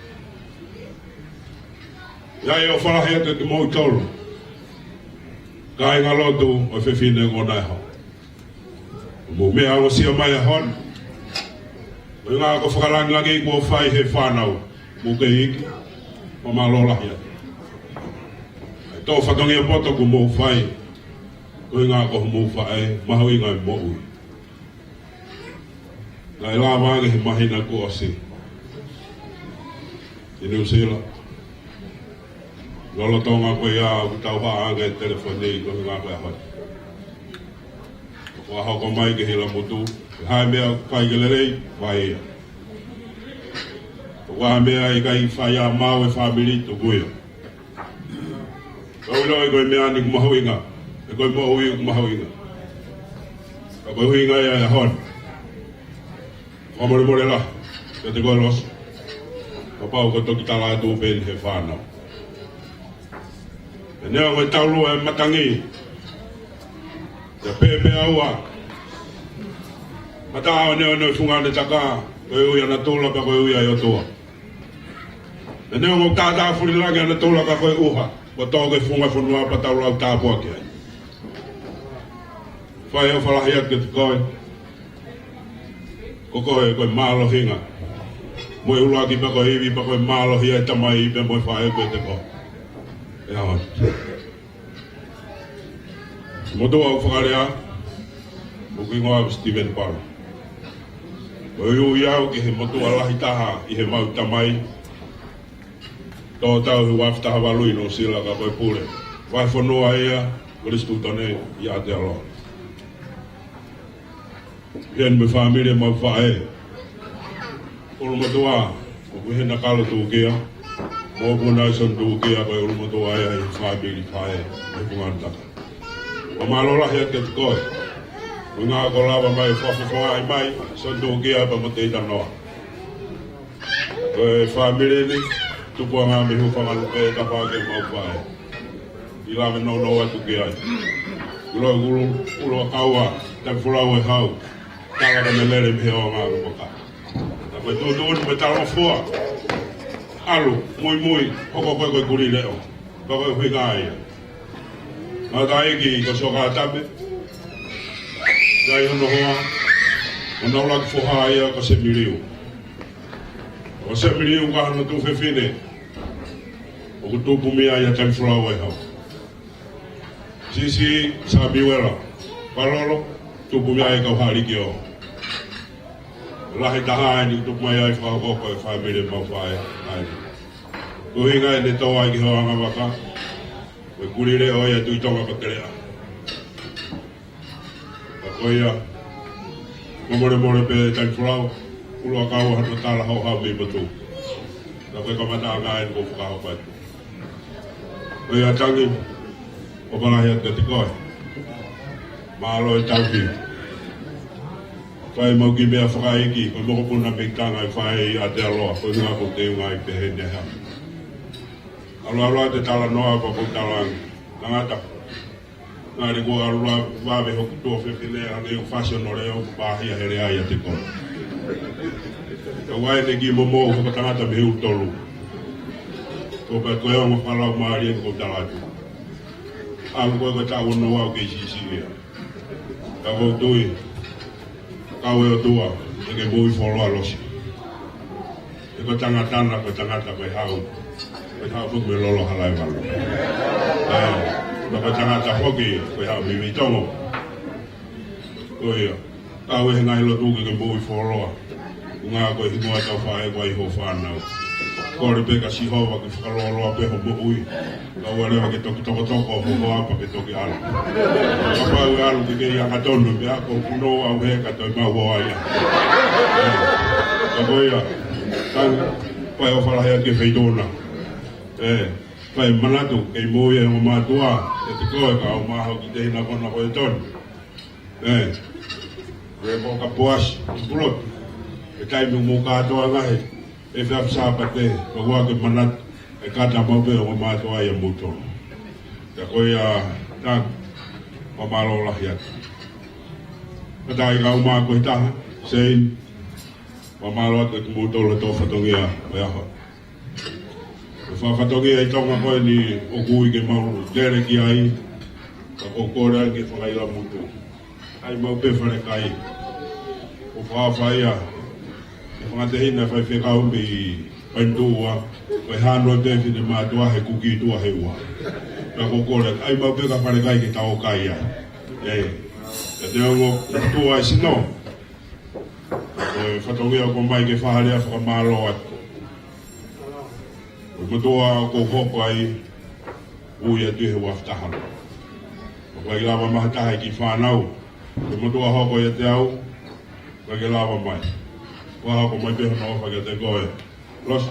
Ia ʻofa lahi atu ki moutolu. Kāinga lotu ʻo e fefine ʻo e ʻaho. Mou meʻa ʻo sio mai he ʻaho ni. Ko e ʻuhinga ko e fakalāngilangi kuo fai he fānau. Mou kei iiki. Mālō lahi atu. ʻA e tō fatongia poto kuo mou fai. Ko e ʻuhinga ko hoʻomou faʻē mahuʻinga e moʻui. Naʻe lava ange he māhina kuo ʻosi ʻi New Zealand. Lolotonga ko ia ʻoku tau hā ange telefoni ko e ʻuhinga ko e ʻaho ni. Ko e hoko mai ki he ʻilo motu, ʻi ai ha meʻa ʻoku fai ke lelei, fai ia. Ko e ʻuhinga meʻa ʻikai fai ʻa maʻu e fāmili, tuku ia. Ka ʻoku ou ʻilo ko e meʻa ni ʻoku mahuʻinga, ʻe ko e moʻui ʻoku mahuʻinga. Ka ko e ʻuhinga ia e ʻaho ni. Fakamolemole lahi kiate koe Losi. Kapau ko e toki tala atu pē eni he fānau. Pea neongo e taulua e matangi. Pea pēpē ʻaua. Mataʻau neongo e fungani taka, ko e ui ʻa natula pea ko e ui ʻa e ʻOtua. Pea neongo ʻoku tātāfuli langi ʻa natula ka ko e ʻuha, kuo tō ki he funga fonua pea tau lau tāpuaki ai. Fai ʻofa lahi atu kiate koe. Ko koe ko e mālohinga. Mo e ʻuluaki pea ko e ivi pea ko e mālohi ʻa e tamai pea mo e faʻē kiate koe. ʻE ʻaho ni. Motuʻa ʻoku fakalea, ʻoku hingoa ko Stephen Pala. Ko e ui au ki he motuʻa lahi taha ʻi he maʻu tamai. Tō tau he ua afe taha valu ʻi Nuʻusila ka ko e pule vahefonua ia, Kolisi Tūtone ʻi Aotearoa. Heni mo e fāmili ʻemau faʻē. ʻUlumotuʻa, ʻoku ʻi hena Kalo Tūkia, mo ʻoku ʻi ai Soni Tūkia, ko e ʻulumotuʻa ia ʻi he fāmili faʻē, ʻi he fungani taka. Mālō lahi atu kiate koe. Ko e ʻuhinga kuo lava mai fakafofongaʻi mai, Soni Tūkia pea mo Teita Noa. Ko e fāmili ni, tupuʻanga mei Hūfangalupe, tafaʻaki ʻemau faʻē. ʻI lave nounou atu ki ai. Kulo kulu, kulo kaua, taimi folau e hau. Tala ka me lele mei he ʻaonga ʻo e poka. Ka ko e tuʻutuʻuni mo e talangofua. ʻAlu, muimui, hoko koe ko e kuli leʻo. Ka ko e ʻuhinga ia. Mataʻiki ko Soka Tape. Kai hono hoa. Hono ʻuluaki foha ia ko Semiliu. Ko Semiliu ko hono tuofefine. ʻOku tupu mei ai ʻa Taimi Folau e Hau. Sisi Samiuela Palolo, tupu mei ai e kau Haʻaliki ʻo. Lahi taha eni tupu mai ai fakahoko ko e fāmili ʻemau faʻē ai. Ko e ʻuhinga ʻene tō ai ki he ʻaonga vaka. Ko e kuli leʻo ia Tuʻi Tonga ko Teleʻa. Ka ko ia, fakamolemole pē Taimi Folau, kulo kaua hono tala hoʻo haʻu mei motu. Ka ko e kamataʻanga eni kuo fakahoko atu. Ko ia Tangi, ʻofa lahi atu kiate koe. Mālō e tauhi. Fai ʻemau kiʻi meʻa fakaʻeiki, ko e mokopuna mei Tonga ʻi faʻē ʻi Aotearoa, ko e ʻuhinga ʻoku ou teuʻi ai pē heni ʻa e hā. ʻAlu ʻalu atu e talanoa pea ʻoku ou talaange. Tangata. Ngali kuo ʻalu ʻo vave hoku tuofefine, ʻa ʻene ʻū fasi ʻo e leʻo, kuo pāhia he lea ia ʻiate koe. Ka ʻoku ʻi ai ʻene kiʻi momou, ko e tangata mei he ʻUlutolu. Ko e pē ko e ongo fakalaumālie ʻoku ou tala atu. ʻAlu koe ko e taʻu ono ʻoku kei siʻisiʻi ia. Ka ʻoku ou tui, kau e ʻOtua, ʻe ke moʻui fuoloa Losi. He ko e tangata na, ko e tangata ko e hau. Ko e hau foki mei Lolo Halaevalu. ʻA, ka ko e tangata foki, ko e hau mei Veitongo. Ko ia, kau e he ngaahi lotu ke ke moʻui fuoloa. ʻUhinga ko e hingoa ʻetau faʻē ko ai hoʻo fānau. Kole pē kia Sihova ke fakalōloa pē hoʻo moʻui. Kae ʻoua leva ke toki tokotoko hoʻo hoa pea ke toki ʻalu. Kapau ʻe ʻalu ke kei angatonu pē ʻa ko punou au he ka toe mau hoa ia. Ka ko ia, tau, fai ʻofa lahi atu ki he feituʻu na. ʻE, fai manatu, kei moʻui e ongo mātuʻa, ʻiate koe ka ʻoku mau ʻi he tehina ko ena ko e tonu. ʻE, ʻe mo ka poasi, pulotu. ʻE taimi mo kātoa ngahe, ʻe fea fisa pate, ka ua ke manatu, ʻe kata mau pē ongo mātuʻa ia mo tonu. Ka ko ia, tā, mālō lahi atu. Ka tā i kau mā ko e taha, Sein, mālō atu ki mo tolu tō fatongia, ʻo e ʻaho. Ko e fakafatongia ʻi Tonga ko eni ʻoku ui ke mau lele ki ai. Ka ʻoku ou kole ange ke fakaila mutu. ʻAi maʻu pē falekai. ʻOku ou fakaʻapaʻapa ia ʻi he fanga tehina faifekau mei Paenitū ua, ko e hā noa te fine mātuʻa he kuki tuʻa he ua. Ka ʻoku ou kole, ʻai maʻu pē ka falekai ke tau kai ai. ʻE, ka te ongo, tua e sino. Ko e fatongia ʻoku ʻomai ke fai ha lea fakamālō atu. Ko e motuʻa ʻoku ou hoko ai, ui atu ʻi he ua afe taha noa. ʻOku ʻikai lava mai ha taha e kiʻi fānau. Ko e motuʻa hoko ʻiate au, ʻoku ʻikai lava mai. Kuo hoko mai pē hono ʻofa kiate koe. Losi,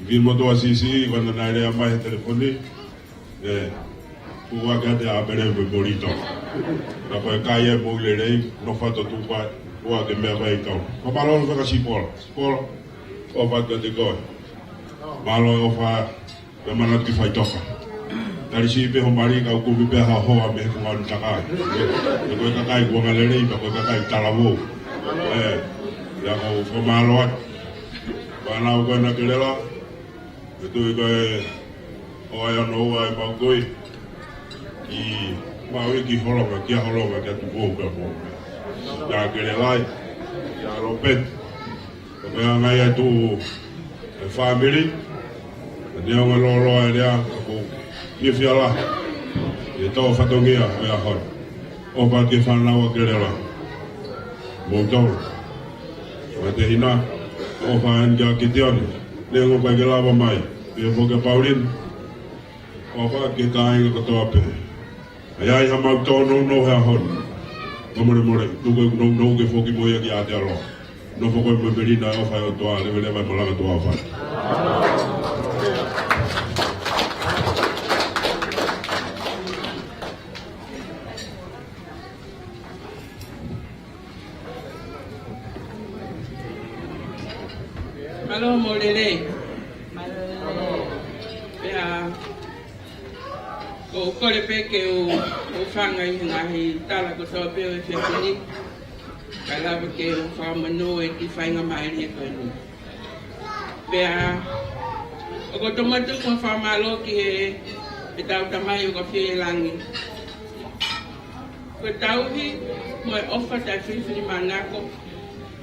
ki he motuʻa siʻisiʻi, ko ena naʻe lea mai he telefoni. ʻE, kuo ake ʻiate ʻApele mo Molito. Ka ko e kai e mou lelei, nofo atu tupa, kuo ake meʻa kai tau. Ko mālō faka Sipola, Sipola, ʻofa kiate koe. Mālō ʻofa, pea manatu ki faʻitoka. Tali siʻi pē ho mali ka ʻoku kumi pē ha hoa mei he funga ʻo e takai. ʻE, ko e kakai kuo ngalelei, ka ko e kakai talavou. ʻE, ia ko e fakamālō atu. Fānau ko ena Kelela, ʻe tui ko e ʻo ai ano ua e mau koi. Ki mau i ki Holonga, kia Holonga, kia Tupou, kia Pō. Kia Kelelai, kia Lopeti. Ko e meʻa ngai atu e fāmili, ka neongo e lōloa e lea, ka ʻoku ou fiefia lahi ʻi he tō fatongia ʻo e ʻaho ni. ʻOfa ki he fānau ʻa Kelela. Moutolu. Ko e tehina, ʻofa eni kia Kitione. Neongo ʻoku ʻikai ke lava mai. Pea foki kia Paulina. ʻOfa ki he kāinga kotoa pē. ʻAi ai ha mau tōnounou he ʻaho ni. Ka molemole, tuku e nounou ke foki mo ia ki Aotearoa. Nofo koe mo Melina, ʻofa e ʻOtua, leveleva e malanga tuʻa ʻofa. Mālō mo lelei. Pea, ʻoku ou kole pē ke u, u fanga ʻi he ngaahi tala kotoa pē ʻo e efiafi ni. Kae lava ke u fakamonū e kiʻi faingamālie ko eni. Pea, ʻoku ou tomuʻa tuku ha fakamālō ki he, ʻetau Tamai ʻoku ʻafio ʻi langi. Ko e tauhi mo e ʻofa taʻefilifilimānako,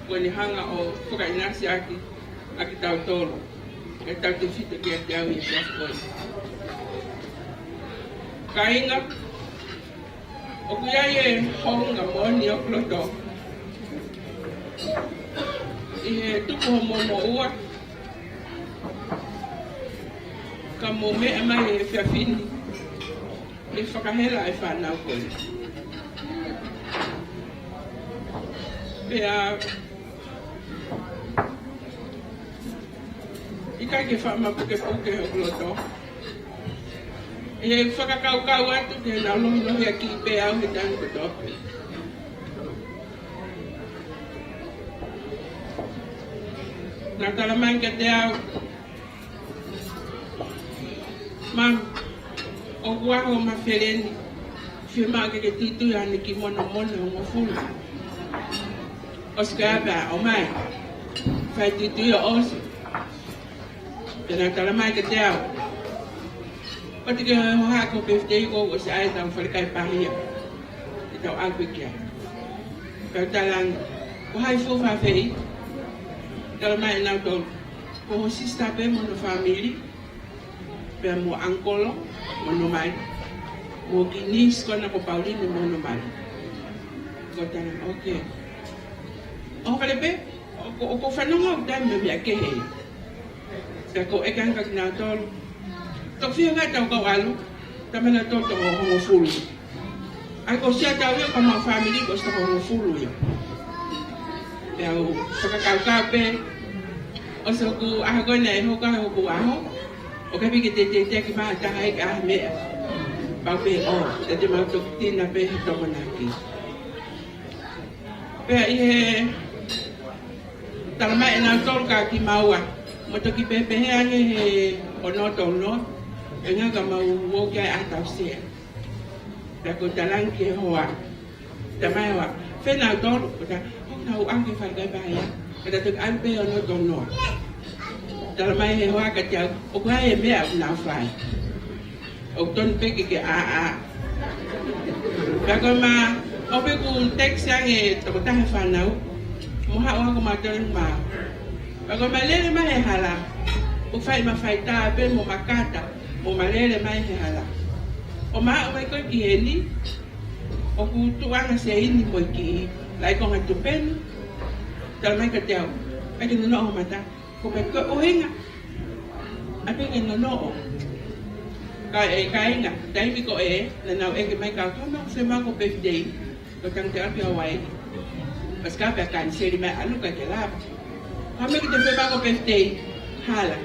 kuo ne hanga ʻo fakaʻinasi ʻaki, ʻa kitautolu. Ke tau tefito kiate au ʻi he efiafi ko eni. Kāinga, ʻoku ʻi ai e hounga moʻoni ʻoku loto ʻi he tuku hoʻomou moʻua, ka mou meʻa mai he efiafi ni, ʻe fakahela e fānau ko ē. Pea ʻikai ke faʻa mapukepuke hoku loto. ʻE fakakaukau atu ke nau lohilohiʻaki pē au he taimi kotoa pē. Naʻa ku talamai kiate au, Mami, ʻoku ʻaho ma feleni, fiemaʻu ke ke tuitui ʻa ʻene kiʻi monomono ʻe hongofulu. ʻOsi ko ia pea ʻomai, fai tuitui ʻo ʻosi. Pea naʻa ku talamai kiate au, ʻoua te ke hohaʻa ki ho pefitei, kuo ʻosi ʻai ʻetau falekai pahia. ʻEtau ʻalu pē ki ai. Pea u talaange, ko hai fua fafeʻi? Talamai ʻe nautolu, ko ho sisitā pē mo hono fāmili, pea mo ʻangikolo mo hono mali, mo e kiʻi nisi ko ena ko Paulina mo hono mali. Ko e talaange, okay. ʻO fale pē, ʻoku, ʻoku ou fanongo au taimi mo e meʻa kehe. Pea ko e kanga kinautolu. Toki fiha ngai ʻetau kau ʻalu, talamai ʻe nautolu toko hongofulu. ʻAi ko e siʻi tau ia ko homau fāmili ko e toko hongofulu ia. Pea u fakakaukau pē, ʻosi hoku ʻaho ko ena ʻe hoko ai hoku ʻaho, ʻoku ʻikai pē ke teitei teʻeki mai ha taha ia ke ʻai ha meʻa. Pau pē ʻo, te te mau toki tina pē he Tokonaki. Pea ʻi he talamai ʻe nautolu kia kimaua, mo toki pehē ange he ono tolu noa, ʻe ngata ka mau ō ki ai ʻa e tausia. Pea ko e talaange ki he hoa, talamai hoa, fē nautolu? Ko e talaange, ʻoku nau ʻalu ki he falekai pahia. Ka ta toki ʻalu pē ono tolu noa. Talamai he hoa kiate au, ʻoku ʻi ai e meʻa ʻoku nau fai. ʻOku tonu pē ke ke ʻā, ʻā. Pea ko e ma, ʻo pē ʻoku text ange tokotaha e fānau, mo haʻu ʻo ako mautolu mā. Pea ko e ma lele mai he hala, ʻoku fai ma faitā pē mo makata, mo ma lele mai he hala. ʻO ma aʻu mai ko ē ki heni, ʻoku tuʻu ange seini mo e kiʻi, lai konga tupenu, tala mai kiate au, ʻai ke nonoʻo ho mata. Ko e meʻa ko e ʻuhinga ʻa e pē ke nonoʻo. Ka e kāinga, taimi ko ē, naʻa nau ʻeke mai kiate au, ko e meʻa ʻoku fiemaʻu ko e birthday, ko e tangi te api Hawaii. Pasikā pea kaniseli mai ʻalu ka ke lava. Ko e meʻa ke te fiemaʻu ko e birthday, hala,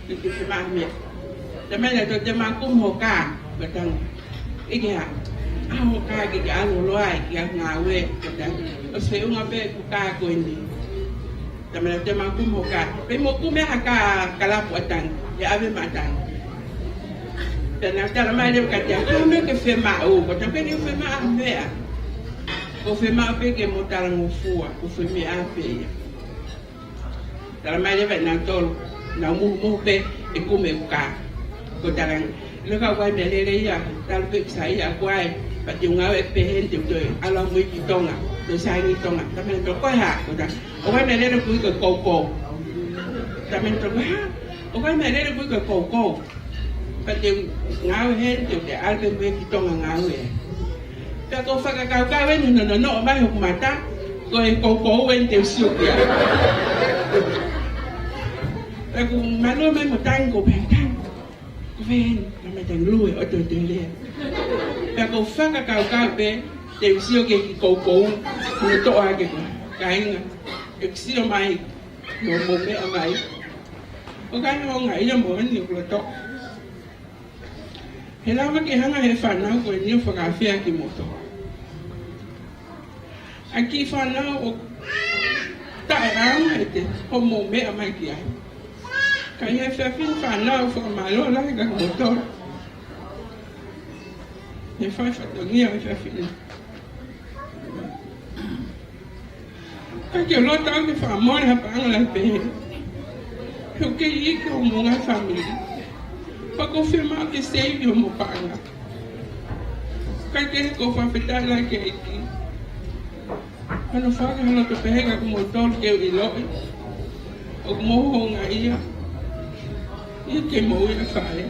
ke te fiemaʻu meʻa. Tala mai naʻa tau te ma kumi ho kā, ko e tangi. ʻIkai ha, ʻa ho kā ke ke ʻalu ʻo ʻalu ai, ke ngāue, ko e tangi. ʻOsi feʻunga pē ʻeku kā ko eni. Tala mai naʻa te ma kumi ho kā. Pea mo kumi ha kā kalapu ʻa tangi. ʻE ʻave maʻa tangi. Pea naʻe tala mai leva kiate au, ko e meʻa ke fiemaʻu, ko e tangi pē ke fiemaʻu meʻa. Ko e fiemaʻu pē ke mo talangofua, ko e fiemaʻu pē ia. Tala mai leva ʻe nautolu, nau muhumuhu pē ʻeku meʻa ʻoku kā. Ko e talange, ʻilo ka ʻoku ʻi ai e meʻa lele ia, talu pē ʻeku saiʻia ʻoku ʻi ai, pea te u ngāue pē heni te u toe ʻalu mo ia ki Tonga, toe sai ki Tonga. Tala mai nautolu ko e hā, ko e talange, ʻoku ʻi ai e meʻa lele ʻoku ui ko e koukou. Tala mai nautolu ko e hā, ʻoku ʻi ai e meʻa lele ʻoku ui ko e koukou. Pea te u ngāue heni, te u toe ʻalu pē mo ia ki Tonga ngāue. Pea ko e fakakaukau eni naʻe nonoʻo mai hoku mata, ko e koukou eni te u sio ki ai. Pea ʻoku mālō mai mo tangi ko e pehē tangi. Ko e pehē eni, naʻa mai tangi lue, ʻoto te lea. Pea ko e fakakaukau pē, te u sio ki he koukou, mo toʻo hake ko e kāinga, ʻeku sio mai, mo mo meʻa mai. ʻOku ʻi ai e ongo ia mo eni ʻoku loto. He lava ke hanga he fānau ko eni ʻo fakaafeʻi kimoutolu. ʻA e kiʻi fānau ʻoku taʻeʻaonga ʻete homo meʻa mai ki ai. Ka ʻi he efiafi ni fānau fakamālō lahi kia kimoutolu. He fai fatongia he efiafi ni. Ka ke loto au ke fakamole ha paʻanga lahi pehē. He ʻoku kei iiki homo ngaahi fāmili. Pea ʻoku fiemaʻu ke save homo paʻanga. Ka ke ko e fakafetaʻi lahi ki he ʻEiki. Hono foaki ha loto pehē kia kimoutolu ke u ʻiloʻi ʻoku mou houngaʻia. ʻI he moʻui ʻa e faʻē.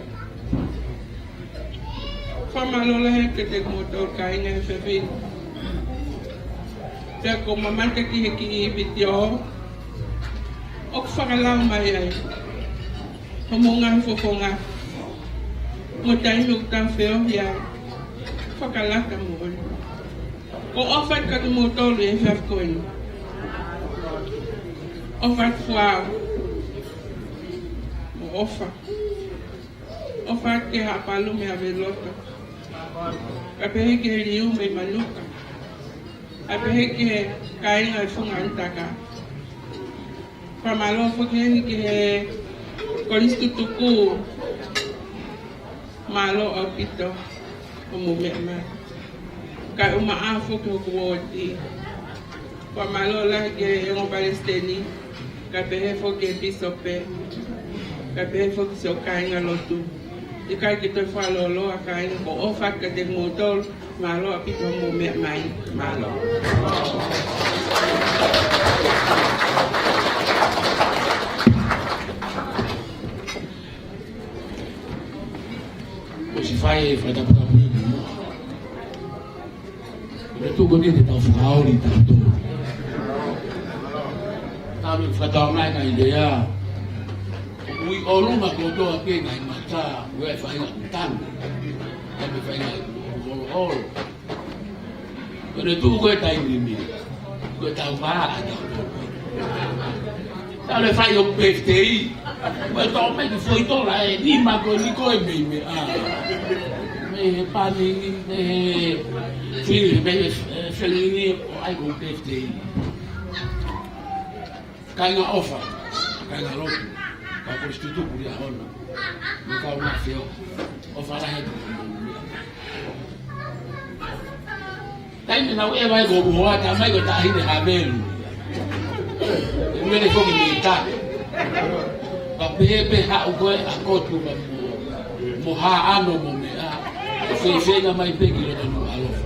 Fakamālō lahi kiate kimoutolu kāinga he efiafi ni. Pea ʻoku ou mamata ki he kiʻi vitiō ʻoku fakalau mai ai homo ngaahi fofonga mo e taimi ʻoku tau feohi ai. Fakalata moʻoni. ʻOku ou ʻofa atu kia kimoutolu he efiafi ko eni. ʻOfa atu foʻou. ʻOku ou ʻofa. ʻOfa atu ki he Haʻapalu mei Haveloto. Kae pehē ki he Liu mei Manuka. Kae pehē ki he kāinga ʻi Funga Anitaka. Fakamālō foki heni ki he Kolisi Tutuku. Mālō ʻaupito homo meʻa mai. Kae ʻumaʻā foki hoku uooti. Fakamālō lahi ki he ongo palesiteni, kae pehē foki ki he pīsope, kae pehē foki ki siʻo kāinga lotu. ʻIkai ke toe fakalōloa kāinga, ʻoku ou ʻofa atu kiate kimoutolu, mālō ʻaupito homo meʻa mai, mālō. Kuo ʻosi fai e fakataputapu ni. Ko e tuʻu ko eni te tau fakaoli tautolu. Tau fakatau mai ngaahi lea. Ui ʻolunga kotoa pē ngaahi mata, ui ai faʻahinga kutangi. Ai pē faʻahinga ʻoloʻolo. Ko e tuʻu ko e taimi ni, ko e tau vā ʻa tautolu. Tau le fai ʻo birthday. Ko e tau mai ki foʻi tola ʻe nima ko eni ko e mei meʻa. Mei he pani, mei he fili, mei he, eh, fili ni ʻo ʻai ko e birthday. Kāinga ʻofa, kāinga lotu, kau Kolisi Tutuku ʻi he ʻaho ni. Mo kau mafeo, ʻofa lahi atu. Taimi naʻa ku ʻeva ai ko Uhoa, talamai ko e taʻahine Havelu. ʻE mele foki mei ta. Ka pehē pē haʻu ko ē ʻa Kotu mo, mo Haʻano mo meʻa. Fēfē na mai pē ki loto Nukuʻalofa.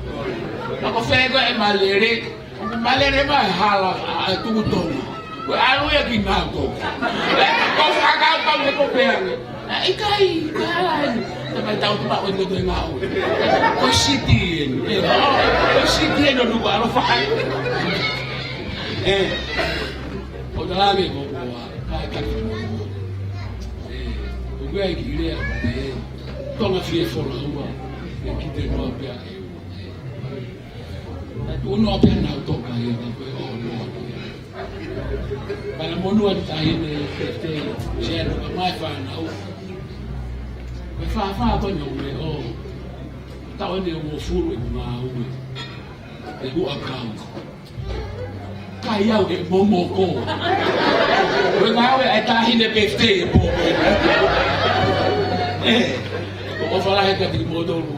Ko fē ko e malele, ko e malele mai hala ʻa, ʻa Tuʻi Tonga. Ko e ʻalu ia ki Nautoko. Ē, ko e fakakaukau he ko pē ange. Ē, ʻikai, ʻikai hala ē. Te mai tau tuma o ni ko te ngau. Ko e siti eni. Ē, ʻo, ko e siti eni ʻo Nukuʻalofa. Ē, ʻo tala ange ko, ko a, kai kai. Ē, ʻo kei ki lea, ē, Tonga fie fola ua. Ē, ki te noa pea ē. Naʻe tuʻu noa pē Nautoko ia ka ko e ʻo noa pē. Pea naʻe monū atu Taʻahine Fifteen, Siano ka mai fānau. Ko e fāfā ko eni ʻo e ʻo. Taʻu eni ʻe uofulu ʻeku ngāue. ʻEku account. Kai au ʻe momoko. Ko e ngāue ʻa e Taʻahine Fifteen ʻe pō. Ē, ko e ʻofa lahi atu kiate kimoutolu.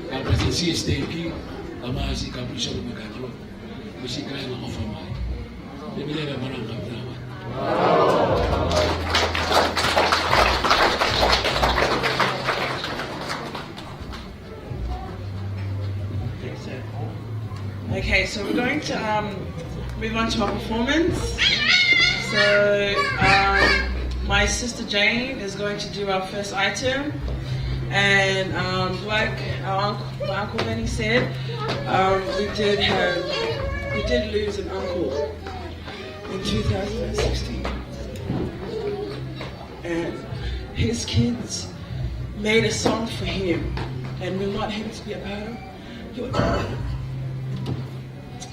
Ka Palesiteni Siteiki. Ka mai siʻi kau pīsope mo e kau kolo. Mo siʻi kāinga ʻofa mai. Te mire ka mana ka pina mai. Okay, so we're going to, um, move on to our performance. So, um, my sister Jane is going to do our first item. And, um, like our uncle, my uncle Benny said, um, we did have, we did lose an uncle in two thousand sixteen. And his kids made a song for him, and we want him to be a part of your.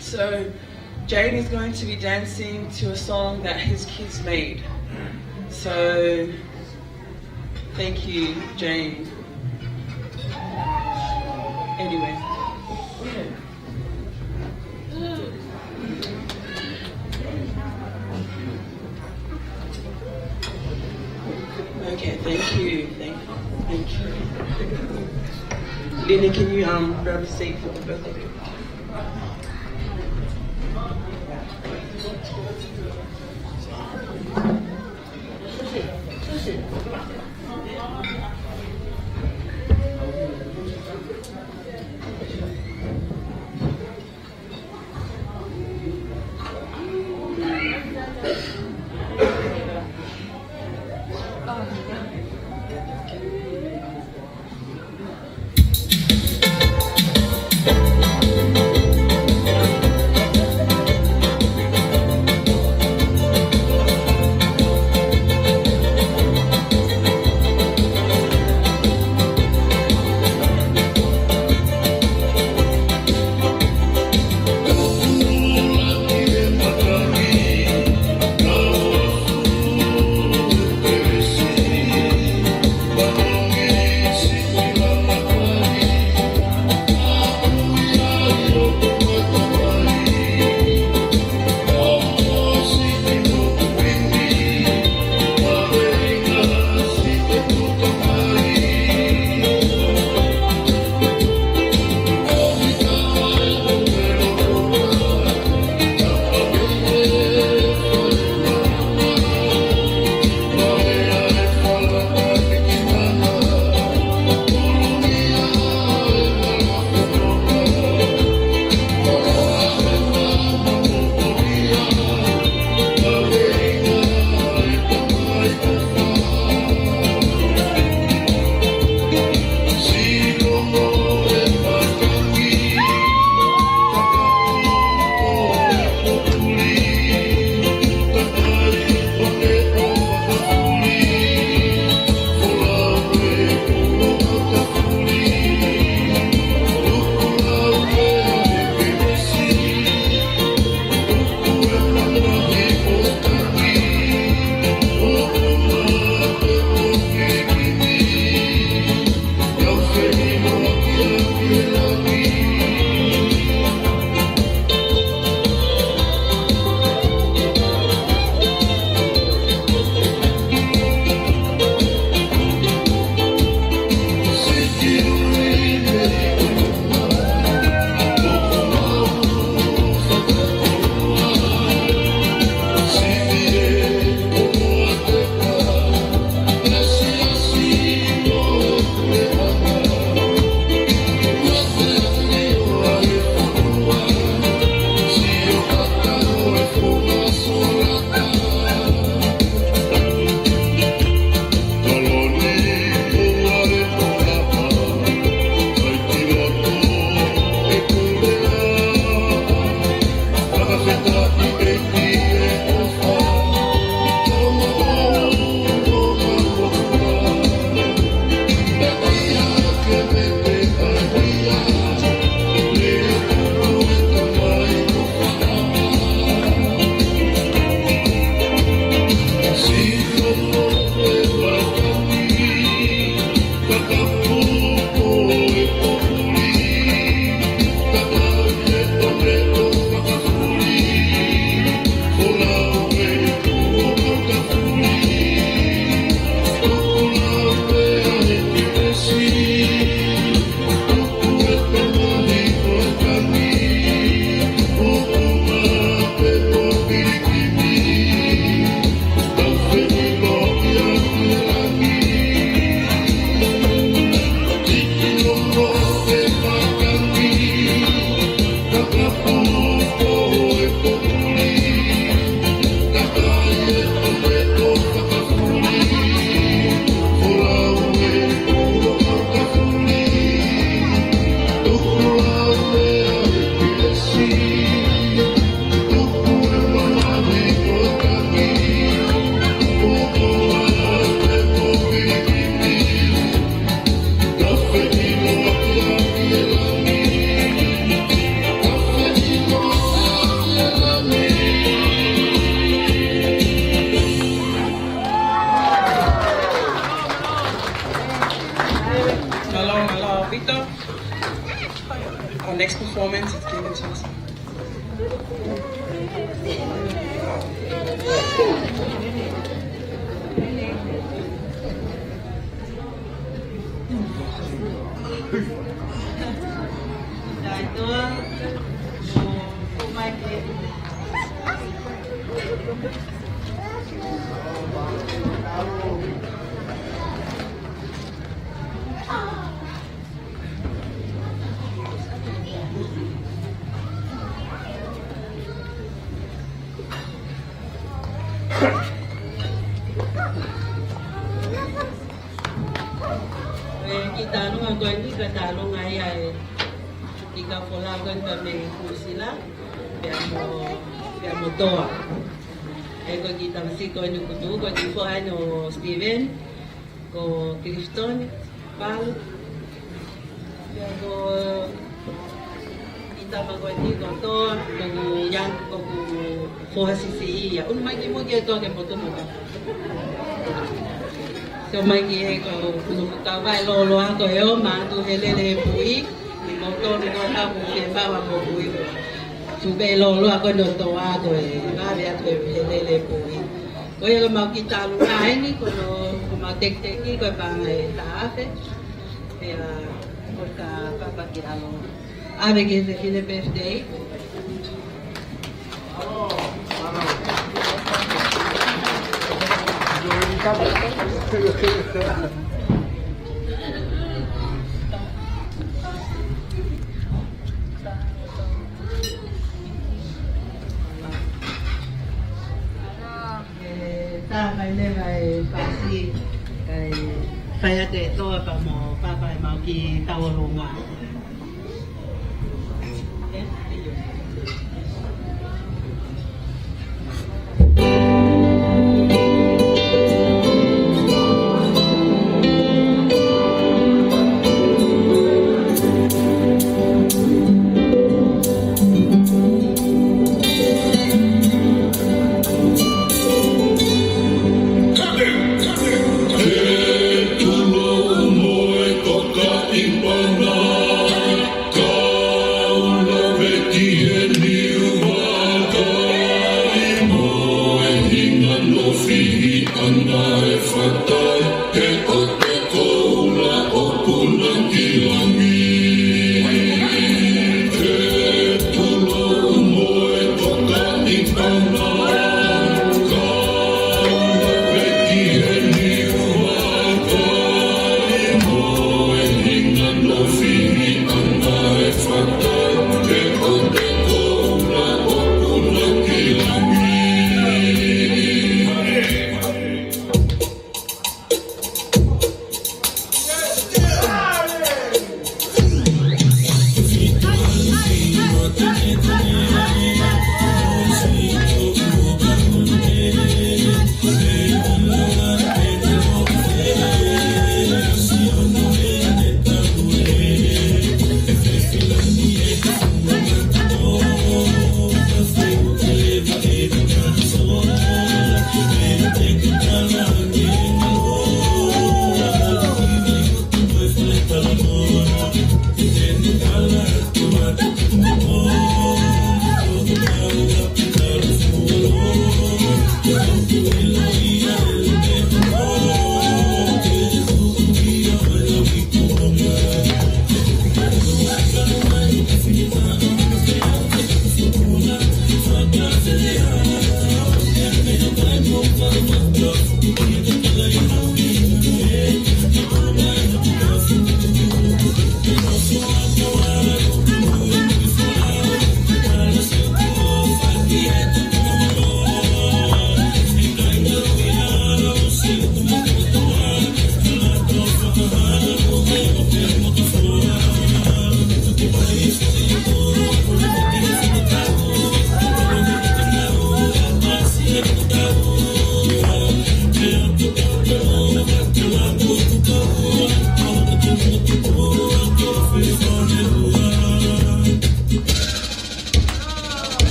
So, Jane is going to be dancing to a song that his kids made. So, thank you, Jane. Anyway. Okay, thank you. Thank, thank you. Lily, can you, um, grab a seat for the both of you? Our next performance is given to us. Ko e kiʻi tālunga ko eni, ko e tālunga ia ʻa e kiʻi kafola ko eni pea mei Kuʻusila, pea mo, pea mo Toa. ʻE ko e kiʻi tamasiʻi ko eni kuo tuʻu, ko e kiʻi foha eni ʻo Steven, ko Clifton, Palu. Pea ko e kiʻi tama ko eni ko Toa, ko ʻeku young, ko ʻeku foha siʻisiʻi ia. ʻUnu mai ki muʻa ke Toa ke motu moka. So mai ki he ko ʻeku kau vai lōloa ko ē ʻo mātuʻa he lele he puʻi. Ni mo tonu ko tapu ke maua mo puʻi. Tupe lōloa ko ē ʻo Toa ko ē. Vave atu he lele he puʻi. Ko ia ko ʻemau kiʻi tālunga eni, ko hono, ko ʻemau tekiteki, ko e paʻanga ʻe taha afe. Pea, ko e ka papa ki alo. ʻAve ki he fefine birthday. ʻE, tā mai leva e pasi, kae fai atu ʻe Toa pea mo papa ʻemau kiʻi tauʻolunga.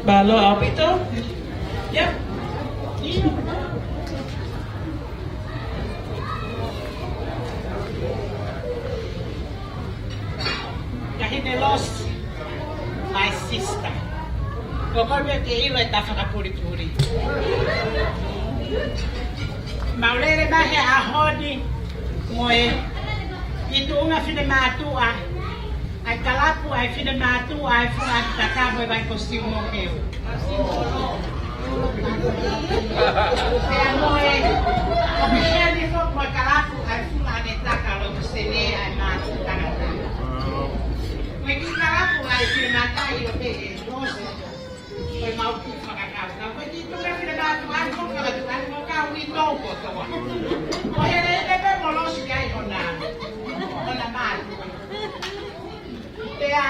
Mālō ʻaupito. Yep. Taʻahine Losi, my sister. Ko koe pē ke ʻilo ʻeta fakapulipuli. Mau lele mai he ʻaho ni mo e ʻi tuʻunga finemātuʻa, ʻa e kalapu ʻa e finemātuʻa ʻa e Fuʻu ʻAnitaka mo e Vai ko Siumokeu. Pea mo e, ʻo pehē ni foki mo e kalapu ʻa e Fuʻu ʻAnitaka ʻo loto sene ʻa e mātuʻa. Ko e kiʻi kalapu ʻa e finemātuʻa ʻo pehē, Losi. Ko e mau kiʻi fakakaukau. Ko e kiʻi tuʻunga finemātuʻa, ko e fakatuʻa, ko e kau ʻi tō kotoa. Ko e hele ʻi pē mo Losi ki ai hona, hona mātuʻa. Pea,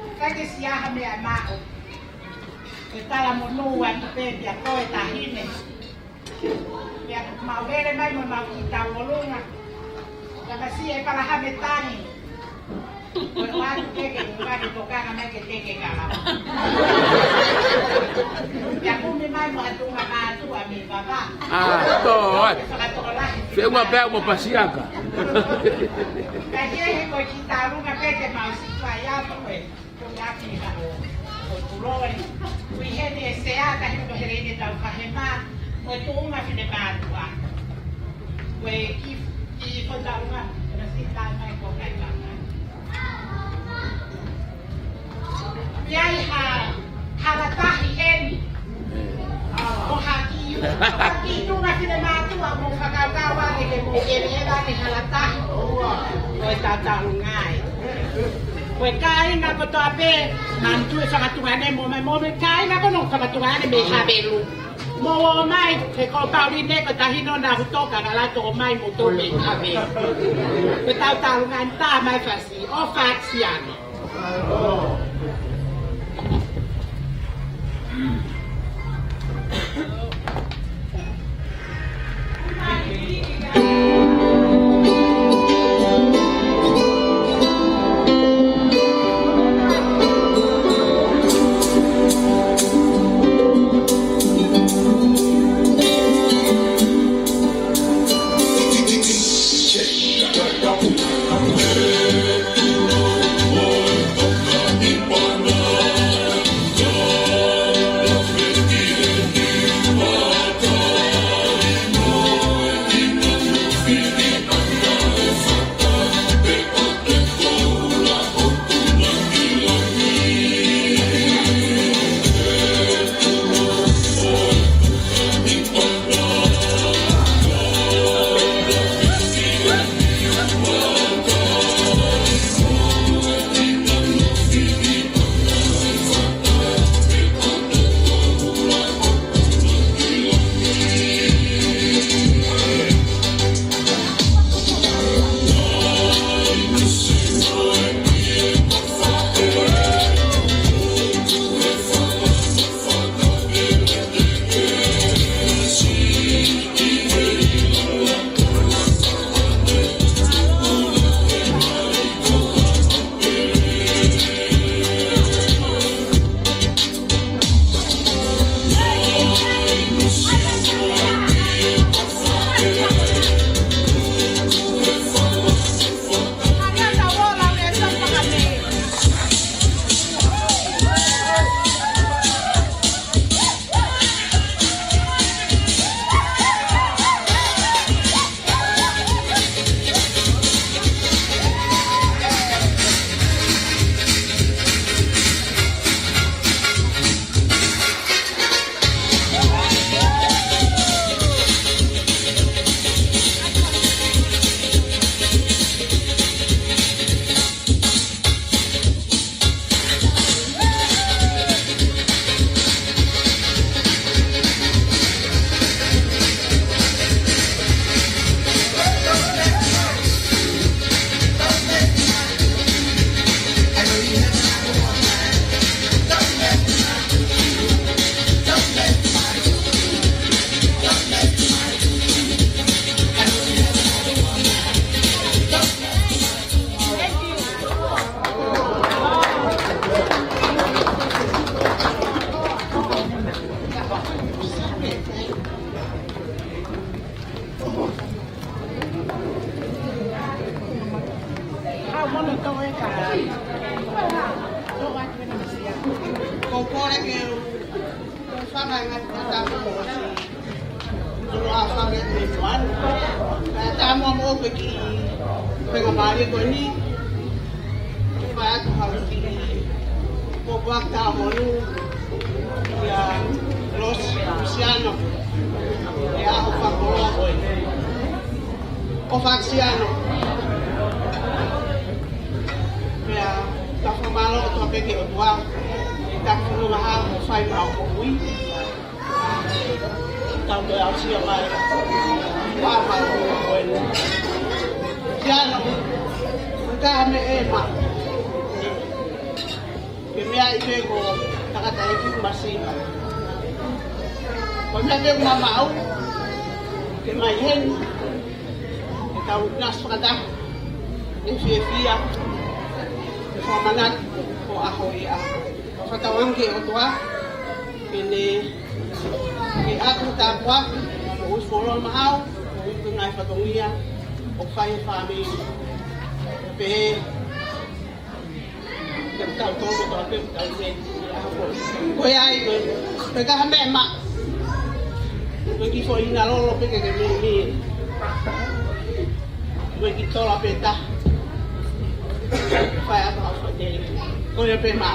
ʻikai ke siʻi ha meʻa maʻu. Ke talamonū atu pē kia koe taʻahine. Pea mau lele mai mo mau kiʻi tauʻolunga. Ka masi e palaha me tani. Ko e ʻoatu ke ke ʻoatu tokanga mai ke teke kala. Pea kumi mai mo ha tuʻunga mātuʻa mei Vavaʻu. ʻA, tō, ʻai. Ke fakatokolahi. Feʻunga pea mo Pasiaka. Ka kehe ko e kiʻi tauʻolunga pē te mau siʻi fai atu ko e. Ko e ʻapi ha o, o Tuloi. Ko e heni e sea, ka heni ko e hele ʻi he tau kahema, ko e tuʻunga finemātuʻa. Ko e kiʻi, kiʻi fakaʻunga, ko e siʻi taʻe mai ko kai kaka. ʻI ai ha, ha latahi heni. ʻO haki, haki tuʻunga finemātuʻa mo fakakaukau ake ke mo kele e vane ha latahi. Ko e tataunga ē. Ko e kāinga kotoa pē, nā tuʻu e fakatuʻane mo mai mo me kāinga ko no fakatuʻane mei Havelu. Mo ō mai, he ko Pauline ko tahi no na hutoka na lato ō mai mo tō mei Havelu. Ko e tau taunga tā mai fasi, ʻo fasi ane. Kāinga, tā mo ʻosi. Tolo a fame me tuan. Ka tā mo mo ke ki. Penga mali ko ni. Fai atu hau ki. Ko kuak tā mo nu. Ia Los Luciano. Ia ho fakoloa ko e. Ko Faksiano. Pea, ka fakamālō kotoa pē ki he ʻOtua. Ka kino maha, fai mau ko ui. Tau ke au sia mai. Papa, ko eni. Siano, ka me e ma. Ke meʻa ʻi he ko takata e ki masi. Ko meʻa pē ma mau. Ke mai heni. Ke tau nasi fakataha. E fiefia. Ke fakamanatu ko ʻaho ia. Fakatauange ʻOtua. Ke ne. Ke aku tāpuaki. Ko usu olo mahau. Ko usu ngai fatongia. ʻO fai e fāmili. Pehē. Ko ia ai, ko e, ko e kaha meʻa ma. Ko e kiʻi foʻi ʻina lolo pē ke ke mimi. Ko e kiʻi tola pē ta. Fai atu au fai tele. Ko ia pē ma.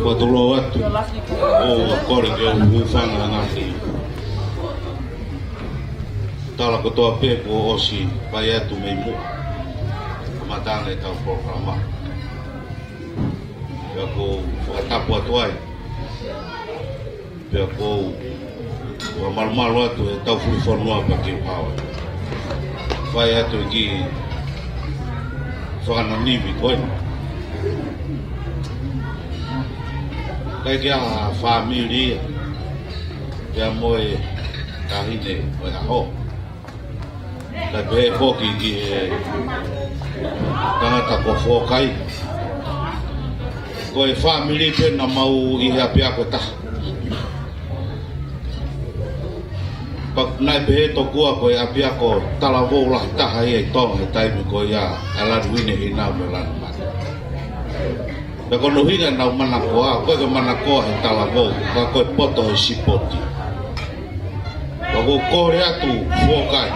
Ua tolo atu. ʻO kole ke u hūfanga ʻana ki he tala kotoa pē kuo ʻosi fai atu mei muʻa. Kamata ʻetau polokalama. Pea ʻoku ou fakatapu atu ai. Pea ʻoku ou fakamalumalu atu ʻetau fulifonua pea ke u hao. Fai atu e kiʻi fakananivi ko eni. Kae kehe ʻa e fāmili ia. Pea mo e taʻahine ʻo e ʻaho. Kae pehē foki ki he tangata ko Fokai. Ko e fāmili pē naʻa mau ʻi he ʻapiako ʻe taha. Naʻe pehē tokua ko e ʻapiako talavou lahi taha ia ʻi Tonga he taimi ko ia, ʻa Laniuine Hina mo Lanumanu. Pea ko hono ʻuhinga ʻenau manakoa, ʻoku ʻikai ko e manakoa he talavou, ka ko e poto he sipoti. Pea ʻoku ou kole atu Fuokai.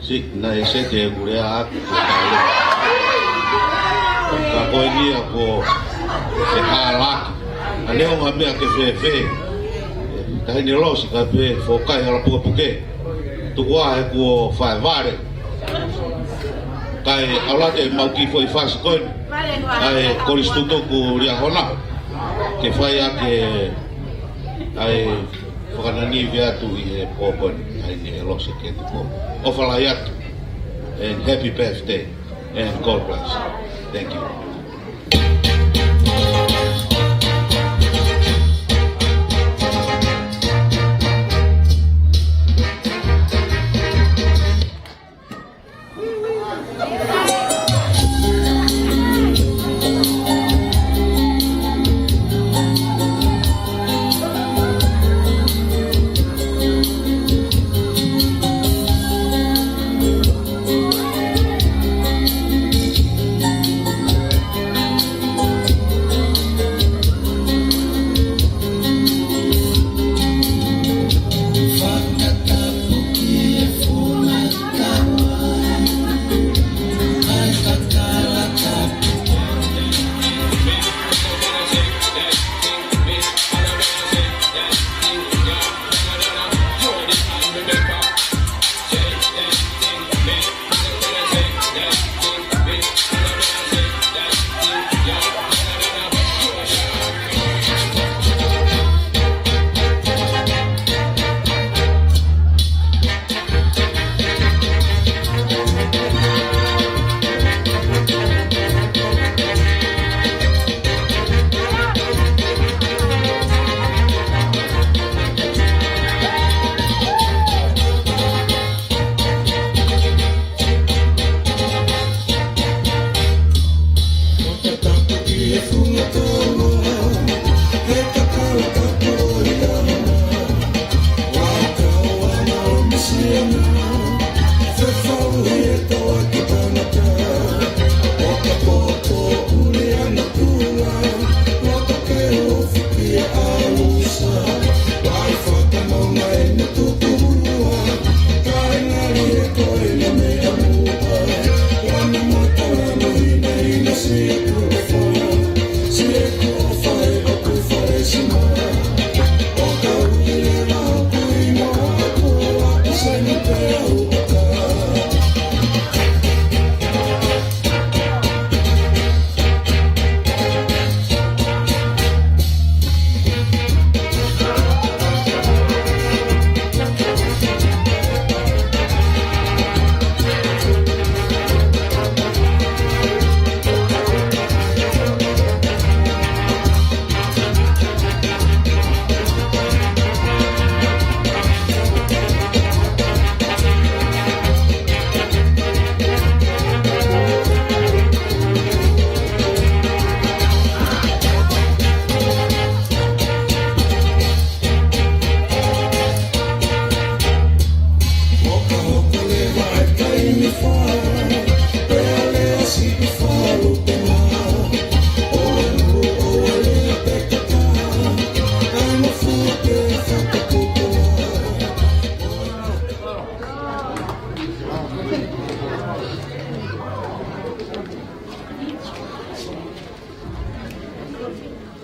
Siʻi, naʻe sete ʻeku lea atu ke tau. Ka ko eni ia ko e hālaki. ʻA neongo ha meʻa ke fēfē, Taʻahine Losi, ka pehē Fuokai, hala pukepuke. Tuku ā he kuo fai vale. Kae ʻalu atu ʻemau kiʻi foʻi fasi ko eni ʻa e kolisi tutuku Liahona ke fai ʻaki ʻa e fakananī atu ʻi he pō ko eni, Taʻahine Losi Ketipo. ʻOfa lahi atu. And happy birthday. And God bless. Thank you.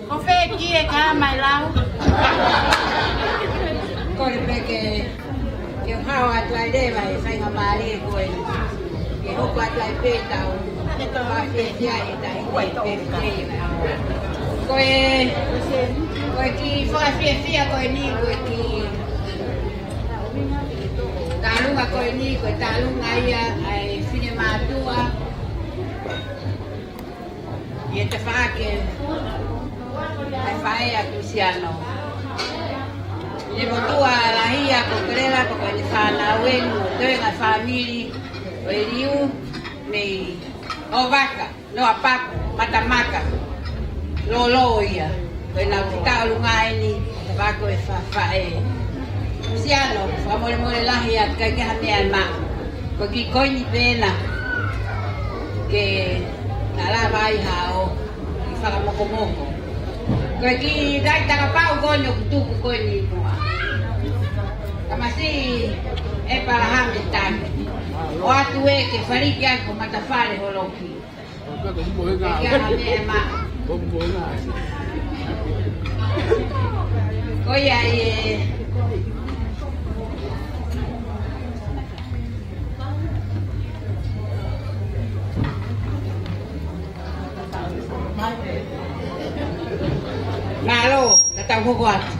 Ko fē kie ka mai lau? Ko e peke ke hao atu ai leva e faingamālie ko eni. Ke hoko atu ai pē ʻetau fakafiefia ʻi he taimi ko eni. Ko e, ko e kiʻi fakafiefia ko eni, ko e kiʻi tālunga ko eni, ko e tālunga ia ʻa e finemātuʻa ʻi he tafaʻaki ʻa e faʻē ʻa Tusiano. ʻI he motuʻa lahi ʻa Kokelela, pea ko ʻene fānau eni mo e toenga fāmili ʻo e Liu mei ʻOvaka. Noa Paku, Matamaka, Lolo ia. Ko e nau ki taʻolunga eni, te vako e fa-, faʻē. Siano, fakamolemole lahi atu, ʻikai ke ha meʻa ʻe maʻu. Ko e kiʻi koini pē ena, ke na lava ai hao, ʻi fakamokomoko. Ko e kiʻi laitaka pau ko eni ʻoku tuku ko eni muʻa. Tamasiʻi ʻEpalahame Tani. ʻOatu ē ke faliki ai ko Matafale Holoki. Ko ia ē. Mālō, ka tau hoko atu.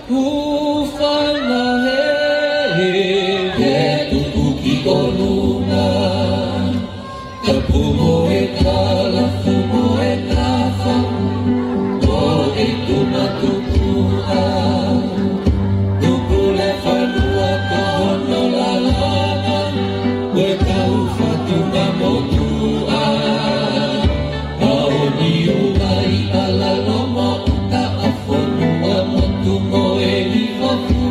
Hūfanga hē, hē, hē, tuku ki ʻolunga. Tapu mo e kalafu mo e kafa, ko e tuna tupuʻa. Tupu le fanua ko hono lalanga, ko e kau fatunga motuʻa. Maoni uai ala lomo uta a fonua motu mo e lifofu.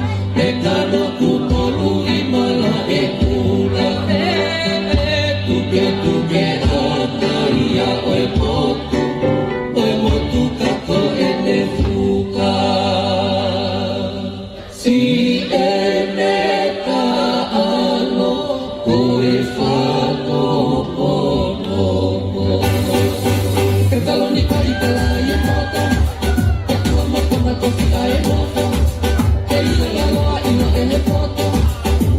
E tano tupolu i mala e kula. E, e, tuke, tuke, o taia ʻo e motu. ʻO e motu ka ko ʻene fuka. Siʻi ʻene kaʻalo ko e fano ponopono. E taloni kai kala i e moto. Katua mako mako si ai moto. E ia lalo a ina e he moto.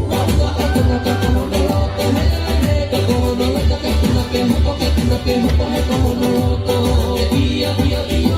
Ua ua a kona ka kono na loto. He, he, ka kono na loto ka kuna ke moto, ke kuna ke moto, he kono na loto. E ia, ia, ia.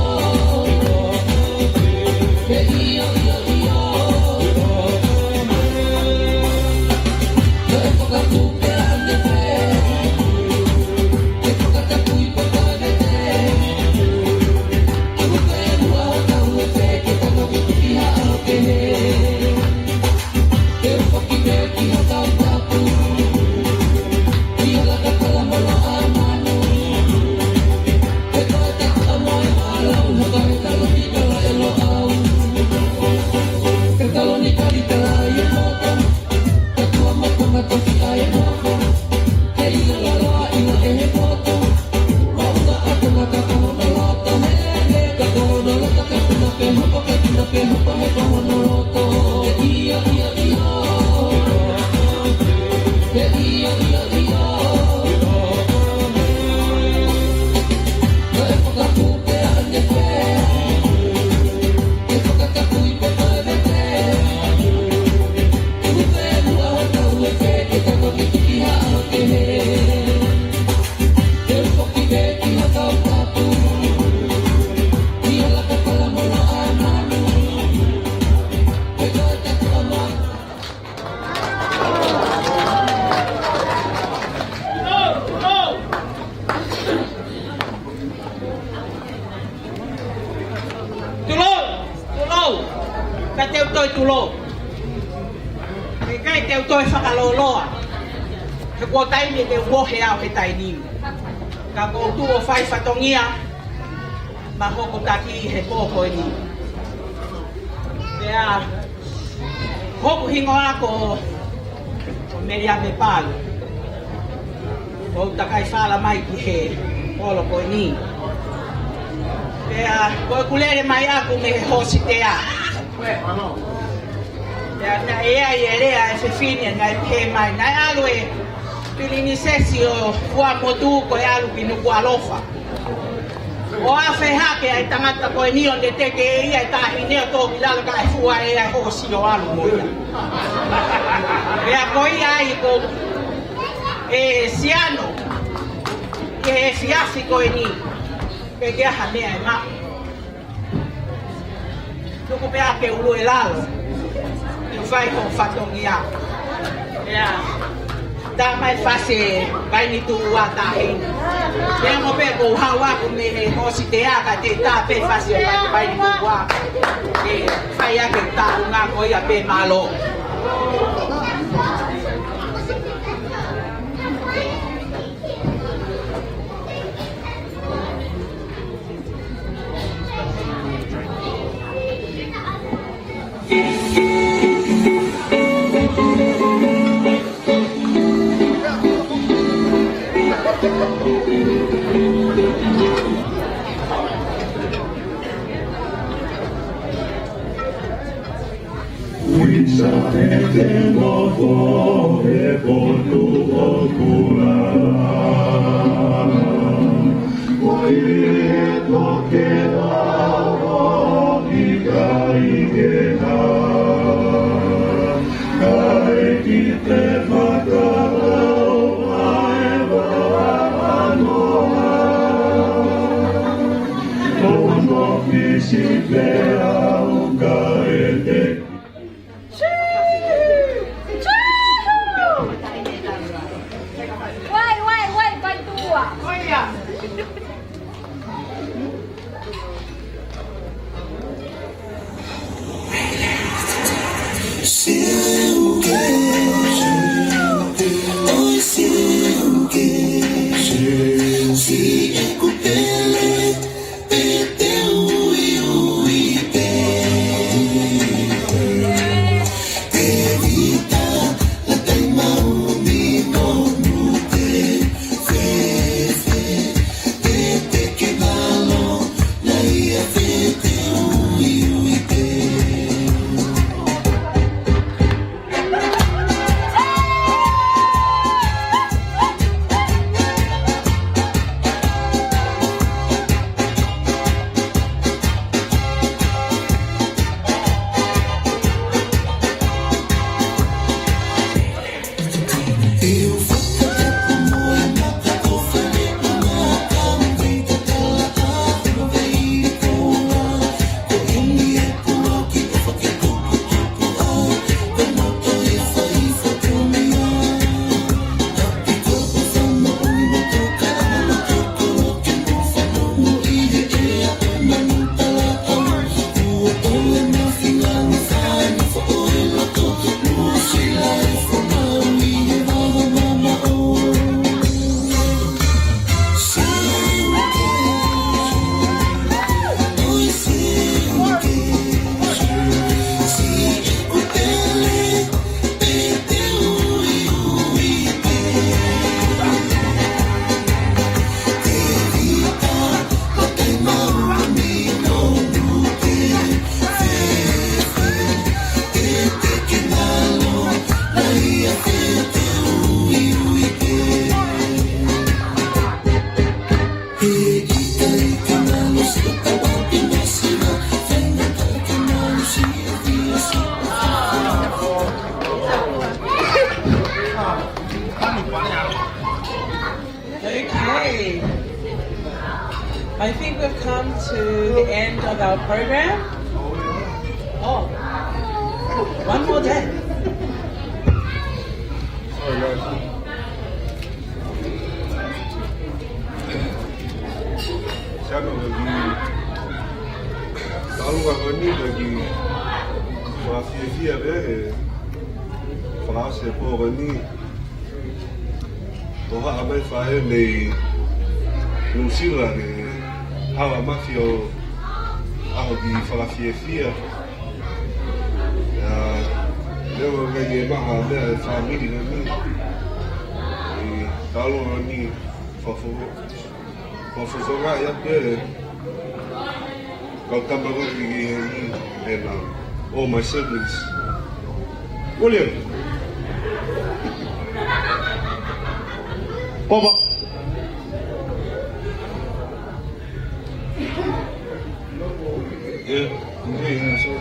Ka te u toe tulou. He ʻikai te u toe fakalōloa. He kuo taimi ke u mohe au he taimi ni. Ka ʻoku ou tuʻu ʻo fai fatongia maʻa hoku taki he pō ko eni. Pea, hoku hingoa ko Meliame Palu. ʻOku ou takai fala mai ki he holo ko eni. Pea, ko ʻeku lele mai ʻaku mei he hōsitea. Pea, naʻe ʻi ai e lea ʻa e fefine, naʻe pehē mai, naʻe ʻalu e Pilinisesi ʻo Fuaʻamotu ko e ʻalu ki Nukuʻalofa. ʻO afe hake ʻa e tangata ko eni ʻo ne teke ʻe ia e taʻahine ʻo tō ki lalo kae fua ʻe ia e hōsi ʻo ʻalu mo ia. Pea ko ia ai ko e siano, ke e fiafi ko eni, ke ke aha mea e ma. Tuku pea ke ulu e lalo. Ke fai ko fatongia. ʻIa. Tā mai fasi e vaini tuʻu ua tahi. Pea mo pē ko u haʻu ʻaku mei he hōsitea ka te tā pē fasi e vaini tuʻu ua. Ke fai ake tā unga ko ia pē mālō. Wai, wai, wai, pai tua. Okay. I think we've come to the end of our program. Oh, one more day. Sorry, guys. Siano lagi. Talu ako ni lagi. Fakafiefia pē, ʻe, fakaʻosi e pō ko eni. Ko e haʻu mai e faʻē mei Nuʻusila ke haʻu ʻo mafi ʻo ʻaho ni fakafiefia. ʻIa, leo ʻoku ʻikai ke maha meʻa e fāmili ko eni. ʻI he talo ni, fafo-, fafosoka ia pē. Kau tama ko eni, and, uh, all my siblings. William. Papa. Yeah, yeah, yeah, so.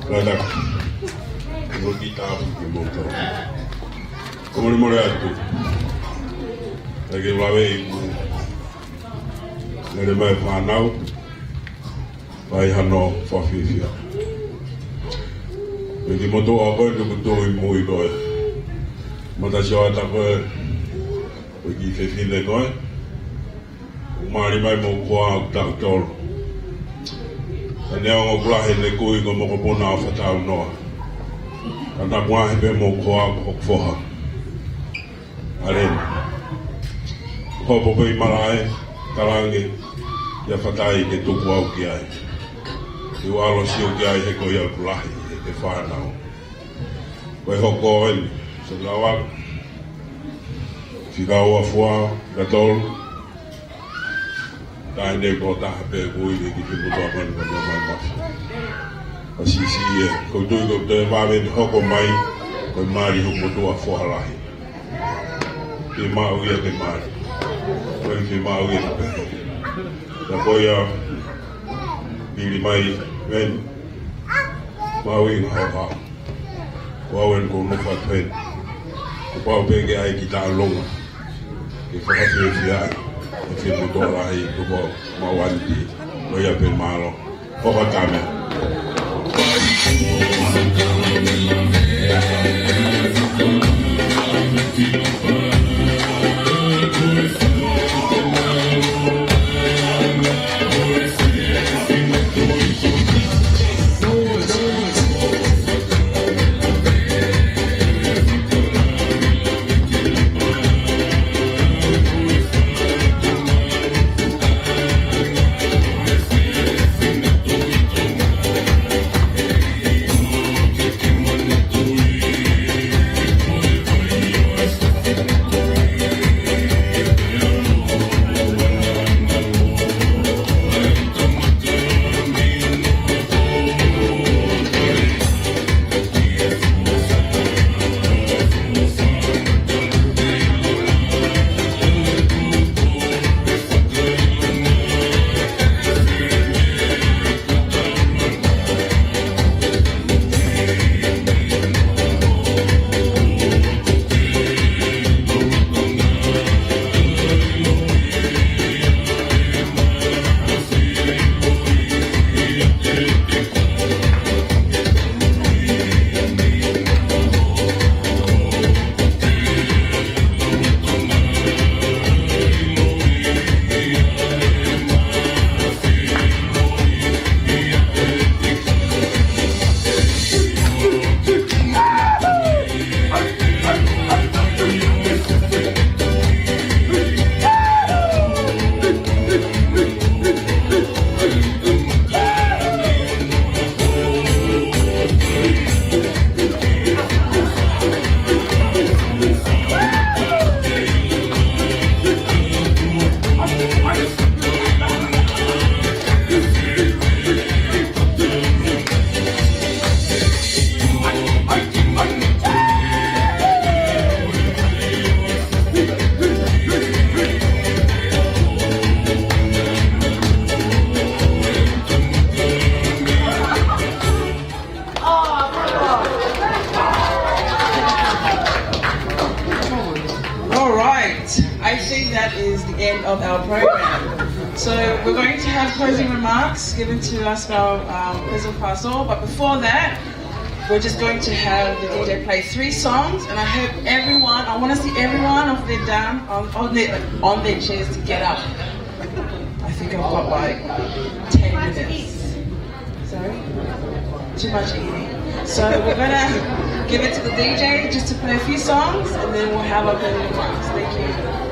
Kātaki. Ko e kiʻi tāpuaki kimoutolu. Ko e molemole atu. Kae ke vave ʻi ku. Lele mai fānau. Fai hano fakafiefia. Pea kimoutolu ʻa koe, tuku tō ʻi mui ko ē. Matasioʻata ko ē. Ko e kiʻi fefine ko ē. ʻOku mali mai mo e hoa ʻo taʻu tolu. Ka neongo ʻoku lahi ʻene kui ko e mokopuna ʻo Fataunoa. Ka naʻa ku ʻaʻahi pē mo e hoa ko hoku foha. ʻAleni. Hopo pē ʻi malaʻe, talaange, ʻia Fatai ke tuku au ki ai. Ke u ʻalu ʻo sio ki ai he ko ia ʻoku lahi ʻi heʻete fānau. Ko e hoko eni, Sokilavalu. Fika ua fua, fika tolu. Taʻahine ko e taha pē ʻoku ui ki he kiʻi motuʻa ko eni ko Neomai Mafi. Ka sisi e, ko e tui ko e toe vave ʻene hoko mai, ko e mali hoku motuʻa foha lahi. Fiemaʻu ia ke mali. Ko e fiemaʻu ia ke pehē. Ka ko ia, pili mai, ven. Maui nga hau hau. Ko au eni ʻoku ou nofo atu heni. Kuo pau pē ke ʻai ki taʻalonga. Ke fakafiefia ai. Ke fie motuʻa lahi ko pau. Mau ani ti. Ko ia pē, mālō. Hoka tame. is the end of our program. So we're going to have closing remarks given to us by our um, President Pastor, but before that, we're just going to have the D J play three songs, and I hope everyone, I want to see everyone off their down, on, on their on their chairs to get up. I think I've got like ten minutes. Sorry? Too much eating. So we're gonna give it to the D J just to play a few songs, and then we'll have our closing remarks. Thank you.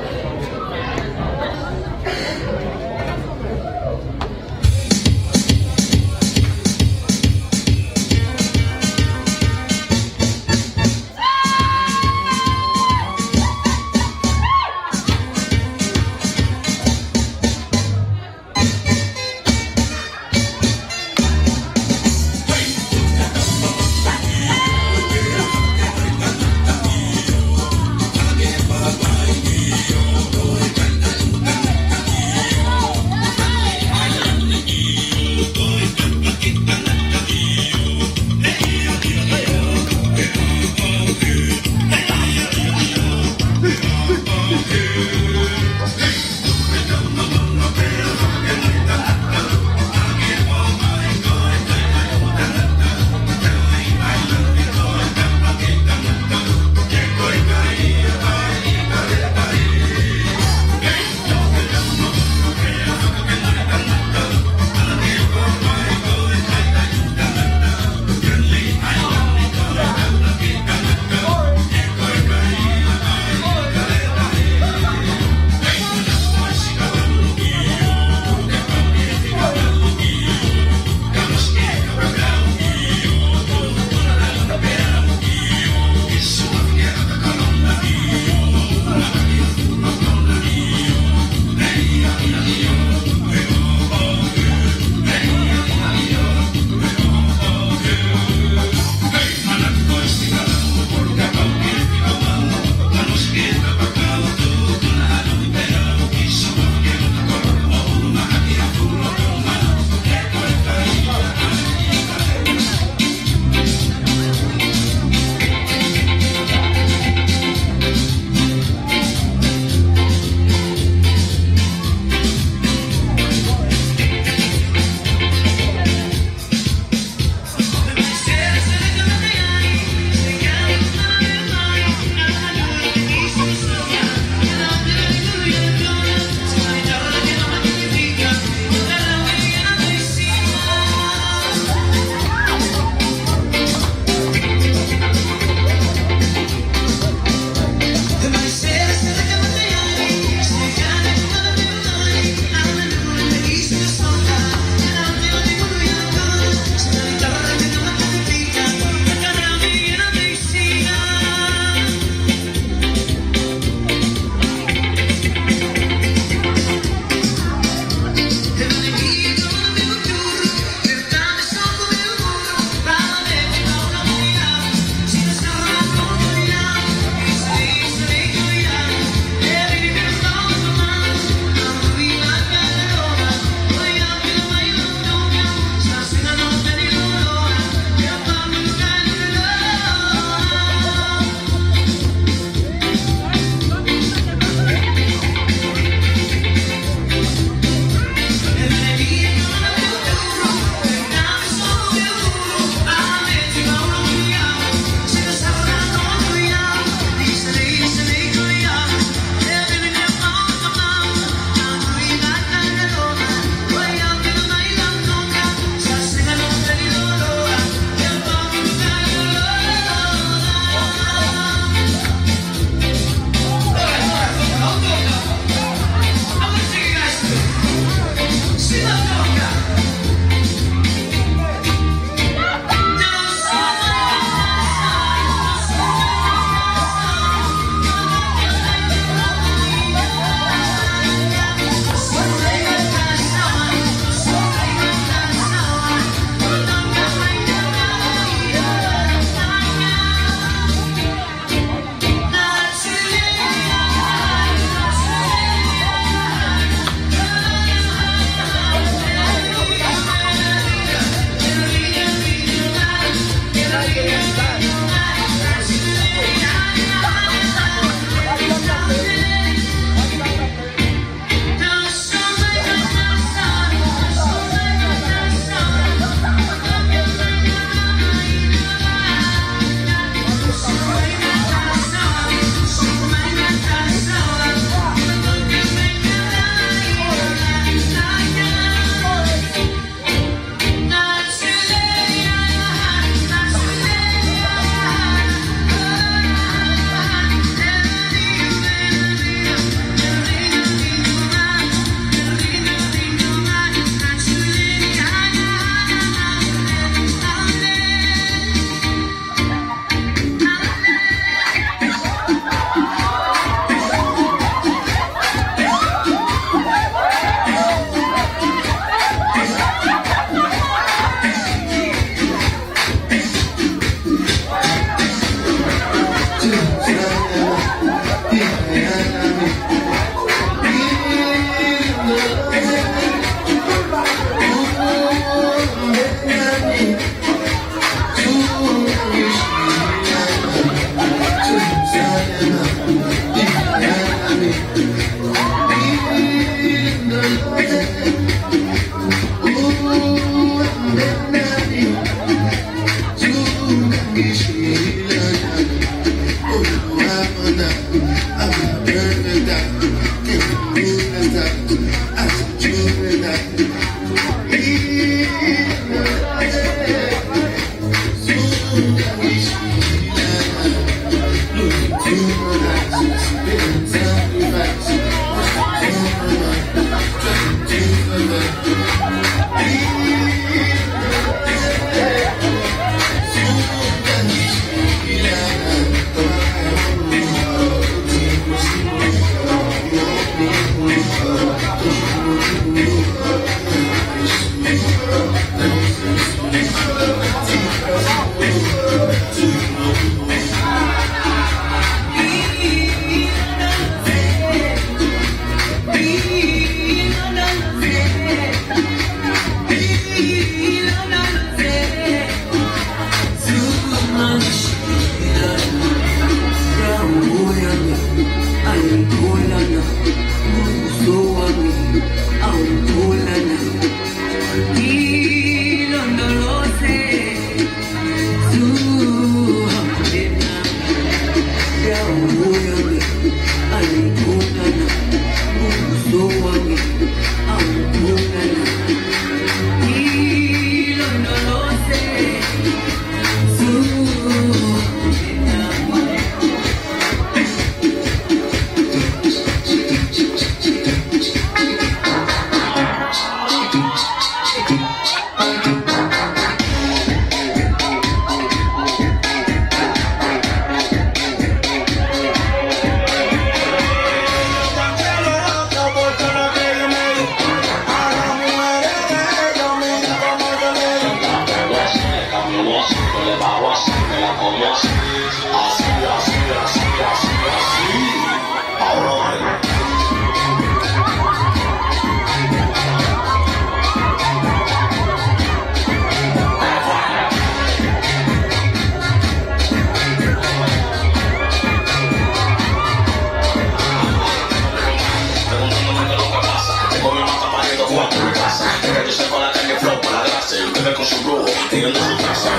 Pero yo salgo a la calle flow para darse, bebe con su brujo, teniendo su casa.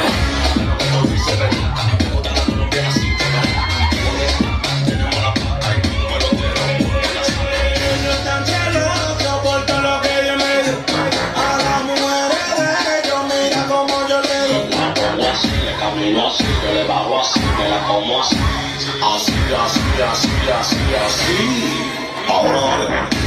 Lo que tú dices es verdad, bota la mano bien así, pega. Tenemos la pata y como pelotero, mueve la sangre. Ellos están celosos por todo lo que yo me di. A las mujeres de ellos, mira cómo yo le di. La pongo así, le camino así, yo le bajo así, me la como así. Así, así, así, así, así. Ahora dale.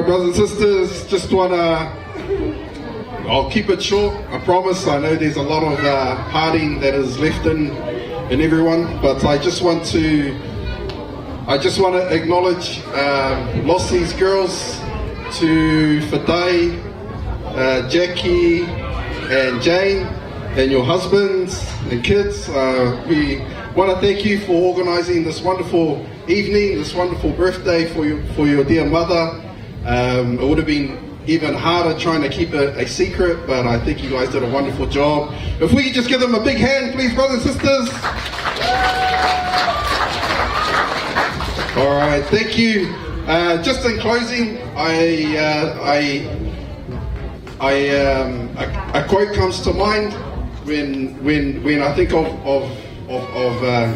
Brothers and sisters, just wanna, I'll keep it short, I promise. I know there's a lot of uh, partying that is left in, in everyone, but I just want to, I just want to acknowledge um, Lossie's girls, to Fadai, uh, Jackie, and Jane, and your husbands and kids. Uh, we want to thank you for organizing this wonderful evening, this wonderful birthday for your, for your dear mother. Um, it would have been even harder trying to keep it a secret, but I think you guys did a wonderful job. If we could just give them a big hand, please, brothers and sisters. All right, thank you. Uh, just in closing, I, uh, I, I, um, a, a quote comes to mind when, when, when I think of, of, of, of uh,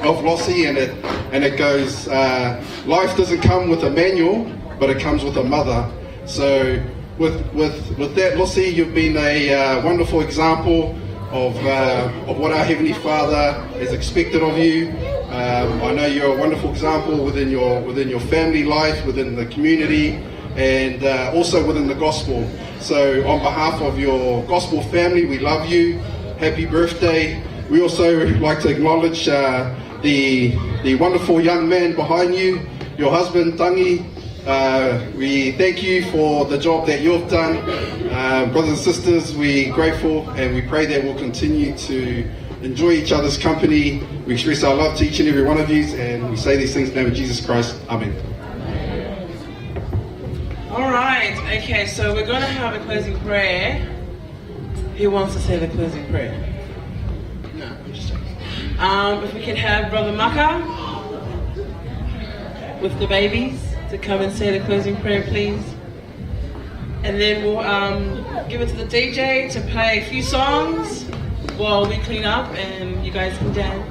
of Lossie, and it and it goes. Uh, life doesn't come with a manual, but it comes with a mother. So, with with with that, Lossie, you've been a uh, wonderful example of uh, of what our Heavenly Father is expected of you. Um, I know you're a wonderful example within your within your family life, within the community, and uh, also within the gospel. So, on behalf of your gospel family, we love you. Happy birthday. We also like to acknowledge uh, the, the wonderful young man behind you, your husband, Tangi. Uh, we thank you for the job that you've done. Uh, brothers and sisters, we're grateful and we pray that we'll continue to enjoy each other's company. We express our love to each and every one of you, and we say these things in the name of Jesus Christ. Amen. All right. Okay, so we're going to have a closing prayer. Who wants to say the closing prayer? No, I'm just joking. Um, if we can have Brother Maka with the babies to come and say the closing prayer, please. And then we'll um, give it to the D J to play a few songs while we clean up and you guys can dance.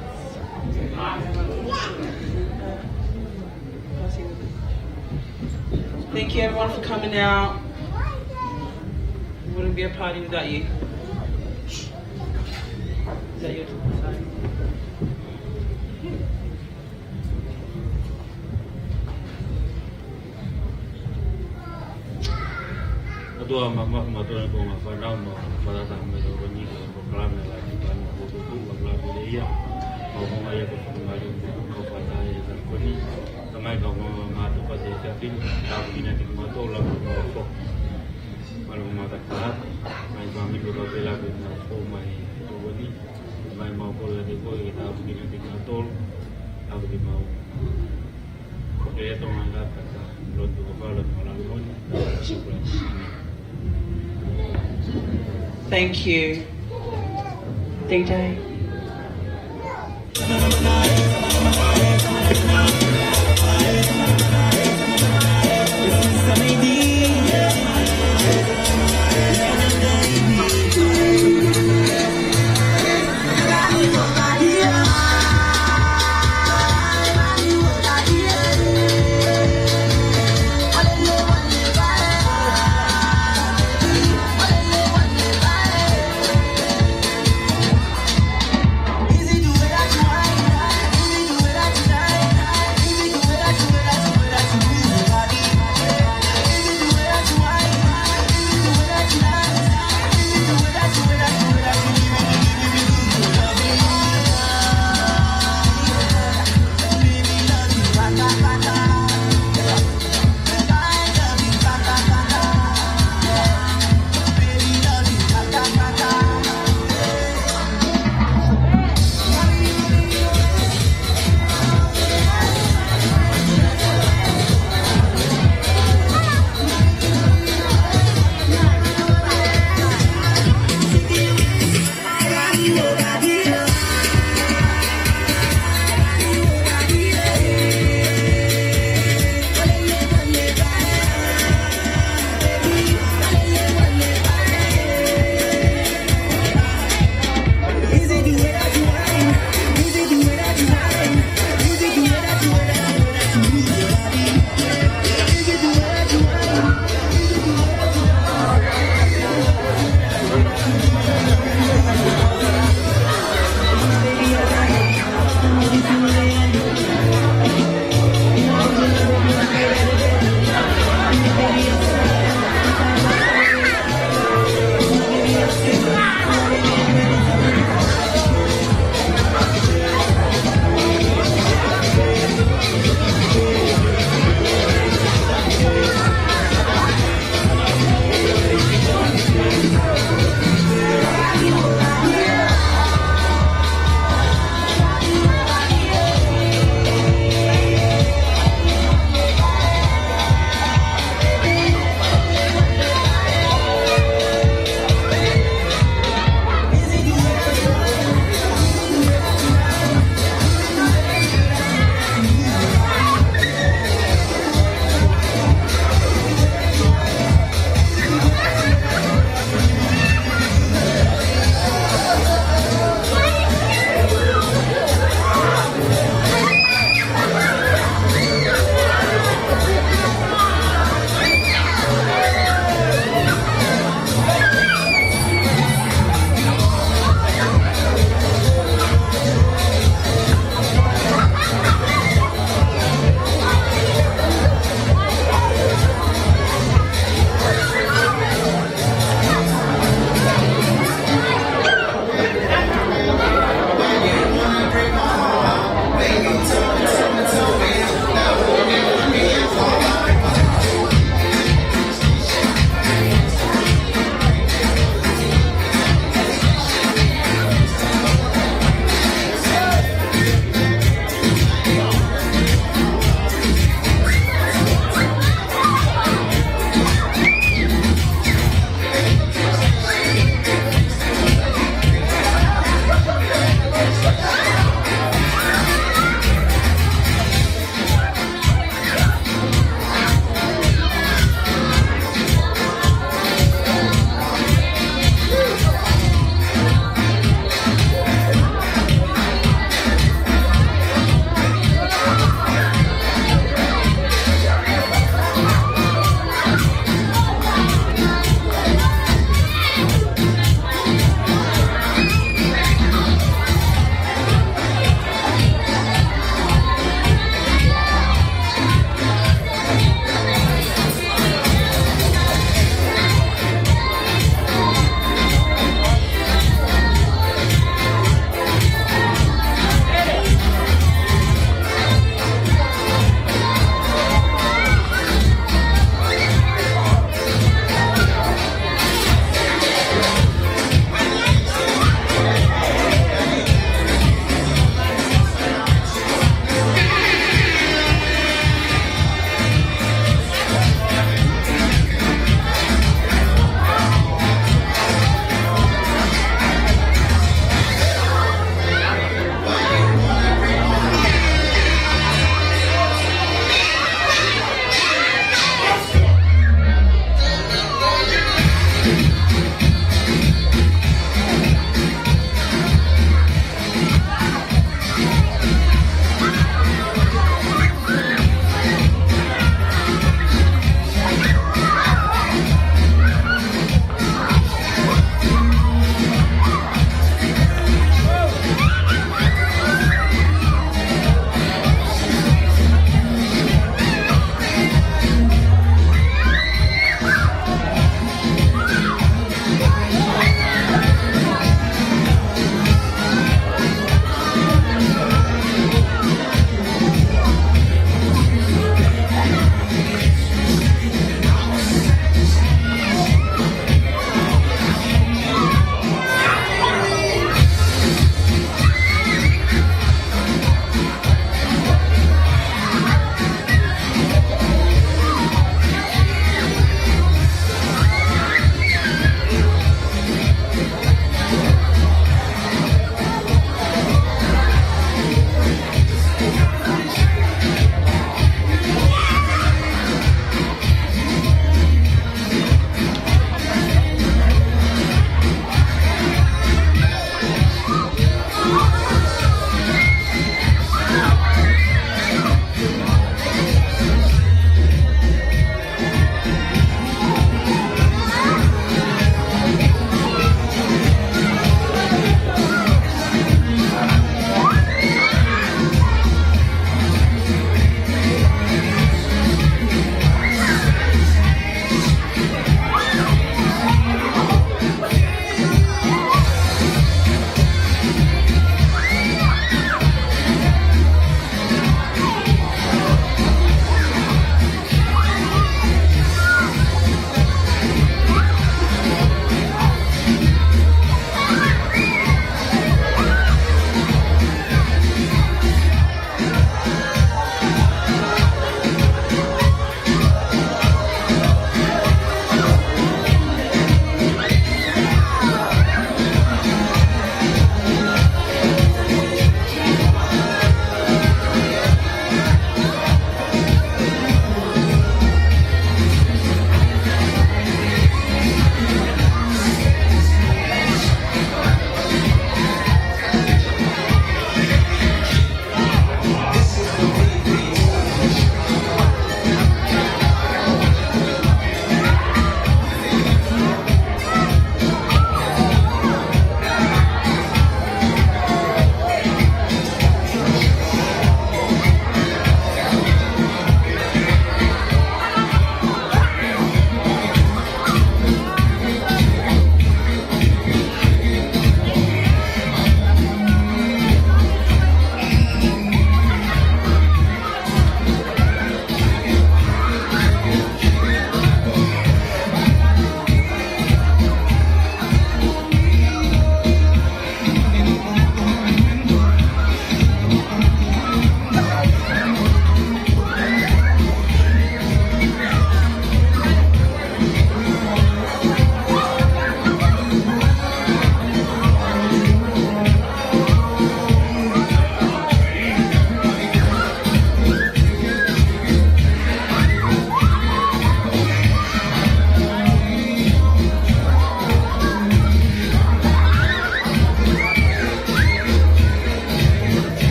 Thank you everyone for coming out. It wouldn't be a party without you. Is that your side? ʻOtua māfimafi, mātuʻa ʻo e ngaahi fānau, mau fakalata mai ʻa e ʻaho ni ki he polokalama ʻa e Laʻi Pāni ʻo e Tuʻi, polokalama ʻa e ʻEiki. Mau hanga ia ko e fakamālō, mau fakalata ʻi he ʻaho ni. Tamai, kau mau mātuʻa pē te ka pini, tāpuekina kimautolu, lava kimautolu foki. Mālō mātuʻa kātaki, mai fāmili ko e kau pela ko e mau fō mai ʻi he ʻaho ni. Mai mau kole atu koe ke tāpuekina kimautolu, tāpuekina mau. Ko e Tonga ngata ka, lotu ko falo mo la moni, Sīsū Kalaisi. Thank you. D J.